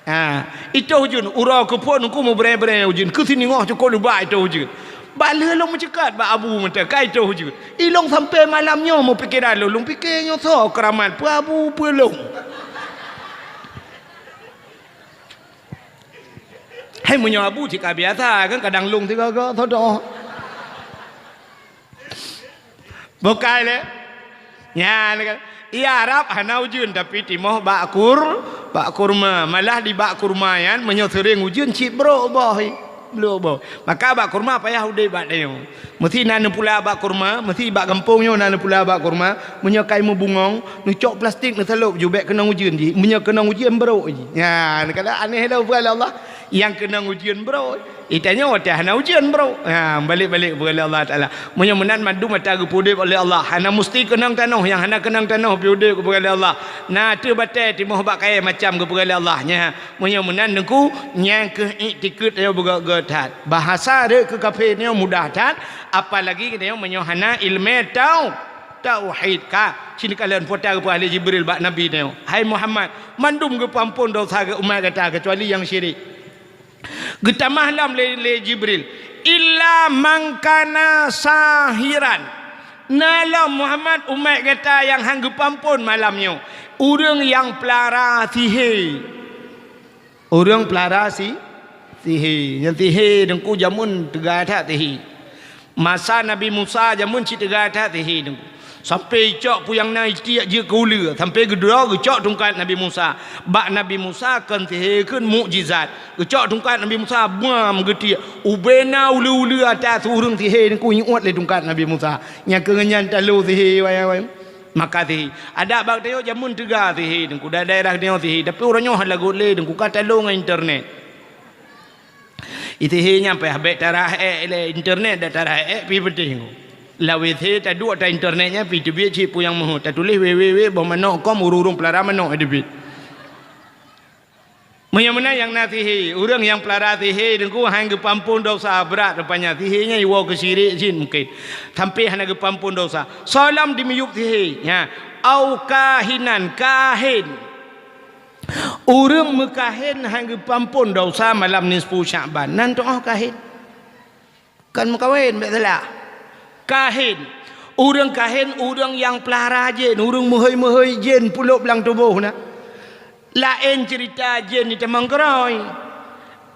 Ha, itoh ujeuen, uroe keuphon Teungku meubrèe-brèe ujeuen, keu siningoh cukôp leubak itoh ujeuen. Bah lheueh lôn meuceukat bak Abu mantong, ka itoh ujeuen. Ilôn sampoe malam nyoe meupikeran lôn, lôn pike nyoe soe keuramat, peue Abu, peue lôn. Hai, meunyoe Abu cit ka biasa kan, kadang lôn sigoe-goe sodoh. Bukai lé. Nyan kan. Di Arab hana ujeuen, tapi timoh bak kur-, bak kurma. Malah di bak kurma nyan, meunyoe seuring ujeuen, cit brok boh. Lhok boh. Maka bak kurma payah udeb bak tanyoe. Meusi na neupula bak kurma, meusi bak gampông nyoe na neupula bak kurma. Meunyoe kai meubungong, neucok plastik neusalôb ju bék keunong ujeuen jih. Meunyoe keunong ujeuen, brôk jih. Nyan, kadang aneh lom peue lé Allah. Nyang keunong ujeuen brôk. Di tanyoe watée hana ujeuen brôk. Ha, balek-balek peue lé Allah Taala. Meunyoe meunan mandum ata geupeuudeb lé Allah. Hana musti keunong tanoh, nyang hana keunong tanoh pih udeb geupeugah lé Allah. Na ateueh batée timoh bak kayée macam geupeugah lé Allah. Nya, meunyoe meunan Teungku, nyang keuh iktikeuet tanyoe beugét-gét that. Bahasa rhot keu kafé nyoe mudah that, apalagi geutanyoe meunyoe hana ileumé tau-, tauhid ka. Sinoe kalon peue ta geupeugah lé Jibril bak Nabi nyoe, "Hai Muhammad, mandum geupeuamphon desya geuh umat gata keucuali nyang syirik." Geutamah lom lé, lé Jibril, "Illa man kana sahiran." Na lom Muhammad umat gata nyang han geupeuamphon malam nyoe, ureuëng nyang peulara sihé. Ureuëng peulara si-, sihé. Nyan sihé Teungku jameun teuga that sihé. Masa Nabi Musa jameun cit teuga that sihé Teungku. Sampai icok peue nyang na itiek jeuet keu uleue, sampai geudroe geucok tungkat Nabi Musa. Bak Nabi Musa kon sihé, kon mukjizat. Geucok tungkat Nabi Musa, bam geutiek. Ubena uleue-uleue ata ureuëng sihé Teungku, iuet lé tungkat Nabi Musa. Nyang keu nyan talo sihé wayang-wayang. Maka sihé. Adak bak tanyoe jameun teuga sihé Teungku, da-, daerah tanyoe sihé, tapi uroe nyoe hana lagot lé Teungku, ka talo ngon internet. Sihé nyan payah bék tarah ék lé internet, dak tarah ék pih peunteng. Lawét sihé taduek ata internet nyan pih teubiet cit peue nyang meuheuet, tatuléh www boh manok com, ureuëng-ureuëng peulara manok teubiet. Meunyoe meunan nyang na sihé, ureuëng nyang peulara sihé Teungku han geupeuamphon desya, brat rupanya. Sihé nyan iwoe keu syirik cit mungken, sampai hana geupeuamphon desya. Soe lom dimiyueb sihé, nya, au kahinan, kahen. Ureuëng meukahen han geupeuamphon desya malam nisfu Sya'ban, nan teuoh kahen. Kon meukawen, bék salah. Kahen. Ureuëng kahen, ureuëng nyang peulara jén, ureuëng meuhôi-meuhôi jén pulôk blang tuboh na. Laén ceurita jén itamong keurôi.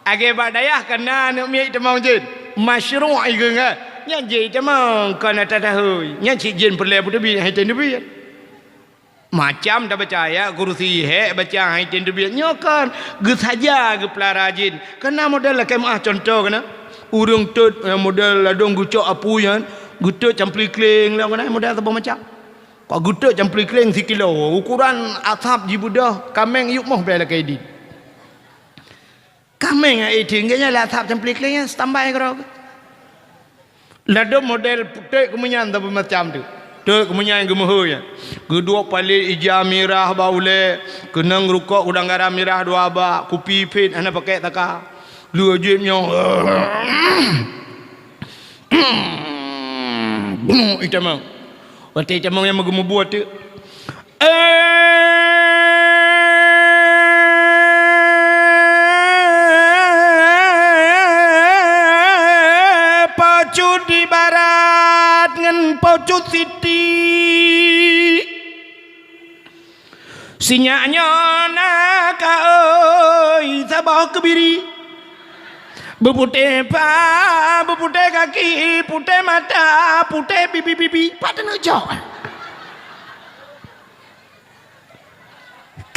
Lagée bak dayah ka na aneuëk miet itamong jén. Masyru'e geuh nyan. Nyan jén itamong kon ata tahôi. Nyan cit jén peureulée peuteubiet, han item teubiet. Macam tabaca ayat kursi, hék baca, han item teubiet. Nyoe kon geusaja geupeulara jén. Ka na model lakée meuáh, cuntoh ka na. Ureuëng tot, eh, model ladôm geucok apui nyan, geutot campli kleng lom ka na model saboh macam. Ka geutot campli kleng sikilo, ukoran asab jibeudôh, kaméng yup moh bée lakée dit. Kaméng nyang éh tinggai nyan lam asab campli kleng nyan standby keudroe. Ladôm model putéh keumeunyan saboh macam tu. Putéh keumeunyan geumeuhôi nyan. Geuduek palét ija mirah bak ulée, keunong rukok gudang garam mirah dua bak, kupi phet hana pakék saka. Lheueh jép nyoe. Bunoe itamong. Watée itamong nyan meugeumeubuet teuk. Eh, Po Cut di barat ngon Po Cut Siti. Sinyak nyoe na kaôi saboh keubiri. Beuputéh pa, beuputéh gaki, putéh mata, putéh bibi-bibi. Pat teuneuk jok.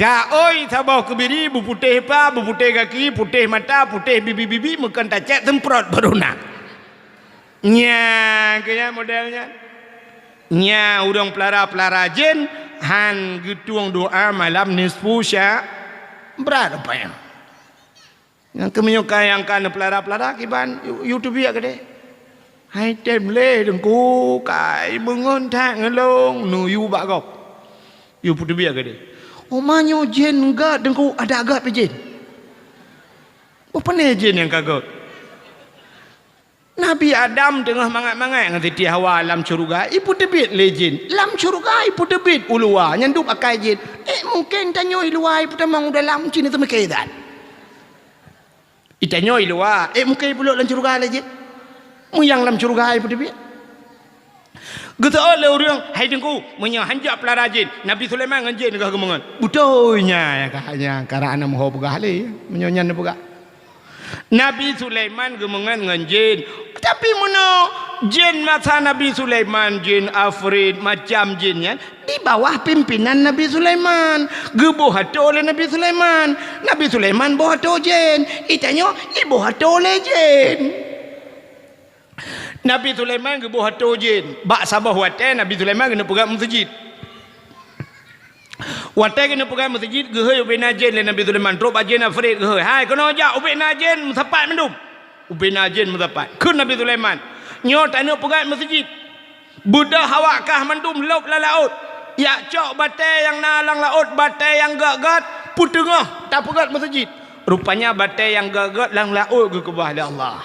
Kaôi saboh keubiri, beuputéh pa, beuputéh gaki, putéh mata, putéh bibi-bibi, meukon tacék seumprot baru na. Nya, keu nyan model nyan. Nya ureuëng peulara-peulara jén han geutueng doa malam nisfu sya-, brat rupanya. Nyang keumeunyoe ka nyang ka neupeulara-peulara kiban, yue, yue teubiet keudeh. Han item lé Teungku, kai beungon that ngon lôn, neuyue bak gob. Yue peuteubiet keudeh. Uma nyoe jén gét Teungku, adak gét pih jén. Boh pane jén nyang ka gét? Nabi Adam teungoh mangat-mangat ngon Siti Hawa lam syeuruga, ipeuteubiet lé jén. Lam syeuruga ipeuteubiet u luwa, nyan dum akai jén. Eh, mungken tanyoe i luwa ipeutamong u dalam, cit neuteumiké that. Itanyoe i luwa, eh, mungken ipeuleuk lam syeuruga lé jén. Meunyoe lam syeuruga ipeuteubiet. Geuseuôt lé ureuëng, "Hai Teungku, meunyoe hanjeuet peulara jén, Nabi Sulaiman ngon jén geuh geumeungon." Beutôi nyan, ka, nyan, karab hana meuho peugah lé, meunyoe nyan neupeugah. Nabi Sulaiman geumeungon ngon jén, Tapi meunoe jén masa Nabi Sulaiman, jén afrit, macam jén nyan di bawah pimpinan Nabi Sulaiman. Geuboh atô lé Nabi Sulaiman. Nabi Sulaiman boh atô jén. Itanyoe iboh atô lé jén. Nabi Sulaiman geuboh atô jén. Bak saboh watée Nabi Sulaiman keuneuk peugét meuseujid. Watée keuneuk peugét meuseujid, geuhôi ubena jén lé Nabi Sulaiman, trok bak jén afrit geuhôi, "Hai, keunoe jak ubena jén meusapat mandum." Ubena jén meusapat. Kheun Nabi Sulaiman, "Nyoe taneuk peugét meuseujid. Beudôh awak kah mandum lôb lam laôt. Jak cok batée nyang na lam laôt, batée nyang gét-gét, peuteungoh tapeugét meuseujid." Rupanya batée nyang gét-gét lam laôt geukeubah lé Allah.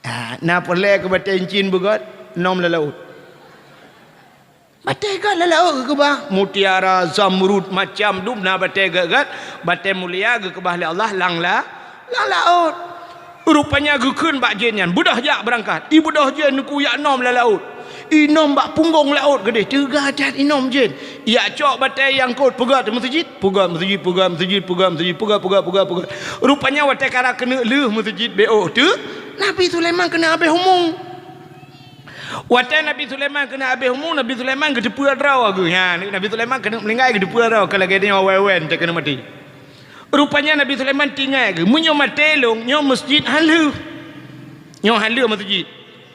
Ah, na peureulée keu batée incin beugét, nom lam laôt. Batée gét lam laôt geukeubah, mutiara, zamrud, macam dum na batée gét-gét, batée mulia geukeubah lé Allah lam la-, lam laôt. Rupanya geukheun bak jén nyan, "Beudôh jak beurangkat." Ibeudôh jén Teungku jak nom lam laôt. Inom bak punggong laôt keudeh, teuga that inom jén. Jak cok batée nyang kot peugét meuseujid, peugét meuseujid, peugét meuseujid, peugét meuseujid, peugét, peugét, peugét, peugét. Rupanya watée karab keuneuk lheueh meuseujid bék ôh teuk, Nabi Sulaiman keuneuk habéh umu. Watée Nabi Sulaiman keuneuk habéh umu, Nabi Sulaiman geuteupeue droe geuh. Nyan, Nabi Sulaiman keuneuk meuninggai geuteupeue droe, ka lagée nyoe awai-awai teuh keuneuk maté. Rupanya Nabi Sulaiman teuingat geuh, "Meunyoe maté lôn, nyoe meuseujid han lheueh. Nyoe han lheueh meuseujid.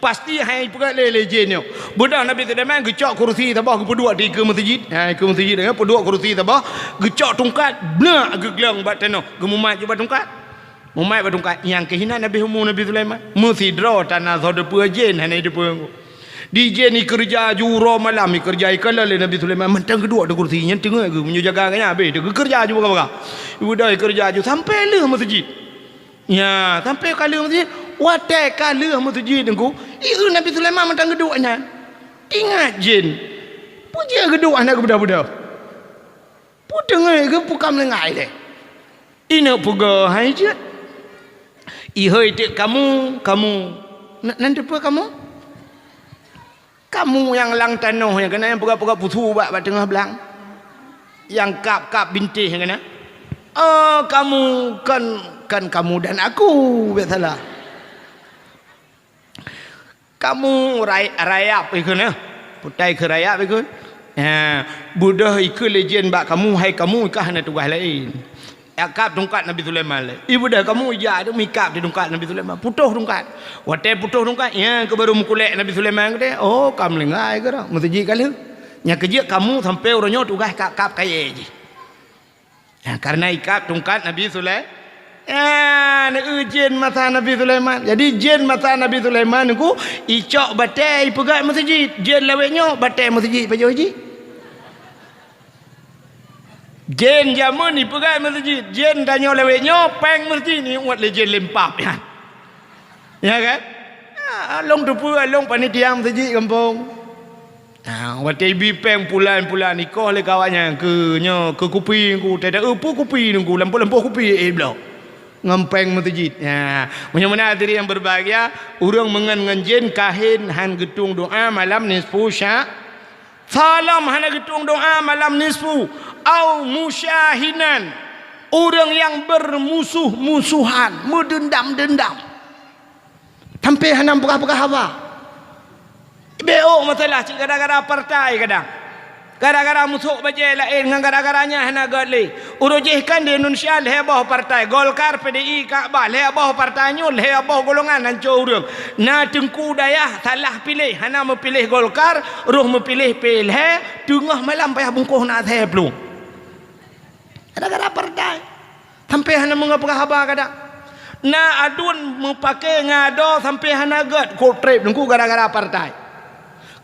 Pasti han ipeugét lé, lé jén nyoe." Beudôh Nabi Sulaiman geucok kurusi saboh geupeuduek dikeue meuseujid. Ha, dikeue meuseujid nyan peuduek kurusi saboh, geucok tungkat, beuneuk geuglong bak tanoh, geumumat ju bak tungkat. Mumat bak tungkat, nyang keuh inan habéh umu Nabi Sulaiman. Meusidroe tana soe teupeue jén hana jiteupeue. Di jén ikeureuja ju uroe malam, ikeureuja ikalon lé Nabi Sulaiman mantong geuduek di kursi nyan teungoh geuh meunyoe jaga geuh nyan habéh teuh geukeureuja ju bak-bak. Ibeudôh ikeureuja ju sampoe lheueh meuseujid. Nya, sampoe ka lheueh meuseujid. Watée ka lheueh meuseujid Teungku, ieu Nabi Sulaiman mantong geuduek nyan. Ingat jén. Peue jeuet geuduek hana geubeudôh-beudôh. Peue teungoh geuh peue ka meuninggai lé. Ineuk peugah hai jeuet. Ihôi teuk kamu, kamu. Na-, nan teupeue kamu? Kamu nyang lam tanoh nyang keunan nyang peugah-peugah pusu bak, bak teungoh blang. Nyang kab-kab bintéh nyang keunan. Oh, kamu, kon, kon kamu dan aku, biasalah. Kamu ray-, rayap ikheun, eh. Putai keu rayap ikheun. Ha, beudôh ikheun lé jén bak kamu, hai kamu, ikah hana tugaih laén. Ikab tungkat Nabi Sulaiman lé. Ibeudôh kamu ijak tu mikab di tungkat Nabi Sulaiman. Putôh tungkat. Watée putôh tungkat, nyan keuh baru meukulét Nabi Sulaiman keudeh. Oh, ka meuninggai keudroe. Meuseujid ka lheueh. Nyang keujeuet kamu sampoe uroe nyoe tugaih kab-kab kayée jih. Ya, karena ikab tungkat Nabi Sulaiman. Ya, neu jén masa Nabi Sulaiman. Jadi jén masa Nabi Sulaiman Teungku, icok batée ipeugét meuseujid. Jén lawét nyoe batée meuseujid pajoh jih. Jén jameun ipeugét meuseujid. Jén tanyoe lawét nyoe péng meuseujid ni uet lé jén lempap nyan. Ya kan? Ah, lôn teupeue, lôn panitia meuseujid gampông. Ah, watée ibi péng pulan-pulan ikoh lé kawan nyan keu nyoe, keu kupi Teungku, teuda, "Eh, peue kupi Teungku, lampôh-lampôh kupi, eh, bloe." Ngon péng meuseujid. Ya, meunyoe meunan hadirin yang berbahagia, ureuëng meungon ngon jén kahin han geutueng doa malam nisfu sya-, salam hana geutueng doa malam nisfu, au musyahinan, ureuëng yang bermusuh-musuhan, meudendam-dendam. Sampoe hana peugah-peugah haba. Bék ôk masalah cit gara-gara partai kadang. Gara-gara musôk bajée laén ngon gara-gara nyan hana gét lé. Uroe jih kan di Indonesia lhée boh partai, Golkar, P D I, Kakbah, lhée boh partai nyoe, lhée boh golongan hanco ureuëng. Na teungku dayah salah piléh, hana meupiléh Golkar, roh meupiléh P L H, teungoh malam payah bungkôh na asée plueng. Gara-gara partai. Sampoe hana meungoh peugah haba kadang. Na aduen meupaké ngon adoe sampoe hana gét, kok treb Teungku gara-gara partai.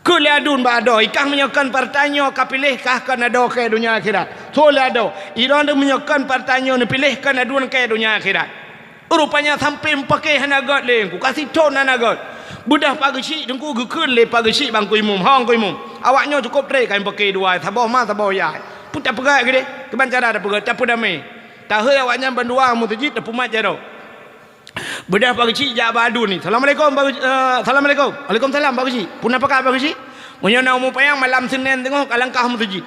Keu lé aduen bak adoe, ikah meunyoe kon partai nyoe ka piléh kah kon adoe keu donya akhirat. Soe lé adoe, idong meunyoe kon partai nyoe neupiléh kon aduen keu donya akhirat. Rupanya sampoe meupaké hana gét lé Teungku, ka sithon hana gét. Beudôh Pak Geuchik Teungku geukheun lé Pak Geuchik bak Teungku Imum, "Ho Teungku Imum, awak nyoe cukôp treb ka meupaké dua, saboh ma saboh yai. Peue tapeugah keudeh? Kiban cara tapeugah, tapeudamé." Tahôi awaknyan bandua meuseujid tapeumat jaroe. Beudôh Pak Geuchik jak bak aduen ni. "Assalamualaikum, Pak Geuchik." "Eh, assalamualaikum." "Waalaikumsalam, Pak Geuchik." "Peue na pakat, Pak Geuchik?" "Meunyoe na umu panyang, malam Senin teungoh ka langkah meuseujid."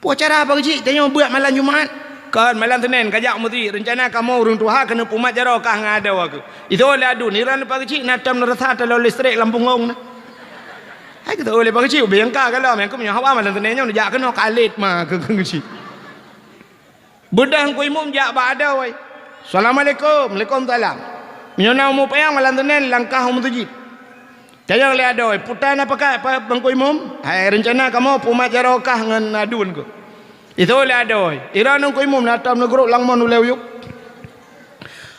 "Peue cara, Pak Geuchik?" "Tanyoe beuet malam Jumat." Kon malam Senin kajak meuseujid, reuncana kamoe ureuëng tuha keuneuk peumat jaroe kah ngon adoe keuh. Iteu'oh lé aduen, iran leupah keuchik na tom neurasa taloe listrik lam punggong na. Hai geuteu'oh lé leupah keuchik, ubé nyang ka galom, nyang keuh meunyoe hawa malam Senin nyoe neujak keunoe kalét ma keu keuchik. Beudôh Teungku Imum jak bak adoe. "Assalamualaikum." "Waalaikumsalam." "Meunyoe na umu payang malam Senin langkah u meuseujid." Tanyong lé adoe, "Peue na pakat, Teungku Imum?" "Hai, reuncana kamoe peumat jaroe kah ngon aduen keuh." Iteu'oh lé adoe, "Iran Teungku Imum na tom neugrôk lam mon ulée uyuek."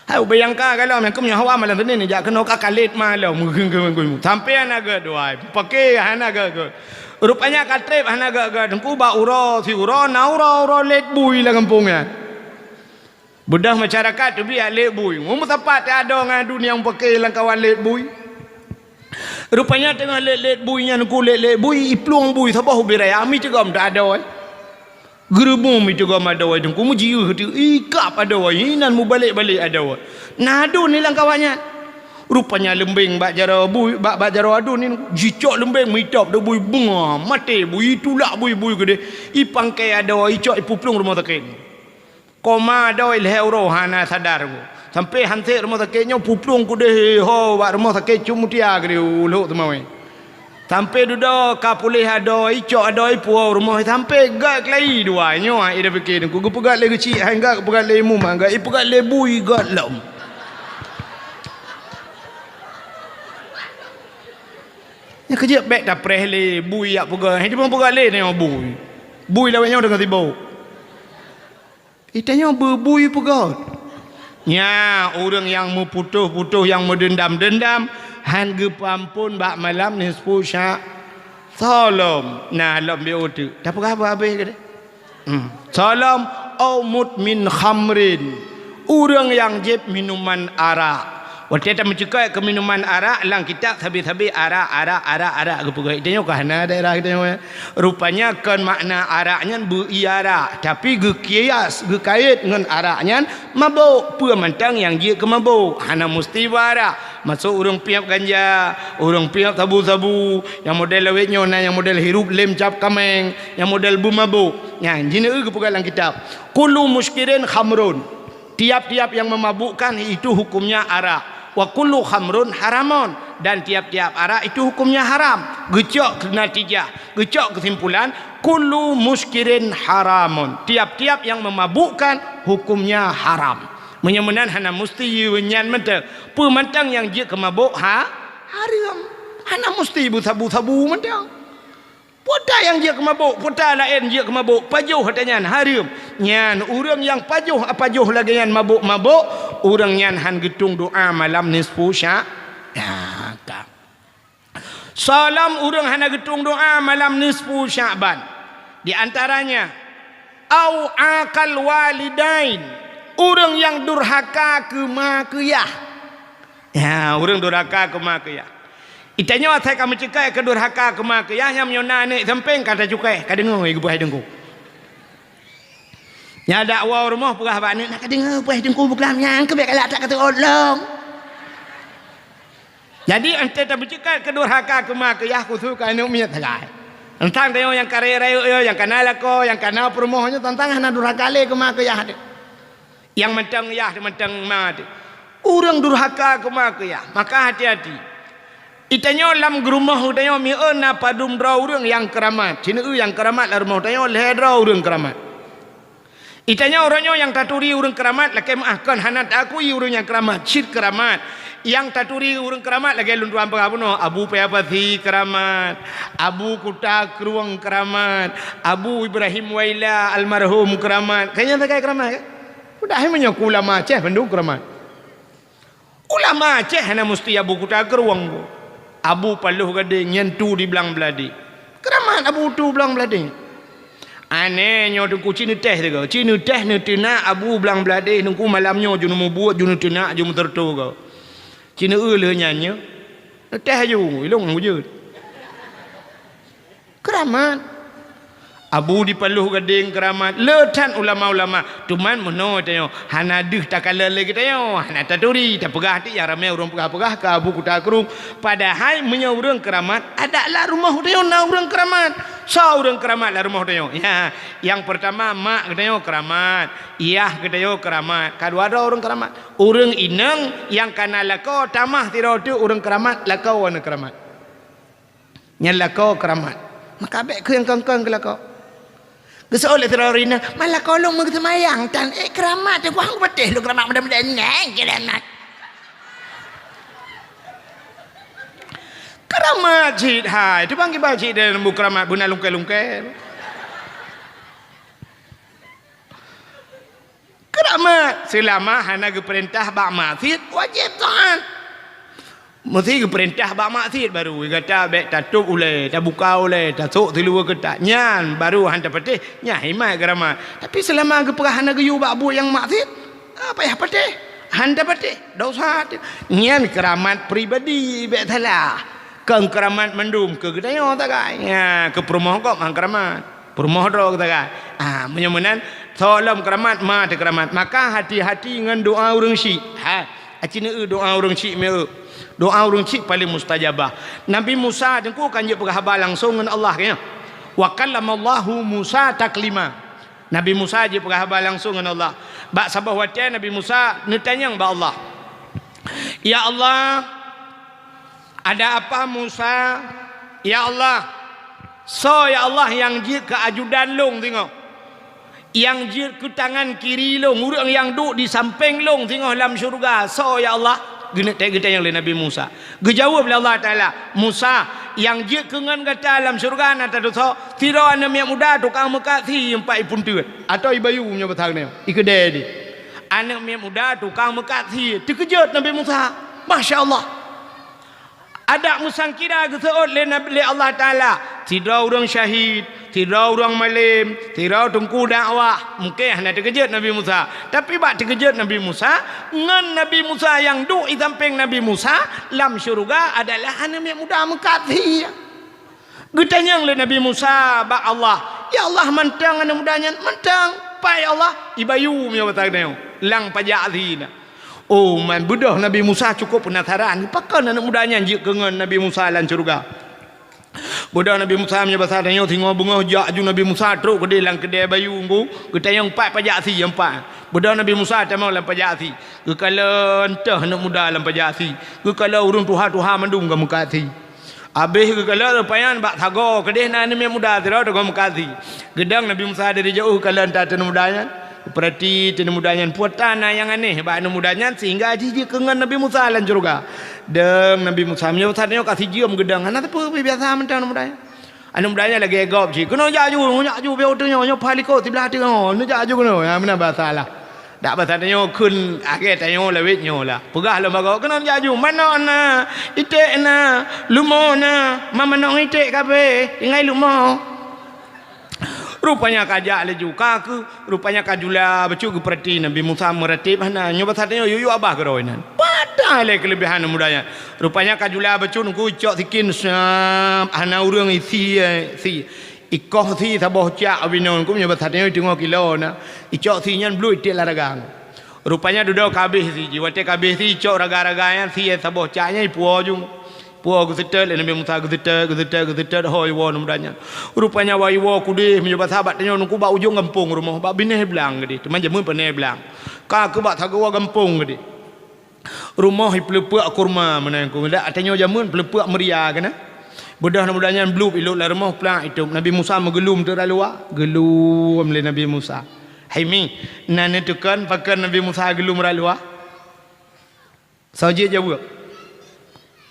Hai ubé nyang ka galom, nyang keuh meunyoe hawa malam Senin jak keunoe ka kalét ma lom, meugeung-geung Teungku Imum. Sampoe hana gét, wai, pake hana gét-gét. Rupanya ka treb hana gét-gét, Teungku bak uroe siuroe na uroe-uroe lét bui lam gampông nyan. Beudôh masyarakat teubiet lét bui. Ngon meusapat teuh adoe ngon aduen nyang pake lam kawan lét bui. Rupanya teungoh lét-lét bui nyan, Teungku lét-lét bui, iplueng bui saboh ubit raya, mi teugom teuh adoe. Geureumu mi teugom adoe, Teungku meujiôh teuh, ikab adoe, inan mubalek-balek adoe. Na aduen lam kawan nyan. Rupanya leumbeng bak jaroe bui, bak, bak jaroe aduen nyan, jicok leumbeng meutôb teuh bui beungoh, maté bui, itulak bui, bui keudeh, ipangkai adoe, icok ipeuplueng rumoh sakét. Koma adoe lhée uroe hana sadar. Sampoe han sép rumoh sakét nyoe peuplueng keudeh ho bak rumoh sakét Cut Mutia keudeh u Lhok Seumawé. Sampoe dudoe ka puléh adoe, icok adoe ipuwoe u rumoh, sampoe gét keulayi dua. Nyoe hana idapike Teungku, geupeugét lé keuchik han gét, geupeugét lé imum han gét, ipeugét lé bui gét lom. Nyang keujeuet bék tapreh lé bui jak peugét, hai teuma peugét lé nyoe bui. Bui lawét nyoe deungon sibok. Geutanyoe beubui peugét. Nyan, ureuëng nyang meuputôh-putôh, nyang meudendam-dendam, han geupeuamphon bak malam nisfu Sya-, soe lom, na lom biôh teuk. Tapeugah habéh keudeh. Hmm. Soe lom, au mudmin khamrin. Ureuëng nyang jieb minuman arak. Watée tameucukôi keu minuman arak, lam kitab sabe-sabe arak, arak, arak, arak geupeugah. Geutanyoe ka hana daerah geutanyoe. Rupanya kon makna arak nyan beu-ie arak, tapi geukias, geukait ngon arak nyan mabök. Peue mantong nyang jeuet keu mabök, hana musti beu arak. Masôk ureuëng piep ganja, ureuëng piep sabu-sabu, nyang model lawét nyoe na nyang model hirup lem cap kaméng, nyang model beumabök. Nyan, jineuk geupeugah lam kitab, "Kullu muskirin khamrun." Tiap-tiap yang memabukkan itu hukumnya arak. "Wa kullu khamrun haramun." Dan tiap-tiap arak itu hukumnya haram. Geucok keu natijah, geucok keusimpulan, "Kullu muskirin haramun." Tiap-tiap yang memabukkan hukumnya haram. Meunyoe meunan hana musti yue nyan mantong. Peue mantong nyang jeuet keu mabök ha-, hareuem. Hana musti beusabu-sabu mantong. Peue ta nyang jeuet keu mabök, peue ta laén jeuet keu mabök, pajoh ata nyan hareuem. Nyan ureuëng nyang pajoh, pajoh lagée nyan mabök-mabök, ureuëng nyan han geutueng doá malam nisfu Sya-, ya, ka. Soe lom ureuëng hana geutueng doá malam nisfu Sya'ban. Di antaranya, au aqal walidain, ureuëng nyang durhaka keu ma keu yah. Ya, ureuëng durhaka keu ma keu yah. Geutanyoe asai ka meucukée keu durhaka keu ma keu yah, nyang meunyoe na aneuëk sampéng ka tacukée, ka deungoe geupeugah Teungku. Nyan dak woe u rumoh peugah bak aneuëk, "Na ka deungoe peugah Teungku buklam nyan, keubiet galak that ka teuôt lom." Jadi, enteuk tabeuceukat keu durhaka keu ma keu yah khusos keu aneuëk miet sagai. Teuntang tanyoe nyang ka rayeuk-rayeuk nyoe, nyang ka na lakoe, nyang ka na peurumoh nyoe, teuntang hana durhaka lé keu ma keu yah teuh. Nyang mantong yah teuh, mantong ma teuh. Ureuëng durhaka keu ma keu yah, maka hati-hati. Geutanyoe lam geurumoh geutanyoe mieu na padum droe ureuëng nyang keuramat. Sineuk nyang keuramat lam rumoh tanyoe lhée droe ureuëng keuramat. Geutanyoe uroe nyoe nyang taturi ureuëng keuramat lakée meuáh kon hana taakui ureuëng nyang keuramat, cit keuramat. Nyang taturi ureuëng keuramat lagée lôn tuan peugah bunoe, Abu Paya Pasi keuramat, Abu Kuta Krueng keuramat, Abu Ibrahim Waila almarhum keuramat. Kan nyan sagai keuramat kan? Udah meunyoe keu ulama Aceh bandum keuramat. Ulama Aceh hana musti Abu Kuta Krueng. Abu Paloh Gadeng nyan tu di Blang Bladeh. Keuramat Abu tu Blang Bladeh. Aneh nyoe Teungku, ci neutéh sigoe. Ci neutéh neuteunak Abu Blang Bladeh Teungku malam nyoe ju neumubuet, ju neuteunak, ju meuseureutoe goe. Ci neueu lheueh nyan nyoe. Neutéh ju, ilong nyang ujeut. Keuramat. Abu di Paloh Gadeng keuramat, le that ulama-ulama. Teuma meunoe tanyoe, hana deuh takalon lé geutanyoe, hana taturi, tapeugah cit nyang ramé ureuëng peugah-peugah keu Abu Kuta Krueng. Padahai meunyoe ureuëng keuramat, adak lam rumoh tanyoe na ureuëng keuramat. Soe ureuëng keuramat lam rumoh tanyoe? Ya, nyang peurtama mak geutanyoe keuramat, yah geutanyoe keuramat, ka dua droe ureuëng keuramat. Ureuëng inong nyang ka na lakoe tamah sidroe teuk ureuëng keuramat, lakoe aneuëk keuramat. Nyan lakoe keuramat. Maka bék kheueh nyang kon-kon keu lakoe. Geuseuôt lé sidroe ureuëng inong, "Man lakoe lôn meugeuseumayang tan, eh, keuramat, teungku han kupatéh lôn keuramat, mudah-mudahan nyan keuramat." Keuramat cit hai, teuma kiban cit dan bu keuramat beuna lungkée-lungkée. Keuramat, seulama hana geupeurintah bak maksiet, wajéb taát. Meusti geupeurintah bak maksiet baru gata bék tatôb ulée, tabuka ulée, tasôk siluweue keutak. Nyan baru han tapatéh, nyan imat keuramat. Tapi seulama geupeugah hana geuyue bak buet nyang maksiet, ah, payah patéh. Han tapatéh, dosa teuh. Nyan keuramat pribadi, bék salah. Kon keuramat mandum keu geutanyoe sagai. Nya, keu peurumoh gob han keuramat. Peurumoh droe geusagai. Ah, meunyoe meunan, soe lom keuramat, ma teukeuramat. Maka hati-hati ngon doa ureuëng syik. Ha, aci neueu doa ureuëng syik meu. Doa ureuëng syik paleng mustajabah. Nabi Musa teungku kan jeuet peugah haba langsong ngon Allah, kan? "Wa kallamallahu Musa taklima." Nabi Musa jeuet peugah haba langsong ngon Allah. Bak saboh watée Nabi Musa neutanyong bak Allah, "Ya Allah, ada apa Musa? Ya Allah, soe ya Allah nyang jeuet keu ajudan lôn singoh? Nyang jeuet keu tangan kiri lôn, ureuëng nyang duek di sampéng lôn singoh lam syeuruga, soe ya Allah?" Geuneuk tée geutanyong lé Nabi Musa. Geujaweueb lé Allah Taala, "Musa, nyang jeuet keu ngon gata lam syeuruga na tatusoe, sidroe aneuëk miet muda tukang meukat sie nyang pat ipunteuet, atawa ibayu meunyoe basa geutanyoe, ikeudée di. Aneuëk miet muda tukang meukat sie." Teukeujot Nabi Musa. Masya Allah. Adak meusangkira geuseuôt lé Nabi, lé Allah Taala, sidroe ureuëng syahid, sidroe ureuëng malém, sidroe teungku dakwah. Mungken hana teukeujot Nabi Musa. Tapi bak teukeujot Nabi Musa, ngon Nabi Musa nyang duek di sampéng Nabi Musa lam syeuruga adalah aneuëk miet muda meukat sie. Geutanyong lé Nabi Musa bak Allah, "Ya Allah, mantong aneuëk muda nyan?" "Mantong." "Pat ya Allah?" "Ibayu meunyoe basa geutanyoe, lam pajak sie na." Oh, man beudôh Nabi Musa cukup peunasaran, pakon aneuëk muda nyan jeuet keu ngon Nabi Musa lam syeuruga. Beudôh Nabi Musa meunyoe basa tanyoe singoh beungoh jak aju Nabi Musa trok keudeh lam keudée bayu ngku, geutanyong pat pajak sie nyang pat. Beudôh Nabi Musa tamong lam pajak sie, geukalon teuh aneuëk muda lam pajak sie, geukalon ureuëng tuha-tuha mandum ka meukat sie. Abéh geukalon rupanya bak sagoe keudeh na aneuëk miet muda sidroe teungoh meukat sie. Geudong Nabi Musa dari jauh geukalon that aneuëk muda nyan. Geupeurati aneuëk muda nyan, peue tan na nyang aneh bak aneuëk muda nyan sehingga jih jeuet keu ngon Nabi Musa lam syeuruga. Dong Nabi Musa, meunyoe basa tanyoe ka sijeuem geudong, hana sapeue, biasa mantong aneuëk muda nyan. Aneuëk muda nyan lagée gob cit, "Keunoe jak aju, jak aju, biar uteuen nyoe, nyoe paha likot siblah teungoh, nyoe jak aju keunoe." Ha, meunan basa lah. Dak basa tanyoe kheun, lagée tanyoe lawét nyoe lah. Peugah lom bak gob, "Keunoe jak aju, manok na, iték na, leumo na, ma manok ngon iték kabeh, tinggai leumo." Rupanya ka jak laju, ka keu, rupanya ka jula bacut geupeurati Nabi Musa meuratéb hana. Nyoe basa tanyoe yue-yue abah keudroe nyan. Padahai lé keuleubehan aneuëk muda nyan. Rupanya ka jula bacut ngku icok sikin sab, hana ureuëng isi, eh, sie. Ikoh sie saboh cak abinoe ngku meunyoe basa tanyoe teungoh kilo na. Icok sie nyan bluet iték lam raga. Rupanya dudoe ka abéh sie jih. Watée ka abéh sie icok raga-raga nyan sie saboh cak nyan ipuwoe ju. Puwoe geuseutôt lé Nabi Musa, geuseutôt, geuseutôt, geuseutôt, ho iwoe aneuëk muda nyan. Rupanya wai iwoe keudeh meunyoe basa bak tanyoe ngku bak ujong gampông rumoh, bak binéh blang keudeh, teuma jameun pane blang. Ka keu bak sagoe gampông keudeh. Rumoh ipeuleupeuk kurma meunan ngku, dak tanyoe jameun peuleupeuk meuria keunan. Beudôh aneuëk muda nyan bluet ilot lam rumoh, plak itôb. Nabi Musa meugeulom teuk rot luwa, geulom lé Nabi Musa. Hai mi, na neuteukon pakon Nabi Musa geulom rot luwa? Soe jeuet jaweueb?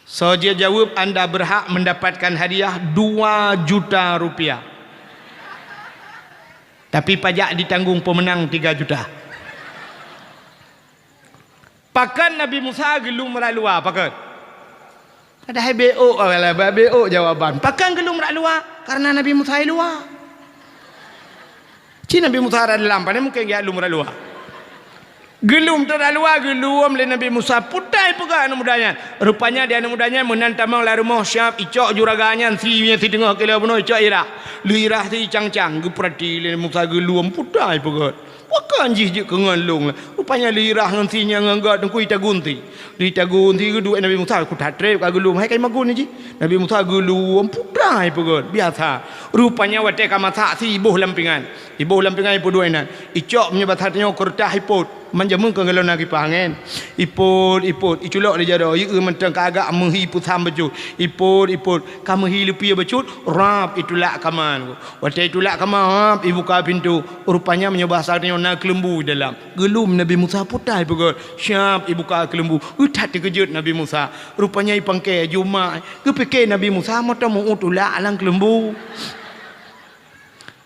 Soe jeuet jaweueb, anda berhak mendapatkan hadiah dua juta rupiah. Tapi pajak ditanggung pemenang tiga juta. Pakon Nabi Musa geulom rot luwa, pakon? Padahai B O, alah, B O jawaban. Pakon geulom rot luwa? Karena Nabi Musa i luwa. Ci Nabi Musa rot dalam, pane mungken geulom rot luwa. Geulom teuk lam luwa, geulom lé Nabi Musa, putai peugah aneuk muda nyan. Rupanya di aneuk muda nyan meunan tamong lam rumoh siab, icok juraga nyan si nyang siteungoh kilo bunoe icok irah. Lheueh irah si cang-cang, geupeurati lé Musa geulom putai peugah. Pakon jih jeuet keu ngon lôn lah. Rupanya lheueh irah ngon si nyan ngon gét teungku itagun si. Lheueh itagun si geuduek Nabi Musa, ku that treb ka geulom, hai kai magun jih. Nabi Musa geulom putai peugah, biasa. Rupanya watée ka masak si iboh lam pingan. Iboh lam pingan ipeuduek inan. Icok meunyoe basa tanyoe keureutah ipot. Man jameun kon golom na kipah angén. Ipot, ipot, iculok lé jaroe, ieu mantong ka agak meuhi peusam bacut. Ipot, ipot, ka meuhi leupie bacut, rab itulak kama. Watée itulak kama, rab ibuka pintoe. Rupanya meunyoe basa tanyoe na keuleumbu dalam. Geulom Nabi Musa putai peugah, siab ibuka keuleumbu. Ui that teukeujot Nabi Musa. Rupanya ipangke aju ma. Geupike Nabi Musa mantong meu tulak lam keuleumbu.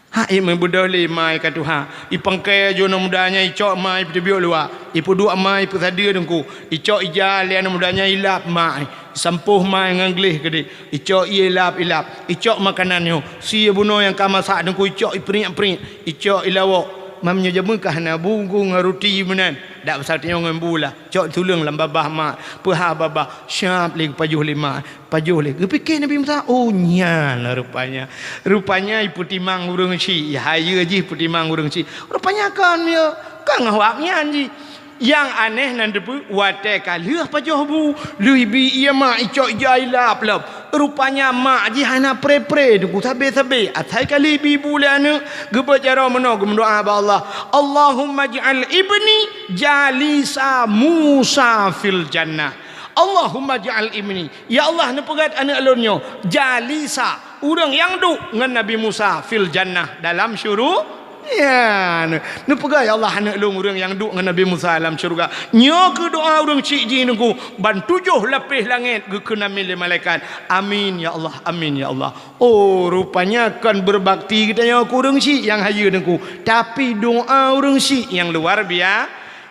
Ha, imeubeudoh lé ma ka tuha. Ipangke aju aneuk muda nyan, icok ma ipeuteubiyok luwa. Ipeuduek ma ipeusadeue teungku. Icok ija lé aneuk muda nyan ilap ma. Isampôh ma ngon gleh keudeh. Icok ié ilap-ilap. Icok makanan nyoe. Si bunoe nyang ka masak teungku icok ipriek-priek. Icok ilawok. Mam nyoe jameun ka hana bu ngon ruti meunan. Dak basa tanyoe ngon bu lah. Cok tuleueng lam babah ma, peuha babah, siab lé geupajoh lé ma, pajoh lé. Geupike Nabi Musa, "Oh, nyan rupanya." Rupanya ipeutimang ureuëng syik, hayeue jih peutimang ureuëng syik. Rupanya kon, ya, kon awak nyan jih. Nyang aneh nan teupeu, watée ka lheueh pajoh bu, lheueh bi ié ma icok ija ilap lom. Rupanya mak jih hana pre-pre teungku sabe-sabe, asai kali bi bu lé aneuëk, geubeuet jaroe meunoe geumeudoá bak Allah, "Allahumma ij'al ibni jalisa Musa fil jannah. Allahumma ij'al ibni." Ya Allah, neupeugét aneuëk lôn nyoe jalisa, ureuëng nyang duek ngon Nabi Musa fil jannah, dalam syuru-, Ya, ne-, neupeugah, "Ya Allah, aneuëk lôn ureuëng nyang duek ngon Nabi Musa lam syeuruga." Nyoe keuh doá ureuëng syik jih teungku, ban tujoh lapéh langét geukheun amin lé malaikat. "Amin, ya Allah, amin, ya Allah." Oh, rupanya kon beubakti geutanyoe keu ureuëng syik nyang hayeue teungku, tapi doá ureuëng syik nyang luar bia-,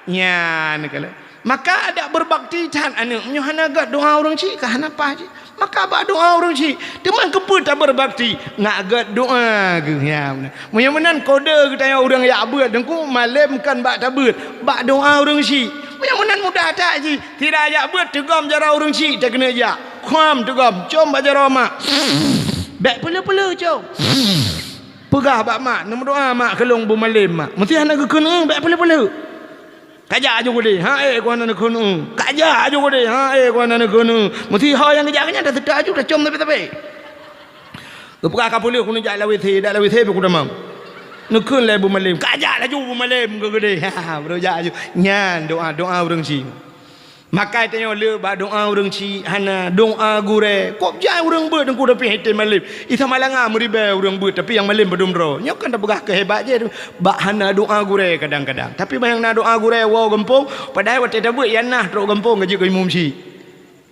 nyan keuh. Maka adak beubakti that aneuëk, meunyoe hana gét doá ureuëng syik ka hana paih jih. Maka bak doá ureuëng syik, teuma keupeue tabeubakti? Ngat gét doá geuh, ya meunan. Meunyoe meunan kode geutanyoe ureuëng jak beuet teungku, malém kon bak tabeuet, bak doá ureuëng syik. Meunyoe meunan mudah that jih, sira jak beuet teugom jaroe ureuëng syik takeuneuk jak. Kham teugom, com bak jaroe mak. Bék peuleu-peuleu com. Peugah bak mak, neumeudoá mak keu lôn beumalém mak. Meusé hana geukheun, bék peuleu-peuleu. Kajak aju keudeh, ha, eh, ku hana neukheun, eh. Kajak aju keudeh, ha, eh, ku hana neukheun, eh. Meusti ho nyang geujak nyan dah seutôt aju, dah com sabe-sabe. Geupeugah ka puléh, ku neujak lam WC, dak lam WC pih ku tamong. Neukheun lé beumalém, kajak laju beumalém keu keudeh. Ha, baru jak aju. Nyan doá, doá ureuëng syik. Makai tanyoe le bak doá ureuëng syik, hana doá gurée. Kok jai ureuëng beuet teungku tapi hete malém. Isa malanga meuribée ureuëng beuet, tapi nyang malém padum droe. Nyoe kan tapeugah keuhebat jih. Bak hana doá gurée kadang-kadang. Tapi ban nyang na doá gurée woe gampông, padahai watée tabeuet nyang na trok gampông ka jeuet keu imum syik.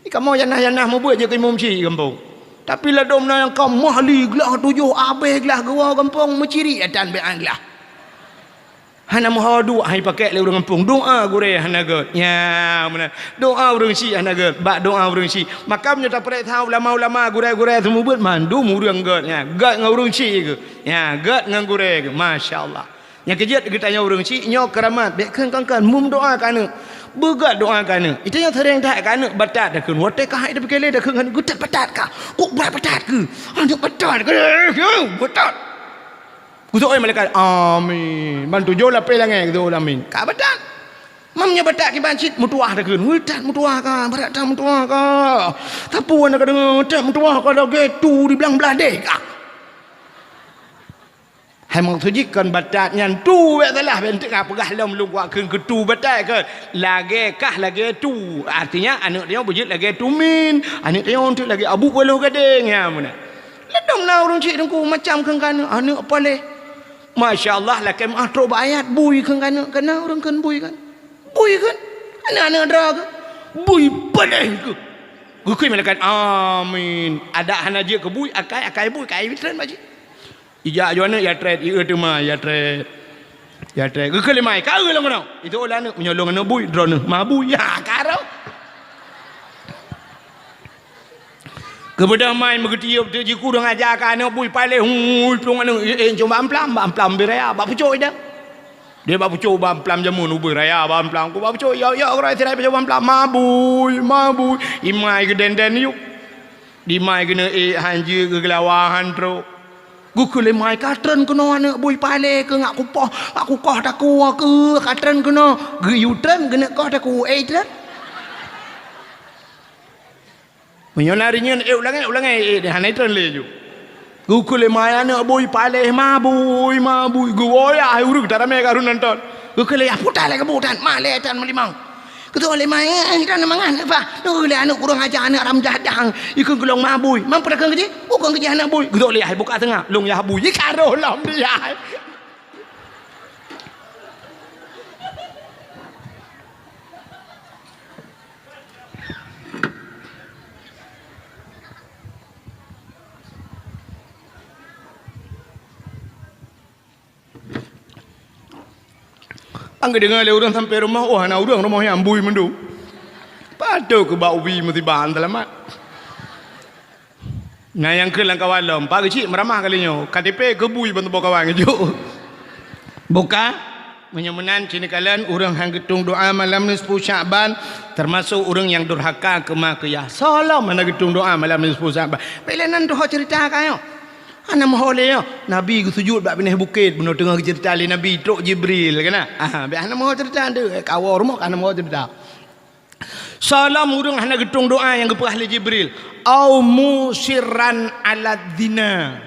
Di kamoe nyang na-nyang na mubuet jeuet keu imum syik gampông. Tapi ladôm na nyang ka mahli glah tujoh abéh glah geuwoe gampông meucirik atan bék glah. Hana meuho duek hai pakek lé ureuëng gampông. Doá gurée hana gét. Nya, meunan. Doá ureuëng syik hana gét. Bak doá ureuëng syik. Maka meunyoe tapareksa ulama-ulama gurée-gurée seumeubeuet mandum ureuëng gét. Nya, gét ngon ureuëng syik keuh. Nya, gét ngon gurée keuh. Masya Allah. Nyang keujeuet geutanyoe ureuëng syik nyoe keuramat, bék kheun kon-kon, meudoá keu aneuëk. Beugét doá keu aneuëk. Itu nyang sering that keu aneuëk batat takheun. Watée ka hai tapike lé takheun ngon geutat batat ka. Kok brat batat keuh? Aneuëk batat keuh. Batat. Geusok oi malaikat, "Amin." Ban tujoh lapéh langét geusok amin. Ka batat. Mam nyoe batat kiban cit meutuwah takheun. Weueh, that meutuwah ka, brat that meutuwah ka. Sapeue na ka deungoe, that meutuwah ka lagée tu di blang blah deh ka. Hai maksud jih kon batat nyan tu bék salah, bék teuka peugah lom lôn kuat kheun keu tu batat kon. Lagée kah lagée tu. Artinya aneuëk tanyoe beujeuet lagée tu min. Aneuëk tanyoe untuk lagée abu paloh gadeng ya meunan. Ladôm na ureuëng cit teungku macam kheun keu aneuëk, aneuëk paléh. Masya Allah, lakée meuah trok bak ayat bui kheun keu aneuëk, keu na ureuëng kheun bui kan. Bui kheun. Aneuëk-aneuëk dra kheun. Bui paléh kheun. Geukheun malaikat, "Amin." Adak hana jeuet keu bui, akai, akai bui, kai bitren bak jih. Ijak aju aneuëk ya tret, ieu teuma ya tret. Ya tret. Geukheun lé mai, "Ka eu lôn keunoe." Itu uleh aneuëk, "Meunyoe lôn aneuëk bui, droeneuh ma bui." Ya, ka rôh. Keubeudoh mai meugeutiyeub teuk jiku deungon aja ka aneuëk bui paléh, hui, plueng aneuëk, eh, eh, cuma amplam, bak amplam biraya, bak pucok idang. Dia bak pucôk ban plam jameun ubeueng raya ban plam. Ku bak pucôk, yok, yok, keudroe sirai pucôk ban plam. Mabui, mabui. Imai geudenden yub. Di imai keuneuk ék han jeuet, geugelawa han trok. Geukheun lé imai, "Ka treun keunoe aneuk bui, palé keu ngak kupoh, ngak kukoh takue keu ka treun keunoe." Geuyue treun, keuneuk koh takue, éh treun. Meunyoe na rinyeun, éh, ulangée, ulangée, éh, hana treun lé ju. Geukheun lé imai, "Aneuk bui, palé mabui, mabui." Geuwoe yah ureuëng taramé ka ureuëng nonton. Geukheun lé yah, "Puta lé keubu tan, malé tan meulimong." Geutôh lé imai, "Éh, tan mangat, Pak." Nyoe lé aneuk kurang aja, aneuk haram jadah. Ikheun keu lôn mabui. Mampu takheun keu jih? Bukon keu jih aneuk bui. Geutôh lé yah, buka teungoh. Lôn yah bui. Ih, ka roh lom dia. Angkeu deungoe lé ureuëng sampoe rumoh, oh, hana ureuëng rumoh nyan bui mandum. Padub keu bak ubi musibah seulamat. Na nyang kheun lam kawan lom, "Pak Geuchik meuramah kali nyoe, K T P keu bui ban teuboh kawan geujok." Buka, meunyoe meunan, ci neukalon ureuëng han geutueng doa malam nisfu Syakban, teumasok ureuëng nyang durhaka keu ma keu yah. Soe lom hana geutueng doa malam nisfu Syakban. Peulenan tuho ceurita ka nyoe. Hana meuho lé nyoe. Nabi geusujut bak binéh bukét, bunoe teungoh geuceurita lé Nabi, trok Jibril, kan? Ah, biar hana meuho ceurita tu. Eh, kawoe rumoh hana meuho ceurita. Soe lom ureuëng hana geutueng doa nyang geupeugah lé Jibril, "Au musirran ala zina."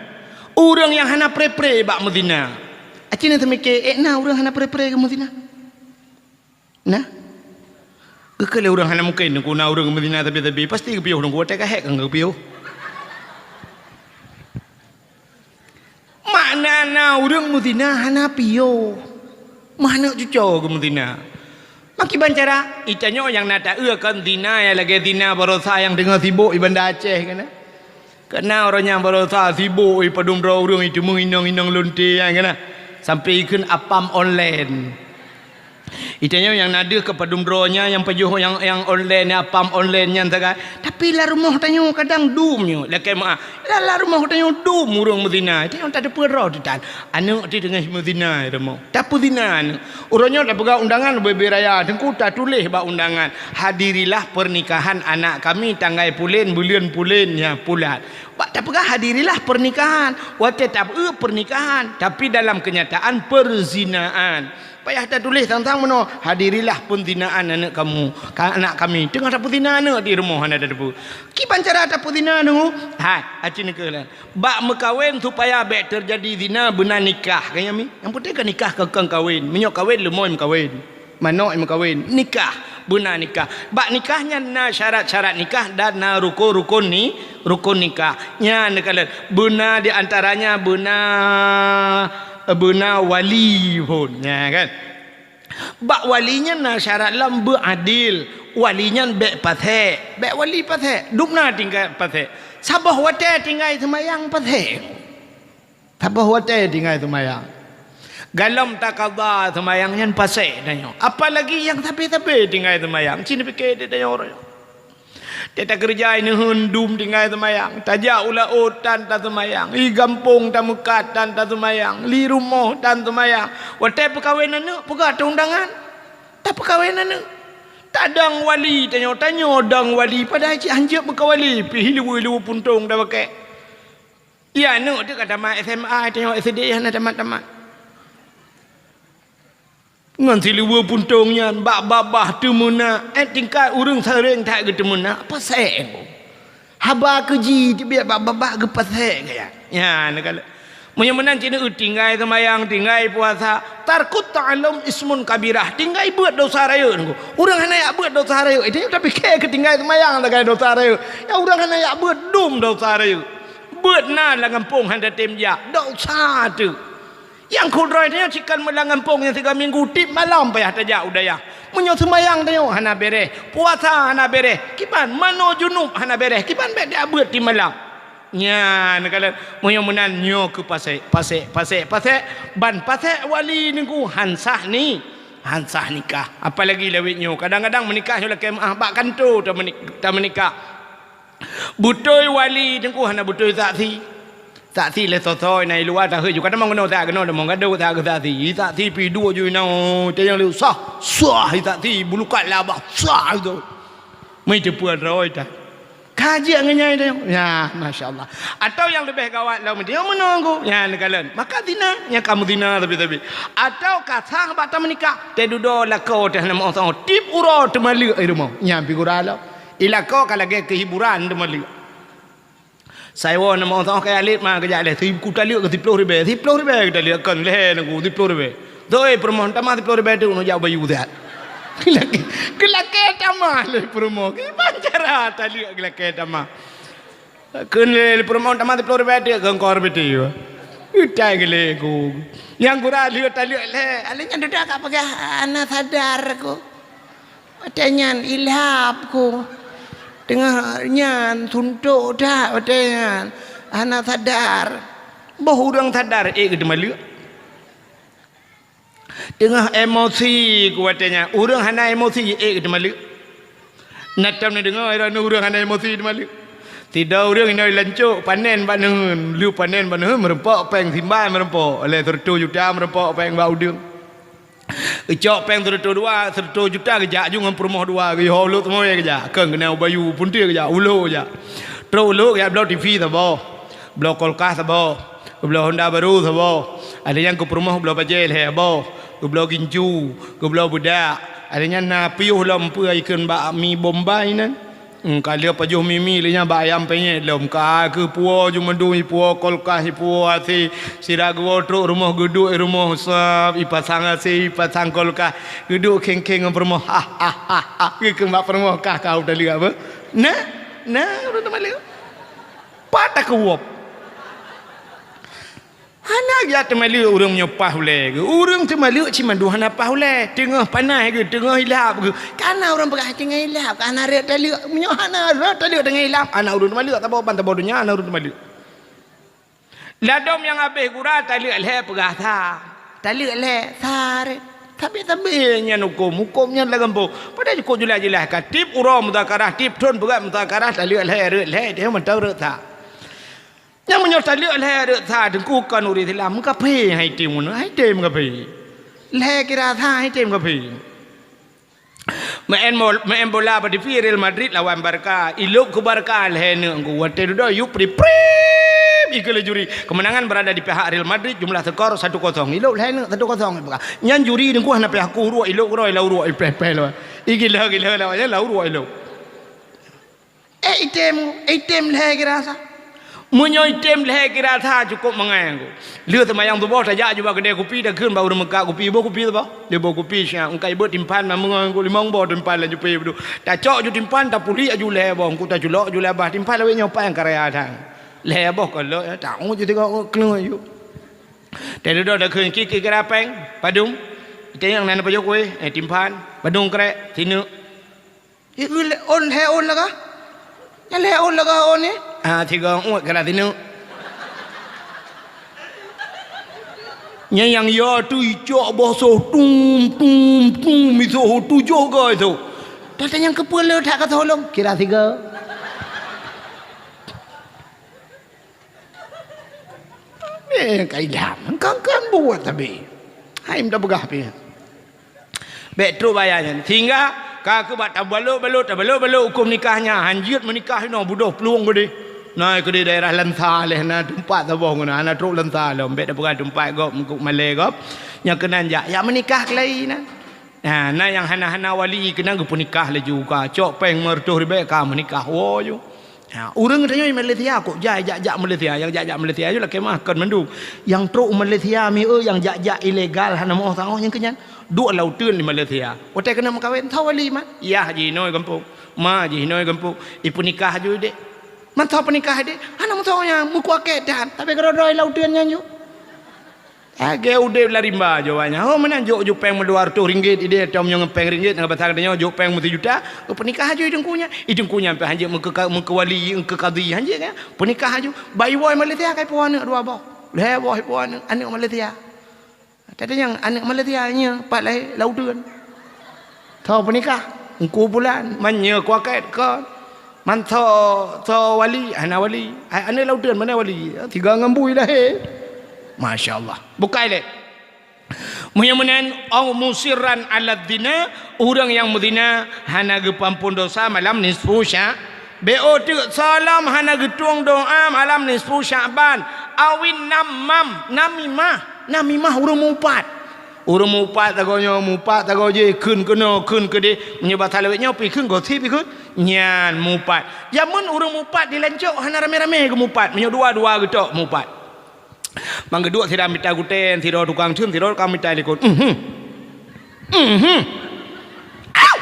Ureuëng nyang hana pre-pre bak meuzina. Aci na teumike, ék na ureuëng hana pre-pre keu meuzina? Nah. Geukheun lé ureuëng hana mungken, deungon na ureuëng meuzina sabe-sabe, pasti geupiôh deungon watée ka hék kan geupiôh. Makna na ureuëng meuzina hana piôh. Meuhana cuco geumeuzina. Makiban cara, itanyoe nyang na taeu kon zina nyang lagée zina baroesa nyang deungoe sibok i Banda Aceh keunan. Keunan uroe nyan baroesa sibok i padum droe ureuëng i teumeung inong-inong lonte nyan keunan. Sampai ikheun apam online. Itanyoe nyang na deuh keu padum droe nyan nyang pajoh nyang, nyang online nyan, apam online nyan sagai. Tapi lam rumoh tanyoe kadang dum nyoe, lakée meuah. Lam, lam rumoh tanyoe dum ureuëng meuzina. Itanyoe tateupeue droe teutan. Aneuk ti teungoh meuzina rumoh. Tapeuzina aneuk. Uroe nyoe tapeugah undangan ubé-bé raya. Teungku tatuléh bak undangan, "Hadirilah pernikahan anak kami tanggai pulen, buleuen pulen nyan pulan." Bak tapeugah, "Hadirilah pernikahan." Watée tapeue pernikahan, tapi dalam kenyataan perzinaan. Payah tatuléh sang-sang meunoe, "Hadirilah penzinaan aneuk kamu, ka-, anak kami." Teungoh tapeuzina aneuk di rumoh hana tateupeue. Kiban cara tapeuzina deungoe? Hai, aci neukeue lé. Bak meukawen supaya bék teujadi zina, beuna nikah, kan nyan mi? Nyang penting ka nikah, ka kon kawen. Meunyoe kawen, leumoi meukawen. Manök meukawen. Nikah, beuna nikah. Bak nikah nyan na syarat-syarat nikah dan na rukon-rukon ni, rukon nikah. Nyan neukalon, beuna di antaranya beuna, beuna wali phon. Nya kan? Bak wali nyan na syarat lom beuadil. Wali nyan bék pasék. Bék wali pasék. Dum na tinggai pasék. Saboh watée tinggai seumayang pasék. Saboh watée tinggai seumayang. Galom takada seumayang nyan pasék tanyoe. Apalagi nyang sabe-sabe tinggai seumayang. Ci neupike di tanyoe. Teuh takeureuja i neuheun dum tinggai seumayang, tajak u laôt tan taseumayang, i gampông tameukat tan taseumayang, li rumoh tan seumayang. Watée peukawen aneuk peugah teu undangan, tapeukawen aneuk. Tadong wali tanyoe, tanyoe dong wali, padahai cit hanjeuet meukeue wali, pih luweue-luweue puntông tabakée. Iya aneuk teuh ka tamat S M A, tanyoe S D hana tamat-tamat. Ngon siluweue puntông nyan bak babah teumeunak, eh, tingkai ureuëng seuréng that geuteumeunak, pasék. Haba keuji teubiet bak babah geupasék gaya. Nyan, neukalon. Meunyoe meunan cit neueu tinggai seumayang, tinggai puasa, tarkut ta'allum ismun kabirah, tinggai beuet dosa rayeuk nunggu. Ureuëng hana jak beuet dosa rayeuk, itu tapi keu tinggai seumayang sagai dosa rayeuk. Ya ureuëng hana jak beuet dum dosa rayeuk. Beuet na lam gampông hana tem jak, dosa teuh. Nyang kudroe nyoe cit kon meulang gampông nyang siga minggu tiep malam payah tajak u dayah. Meunyoe seumayang tanyoe hana béréh, puasa hana béréh, kiban manoe junub hana béréh, kiban bék diabeuet tiep malam. Nyan kalon, meunyoe meunan nyoe keu pasék, pasék, pasék, pasék, ban pasék wali nunggu han sah ni, han sah nikah. Apalagi lawét nyoe, kadang-kadang meunikah nyoe lakée meuah bak kantô tameunik-, tameunikah. Beutôi wali nunggu hana beutôi saksi. Taksi lé soe-soe na i luwa takheueh ju ka tamong keunoe, tak keunoe tamong gadôh, tak keu taksi. Taksi pi duek ju inoe, teunyang lé sah, sah taksi bulukat labah, sah itu. Meuteupeu droe that. Ka jeuet ngon nyan teuh. Ya, masya Allah. Atau nyang leubeh gawat lom, dia meunoe ku. Ya, neukalon. Maka zina, nyang ka meuzina sabe-sabe. Atau ka sah bak tameunikah, teududoe lakoe teuh na meu'oh-'oh. Tiep uroe teumaleuek i rumoh. Nyan pi gura lom. I lakoe ka lagèe keu hiburan teumaleuek. Saiwoe na meu'oh-'oh kaya lét ma geujak lé. Siku taleuek keu siploh ribèe. Siploh ribèe keu taleuek kon lhèe nangku siploh ribèe. Doi peurumoh tamah siploh ribèe tu neujak bayu siat. Geulakèe, geulakèe tamah lé peurumoh. Kiban cara taleuek geulakèe tamah. Kheun lé peurumoh tamah siploh ribèe teuk keu engkor beuti. Utai geulé ku. Nyang gura lheueh taleuek lhèe. Alèh nyan dudoe ka peugah hana sadar ku. Watèe nyan ilhab ku. Teungoh nyan suntok that watèe nyan. Hana sadar. Boh ureueng sadar ék geuteumaleuek. Teungoh emosi ku watèe nyan, ureueng hana emosi ék geuteumaleuek. Na tom neudeungoe droeneuh ureueng hana emosi teumaleuek. Sidroe ureueng inoe lancok panen bak neuheun, lheueh panen bak neuheun meurumpok péng simbai meurumpok, lhèe seureutôh juta meurumpok péng bak udeueng. Geucok péng seureutôh dua, seureutôh juta geujak ju ngon peurumoh dua, geuyoh u Lhokseumawe geujak, kheun keunan u Bayu, Punte geujak, u Lhok geujak. Trok u Lhok geujak bloe TV saboh. Bloe kulkas saboh, geubloe honda barô saboh, ada nyang keu peurumoh geubloe bajèe lhèe boh, geubloe gincu, geubloe beudak, ada nyang na piôh lom peue ikheun bak mi Bombay nyan. Hmm, ka lheueh pajoh mi-mi lé nyan bak ayam penyet lom, ka keu puwoe ju mandum, ipuwoe kulkas, ipuwoe AC, sira geuwoe trok rumoh geuduek i rumoh sab, ipasang AC, ipasang kulkas, geuduek kheng-kheng ngon peurumoh. Ha ha ha ha. Geukheun bak peurumoh, kah ka u taleuek apa? Nah, nah, ureueng teumaleuek. Pat takeuwop. Hana geujak teumaleuek ureueng meunyoe paih ulèe geuh. Ureueng teumaleuek cit mandum hana paih ulèe. Teungoh panas geuh, teungoh ilhab geuh. Kana ureueng peugah teungoh ilhab, kana rhot taleuek. Meunyoe hana rhot taleuek teungoh ilhab, hana ureueng teumaleuek, saboh ban saboh donya hana ureueng teumaleuek. Ladôm nyang habéh gura taleuek lhèe peugah sa. Taleuek lhèe sa rhot. Sabé-sabé nyan hukôm, hukôm nyan lam gampông. Padahai cukôp jeulaih-jeulaih ka tiep uroe muzakarah, tiep thôn peugah muzakarah, taleuek lhèe, rhot lhèe, teuh mantong rhot sa. Nyang meunyoe taleuek lhèe rhot sa teungku kon ureueng Islam, meukafé hai tem nyoe, hai tem meukafé. Lhèe kira sa hai tem meukafé. Meu'en bol-, meu'en bola bak TV Real Madrid lawan Barca, ilôb keu Barca lhèe neuk teungku. Watèe dudoe yub pri-, prip, ikheun lé juri. Kemenangan berada di pihak Real Madrid, jumlah skor satu kosong. Ilôb lhèe neuk satu kosong, ipeugah. Nyan juri teungku hana payah ku uruek, ilôb keudroe lam uruek, ipèh-pèh lom. Igila-gila lom, nyan lam uruek ilôb. Eh, item, item lhèe kira sa. Meunyoe item lhèe kira sa cukôp mangai ku. Lheueh seumayang suboh tajak ju bak keudè kupi, takheun bak ureueng meukat kupi, boh kupi saboh. Lheueh boh kupi siat, engkai beuet timphan, ma meungon ku limong boh timphan lam jupé beudôh. Tacok ju timphan, tapulék ju lhèe boh, engku taculok ju lhèe bah timphan lawét nyoe paih karya that. Lhèe boh kon lôn, taôt ju tiga kleueng ju. Teududoe takheun ki-, ki-, kira péng, padum. Itanyong na neupajoh kuéh, eh, timphan, padum krek, sineuk. Ié lhèe ôn, lhèe ôn lagah. Nyan lhèe ôn lagah ôn nyan. Ah, sigoe uet keu lam sineuk. Nyan nyang yo tu icok boh soh tum, tum, tum, isoh tujoh goe soh. Tata nyang keupeue le that ka soh lom, kira sigoe. Eh, ka ilham. Kan, kan buet tapi. Hai, minta peugah pi. Bèk trok baya nyan. Sehingga ka keubat tabalot-balot, tabalot-balot huköm nikah nyan. Han jeuet meunikah inoe budôh plueng keudeh. Na keudeh daerah Lansa leh, na teumpat saboh ngon na, hana trok Lansa lom. Bèk tapeugah teumpat gob, meukeue malèe gob. Nyang keunan jak, jak meunikah keulayi na. Na, na nyang hana-hana wali keunan geupeunikah laju ka. Cok péng lima reutôh ribèe ka meunikah. Woe ju. Ha, ureueng tanyoe Malaysia kok jai jak-jak Malaysia, nyang jak-jak Malaysia nyoe lakèe meu'ah kon mandum. Nyang trok u Malaysia mi eu nyang jak-jak ilegal hana meu'oh tanggoh nyang keu nyan. Duek lam uteuen di Malaysia. Watèe keuneuk meukawen, tho wali man. Yah jih inoe gampông. Ma jih inoe gampông. Ipeunikah ju idéh. Man tho peunikah idéh. Hana meusoe nyang meukuakét that. Tapi keudroe-droe lam uteuen nyan ju. Lagèe udép lam rimba jawabannya. Ho meunan jok ju péng meudua reutôh ringgit idéh, atau meunyoe ngon péng ringgit, ngon basa geutanyoe jok péng meusijuta, peunikah aju i teungku nyan. I teungku nyan pih hanjeuet meukeue-, meukeue wali, meukeue kadhi, hanjeuet nyan. Peunikah aju. Bak iwoe Malaysia ka ipoh aneuk dua boh. Lhèe boh ipoh aneuk, aneuk Malaysia. Tapi nyang aneuk Malaysia nyoe pat lahé lam uteuen. Tho peunikah, Teungku Pulan, man nyoe kuakét kon. Man tho, tho wali, hana wali. Hai aneuk lauteuen, mana wali? Tiga ngon bui lahé. Masya Allah. Bukai lé. Meunyoe meunan, au musirran ala zina, ureuëng nyang meuzina hana geupeuampon dosa malam nisfu Sya-, B O teuk, salam hana geutueng doa malam nisfu Sya'ban, awin namam, namimah, namimah ureuëng mupat. Ureuëng mupat tagoe nyoe, mupat tagoe jih, kheun keunoe, kheun keudeh. Meunyoe basa lawét nyoe, pi kheun gosip, pi kheun nyan mupat. Jameun ureuëng mupat di lancok hana ramé-ramé geumupat, meunyoe dua-dua geutok mupat. Mangeuduek sidang mita gutèe, sidroe tukang theun, sidroe tukang mita likot. Mhm. Mhm. Au!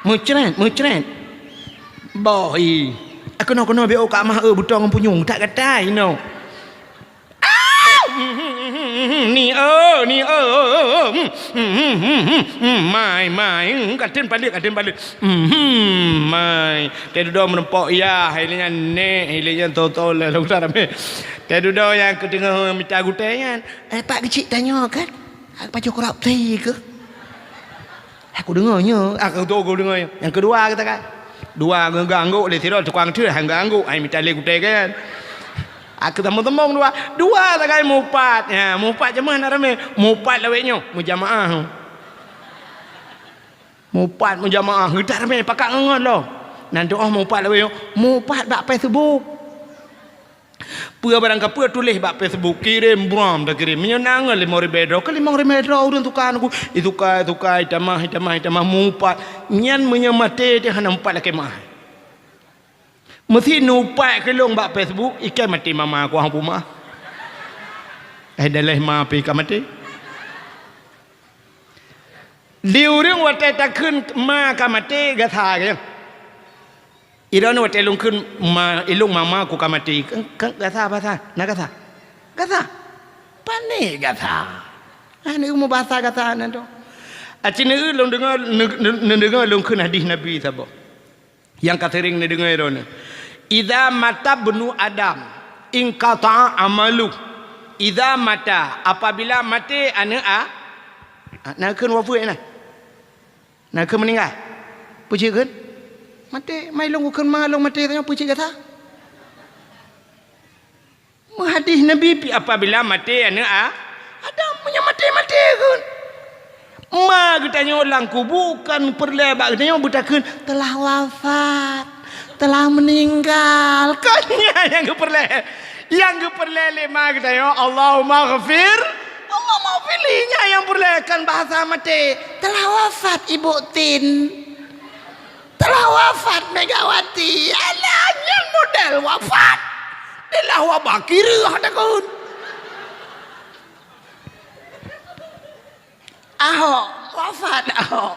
Meucret, meucret. Boh i. Keunoe-keunoe B O ka mah eu butong ngon punyueng, that gatai inoe. Au! Mhm, mhm, mhm, ni eu, ni eu. Mhm, mhm, mhm, mhm. Mai, mai. Kateun paleuet, kateun paleuet. Mhm, mai. Teududoe meureumpok yah, hai lé nyan nèk, hai lé nyan toto lé, lôn ramé. Teududoe nyang keuteungoh mita gutèe nyan. Eh, Pak Keuchik tanyoe kan? Pajoh korupsi keuh? Aku deungoe nyoe, aku tu aku deungoe nyoe. Nyang keudua kata kan? Dua geuanggok lé sidroe tukang theun, hai geuanggok, hai mita lé gutèe kan? Aku tamong-tamong dua. Dua sagai mupat. Ya, mupat jameun hana ramé. Mupat lawét nyoe, meujamaah. Mupat meujamaah, geutak ramé pakat ngon-ngon lom. Nan tu'oh mupat lawét nyoe, mupat bak Facebook. Peue barang kapeue tuléh bak Facebook, kirém bram takirém. Meunyoe na ngon limong ribèe droe, keu limong ribèe droe ureuëng tuka ngon ku, ituka, ituka, itamah, itamah, itamah, mupat. Nyan meunyoe maté teuh hana mupat lakèe meu'ah. Meusi neuupat keu lôn bak Facebook, ikai maté mama ku hana peumeu'ah. Eh, daleh ma pih ka maté. Di ureuëng watèe takheun ma ka maté, gasa keu nyan. Idong watèe lôn kheun ma, ilôn mama ku ka maté, kan, kan gasa bahasa, na gasa. Gasa. Pané gasa. Ah, ni meubahasa gasa nan tu. Aci neu lôn deungoe, neu-, neu-, neudeungoe lôn kheun hadih Nabi saboh. Nyang ka sering neudeungoe droeneuh, "Idza mata ibnu Adam, inqata'a amalu." Idza mata, apabila maté aneuk a-, a-, na kheun wafeuet na. Na kheun meuninggai. Peue cit kheun? Maté, mai lôn kheun ma lôn maté tanyoe peue cit gata? Meuhadih Nabi pih apabila maté aneuk a-, Adam, meunyoe maté-maté kheun. Ma geutanyoe lam kubu kan peureulèe bak geutanyoe beutakheun, "Telah wafat, telah meninggal." Kon nyan nyang geupeureulèe. Nyang geupeureulèe lé ma geutanyoe, "Allahumma ghafir, Allahumma ghafirli." Nyan nyang peureulèe, kon bahasa maté. "Telah wafat Ibu Tin." Telah wafat Megawati. Alah, nyan model wafat. Telah wabah kireuh takheun. Ahok, wafat Ahok.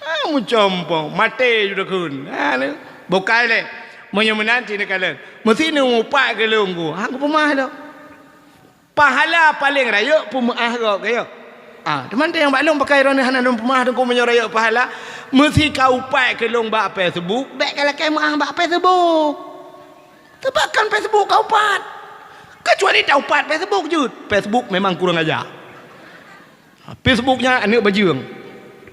Ah, meucompong, maté ju takheun. Ah, ni. Bukai lé. Meunyoe meunan cit neukalon. Meusi neuupat keu lôn ku. Ha, kupeumeu'ah lôn. Pahala paleng rayeuk peumeu'ah gob keu nyoe. Ah, teuma teuh nyang bak lôn pakai droeneuh hana lôn peumeu'ah teungku meunyoe rayeuk pahala. Meusi ka upat keu lôn bak Facebook, bèk ka lakèe meu'ah bak Facebook. Teuma kan Facebook ka upat. Keucuali ta upat Facebook jeuet. Facebook memang kurang aja. Ha, Facebook nyan aneuk bajeueng.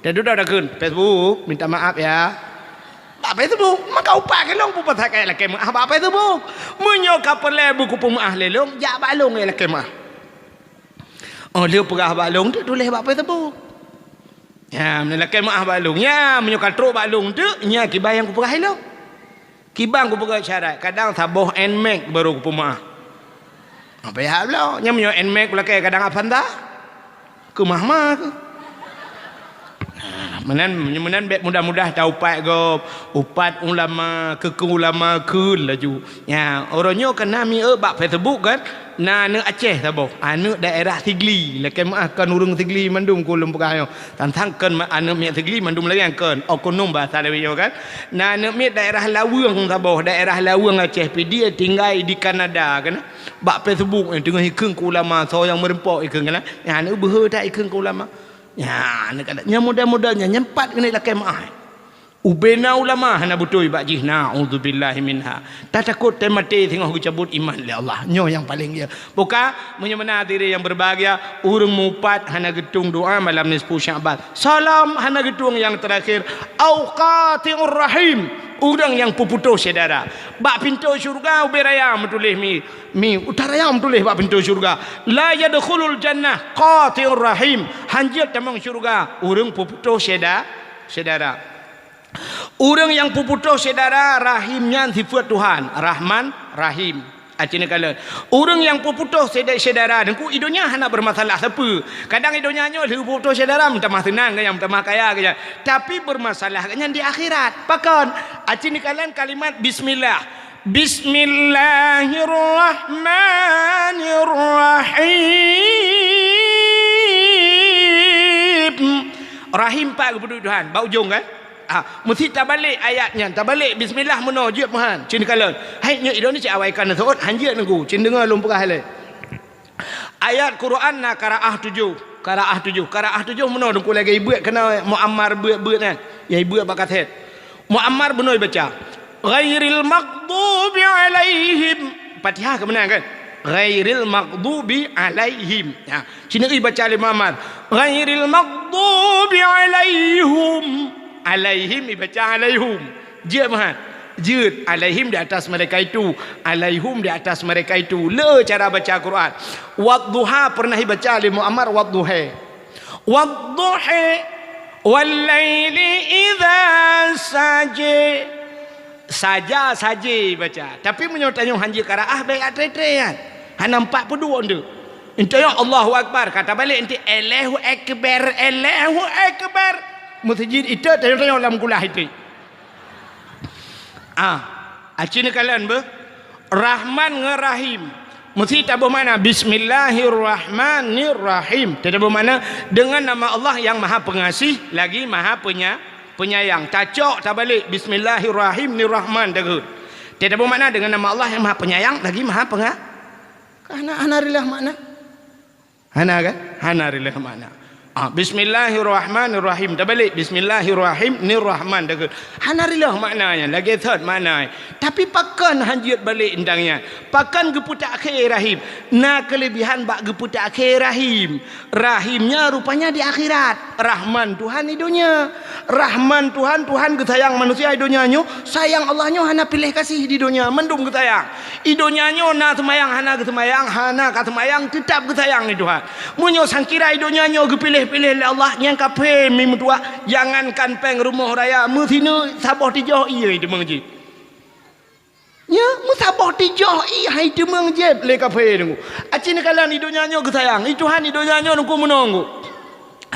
Teududoe takheun, "Facebook, minta maaf ya." Bak Facebook, maka upat keu lôn peue pasai ka lakèe meu'ah bak Facebook. Meunyoe ka peureulèe beukupeumeu'ah lé lôn, jak bak lôn lakèe meu'ah. Oh, lheueh peugah bak lôn teuk tuléh bak Facebook. Nyan, meunyoe lakèe meu'ah bak lôn. Nyan, meunyoe ka trok bak lôn teuk, nyan kiban nyang kupeugah lé lôn. Kiban kupeugah syarat, kadang saboh Nmax baru kupeumeu'ah. Apa ya Allah, nyan meunyoe Nmax lakèe kadang Avanza. Keumah-mah keuh. Nah, meunan, meunan bèk mudah-mudah ta upat gob, upat ulama, keu-keu ulama kheun laju. Nya, uroe nyoe kan na mi eu bak Facebook kan, na aneuk Aceh saboh, aneuk daerah Sigli, lakèe meu'ah kon ureueng Sigli mandum ku lôn peugah nyoe. Tantang kon ma-, aneuk miet Sigli mandum lagèe nyan kon, oknum bahasa Dawet nyoe kan. Na aneuk miet daerah Laweueng saboh, daerah Laweueng Aceh, pi dia tinggai di Kanada kan. Bak Facebook nyan teungoh ikheun keu ulama, soe nyang meureumpok ikheun kan. Nyan aneuk beuhe that ikheun keu ulama. Nyan aneuk kada, nyan model-model nyan, nyan pat keuneuk lakèe meu'ah. Ubena ulama hana beutôi bak jih, naudzubillahi minha. Tatakot teumaté singoh geucabut iman lé Allah. Nyoe nyang paleng jeuet. Buka, meunyoe meunan hadirin yang berbahagia, ureueng mupat hana geutueng doa malam nisfu Sya'ban. Salam hana geutueng yang terakhir. Au qati'ur rahim. Ureuëng nyang peuputôh syedara. Bak pintoe syeuruga ubé raya meutuléh mi, mi uta raya meutuléh bak pintoe syeuruga, "La yadkhulul jannah qati'ur rahim." Hanjeuet tamong syeuruga ureuëng peuputôh syeda-, syedara. Ureuëng nyang peuputôh syedara, rahim nyan sifeuet Tuhan, Rahman, Rahim. Aci neukalon. Ureuëng nyang peuputôh syeda-, syedara, Teungku, i donya hana beureumasalah sapeue. Kadang i donya nyoe lheueh peuputôh syedara meutamah seunang geuh nyan, meutamah kaya geuh nyan. Tapi beureumasalah geuh nyan di akhirat. Pakon? Aci neukalon kalimat bismillah. Bismillahirrahmanirrahim. Rahim pat geupeuduek Tuhan, bak ujong kan? Ah, meusi tabalek ayat nyan, tabalek bismillah meunoe jeuet meuhan. Cit neukalon. Hai nyoe i droeneuh cit awai ka neuseuôt, hanjeuet Teungku. Cit deungoe lôn peugah ilée. Ayat Quran na qiraah tujoh, qiraah tujoh, qiraah tujoh meunoe Teungku lagée ibeuet keunoe Muammar beuet-beuet nyan. Nyang ibeuet bak kaset. Muammar bunoe ibaca, "Ghairil maghdubi alaihim." Fatihah ka meunan kan? "Ghairil maghdubi alaihim." Ha, sineuk ibaca lé Muammar, "Ghairil maghdubi alaihum." Alaihim ibaca alaihum. Jeuet meuhan. Jeuet. Alaihim di atas mereka itu. Alaihum di atas mereka itu. Le cara baca Quran. Wadduha pernah ibaca lé Muammar wadduha. Wadduha, wal laili idza saja. Saja, saja baca. Tapi meunyoe tanyoe hanjeuet qiraah, bèk atré-tré nyan. Hana empat puluh dua nteuk. Intoe Allahu Akbar, ka tabalek nanti Allahu Akbar, Allahu Akbar. Meuseujid ite, tanyoe-tanyoe lam kulah ite. Ah, aci neukalon beuh. Rahman ngon Rahim. Meusi taboh makna, "Bismillahirrahmanirrahim." Taboh makna, "Dengan nama Allah yang Maha Pengasih lagi Maha Penya-, Penyayang." Tacok tabalek, "Bismillahirrahim ni Rahman," tageut. Taboh makna, "Dengan nama Allah yang Maha Penyayang lagi Maha Penga-," hana, hana reulah makna. Hana kan? Hana reulah makna. Ah, "Bismillahirrahmanirrahim." Tabalek, "Bismillahirrahim ni Rahman," tageut. Hana reulah makna nyan, lagée thot makna. Tapi pakon hanjeuet balek indang nyan? Pakon geupeutakhe Rahim? Na keulebihan bak geupeutakhe Rahim. Rahimnya rupanya di akhirat. Rahman Tuhan di donya. Rahman Tuhan, Tuhan geusayang manusia di donya nyoe, sayang Allah nyoe hana piléh kasih di donya, mandum geusayang. I donya nyoe na seumayang hana geuseumayang, hana ka seumayang, teutab geusayang lé Tuhan. Meunyoe sangkira i donya nyoe geupiléh-piléh lé Allah, nyang kafé mi meutuwah, jangankan péng rumoh raya, meusineuk saboh tijoh ié i teumeung jih. Nyoe meusaboh tijoh ié hai teumeung jih lé kafé Teungku. Aci neukalon i donya nyoe geusayang, i Tuhan i donya nyoe Teungku meunoe Teungku.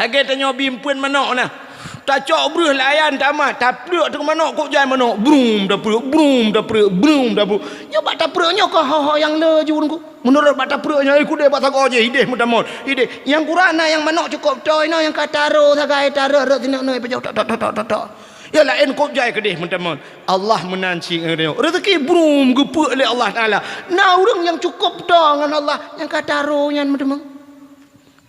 Lagée tanyoe bi eumpeuen manok na. Tacok breueh layan tamat, tapleuek teuk manok, kok jai manok, brum tapreuek, brum tapreuek, brum tapreuek. Nyoe bak tapreuek nyoe keuh ho-ho nyang le ju Teungku. Meunurot bak tapreuek nyoe, eh, kudeh bak sagoe jih, ideh meutamon, ideh. Nyang kurang na nyang manok cukôp toe inoe nyang ka taro sagai, taro rot sineuk-neuk pajoh tok, tok, tok, tok, tok, tok. Ya laén kok jai keudeh meutamon. Allah meunan cit ngon tanyoe. Rezeki brum geupeuek lé Allah Taala. Na ureuëng nyang cukôp toe ngon Allah nyang ka taro nyan meutamon.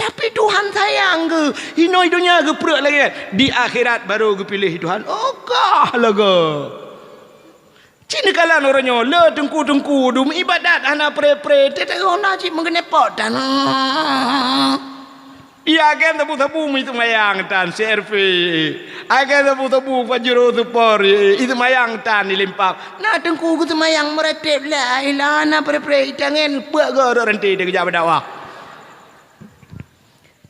Tapi Tuhan sayang geuh, inoe donya geupreuek lagée nyan, di akhirat barô geupiléh Tuhan. Oh kah lagée. Cit neukalon uroe nyoe, le teungku-teungku dum ibadat hana pré-pré, teuteungoh na cit meugeunepot tan. Iya agen sabu-sabu meuseumayang tan C R V. Agen sabu-sabu pajuro seupor, iseumayang tan di limpah. Na teungku geuseumayang meuratéb la ilaha na pré-pré, itangen peue geuh rot ranté teugeujak beudakwah.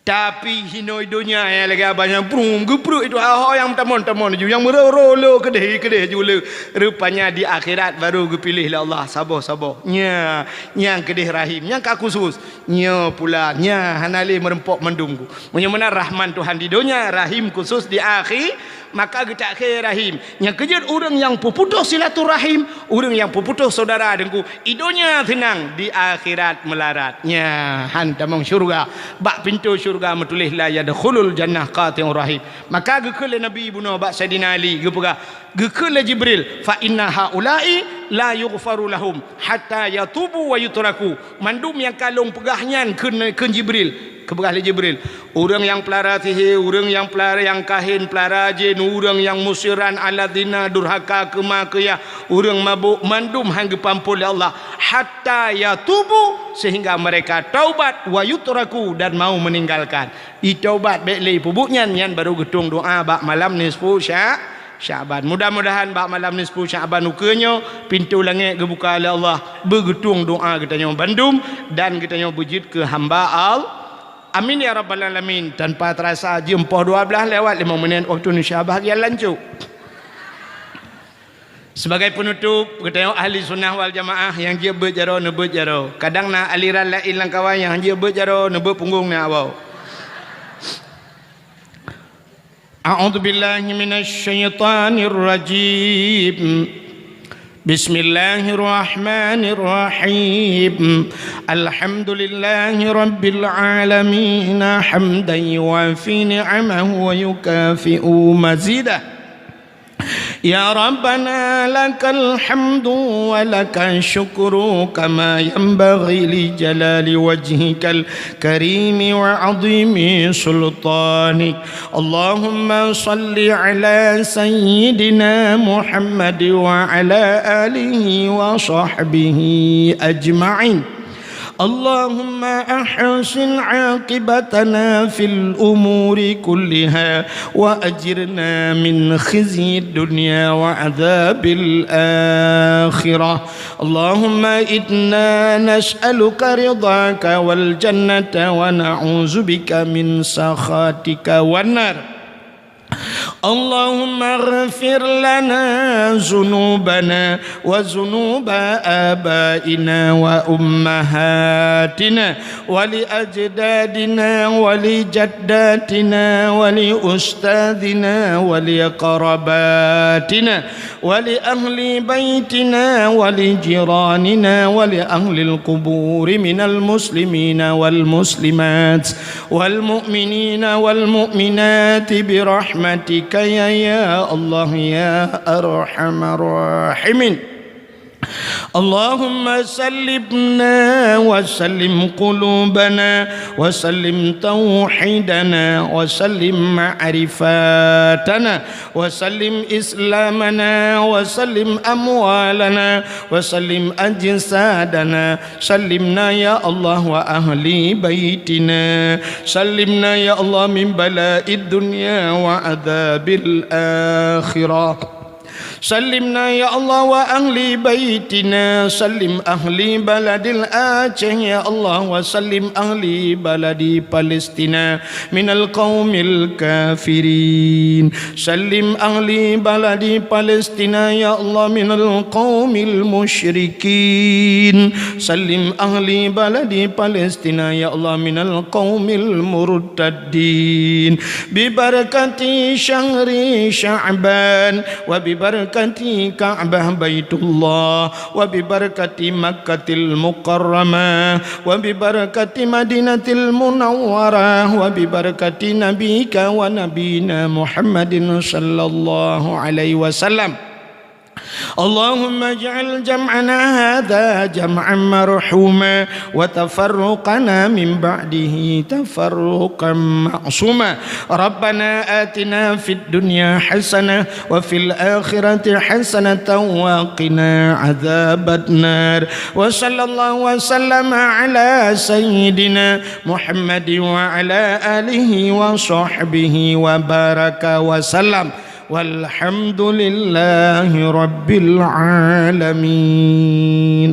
Tapi hinoe donya nyang lagée abah nyan brum geupreuek itu ho-ho nyang meutamon-tamon ju, nyang meuroro lo keudeh-keudeh ju le. Rupanya di akhirat baru geupiléh lé Allah saboh-saboh. Nya, nyang keudeh rahim, nyang ka khusus. Nyoe pula, nya hana lé meureumpok mandum. Meunyoe meunan rahman Tuhan di donya, rahim khusus di akhi-, maka geutakhe rahim. Nyang keujeuet ureuëng nyang peuputôh silaturahim, ureuëng nyang peuputôh syedara deungku, i donya seunang, di akhirat meularat. Nya, han tamong syeuruga. Bak pintoe syeuruga meutuléh, "La yadkhulul jannah qati'ur rahim." Maka geukheun lé Nabi bunoe bak Saidina Ali, geupeugah, geukheun lé Jibril, "Fa inna haula'i la yughfaru lahum hatta yatubu wa yutraku." Mandum nyang ka lôn peugah nyan kheun, kheun Jibril. Geupeugah lé Jibril, ureuëng nyang peulara sihé, ureuëng nyang peulara nyang kahen, peulara jén, ureuëng nyang musiran, alladzina durhaka, keu ma keu yah, ureuëng mabök, mandum han geupeuampôn lé Allah. Hatta yatubu, sehingga mereka taubat, wa yutraku, dan mau meninggalkan. Itaubat bék lé ipeubuet nyan, nyan baru geutueng doa bak malam nisfu sya-, Sya'ban. Mudah-mudahan bak malam nisfu Sya'ban ukeue nyoe, pintoe langét geubuka lé Allah, beugeutueng doa geutanyoe bandum, dan geutanyoe beujeuet keu hamba Al-, amin ya rabbal alamin. Tanpa terasa, jeuem poh dua blaih lewat limong menit waktu Indonesia bahagian lancok. Sebagai penutup, geutanyoe ahli sunnah wal jamaah nyang jeuet beuet jaroe, neubeuet jaroe. Kadang na aliran laén lam kawan nyang jeuet beuet jaroe, neubeuet punggong na awau. A'udzubillahi minasyaitonirrajim. Bismillahirrahmanirrahim. Alhamdulillahi rabbil alamin, hamdan yuwafi ni'amahu wa yukafi'u mazidah. Ya Rabbana, lakal hamdu wa lakal syukru kama yanbaghi li jalali wajhikal karimi wa azimi sultanik. Allahumma salli ala sayyidina Muhammad wa ala alihi wa sahbihi ajma'in. Allahumma ahsin aqibatana fil umuri kulliha wa ajirna min khizyid dunya wa adzabil akhirah. Allahumma inna nas'aluka ridhaka wal jannata wa na'udzubika min sakhatika wan nar. Allahumma ighfir lana dzunubana wa dzunuba abaina wa ummahatina wa li ajdadina wa li jaddatina wa li ustadzina wa li qarabatina wa li ahli baitina wa li jiranina wa li ahlil quburi minal muslimina wal muslimat wal mu'minina wal mu'minati bi rahmatika ya, ya Allah ya arhamar rahimin. Allahumma sallimna wa sallim qulubana wa sallim tauhidana wa sallim ma'rifatana wa sallim islamana wa sallim amwalana wa sallim ajsadana. Sallimna ya Allah wa ahli baitina. Sallimna ya Allah min bala'id dunya wa adzabil akhirah. Sallimna ya Allah wa ahli baitina. Sallim ahli baladil Aceh ya Allah wa sallim ahli baladi Palestina minal qaumil kafirin. Sallim ahli baladi Palestina ya Allah minal qaumil musyrikin. Sallim ahli baladi Palestina ya Allah minal qaumil murtaddin. Bi barakati syahri Sya'ban wa bi barakati Ka'bah Baitullah wa bi barakati Makkatil Mukarramah wa bi barakati Madinatil Munawwarah wa bi barakati nabika wa nabina Muhammadin sallallahu alaihi wasallam. Allahumma ij'al jam'ana hadza jam'an marhuma wa tafarruqana min ba'dihi tafarruqan ma'suma. Rabbana atina fid dunya hasanah wa fil akhirati hasanatan wa qina adzabannar. Wa sallallahu wa sallama ala sayyidina Muhammadin wa ala alihi wa sahbihi wa baraka wa sallam. Walhamdulillahi rabbil alamin.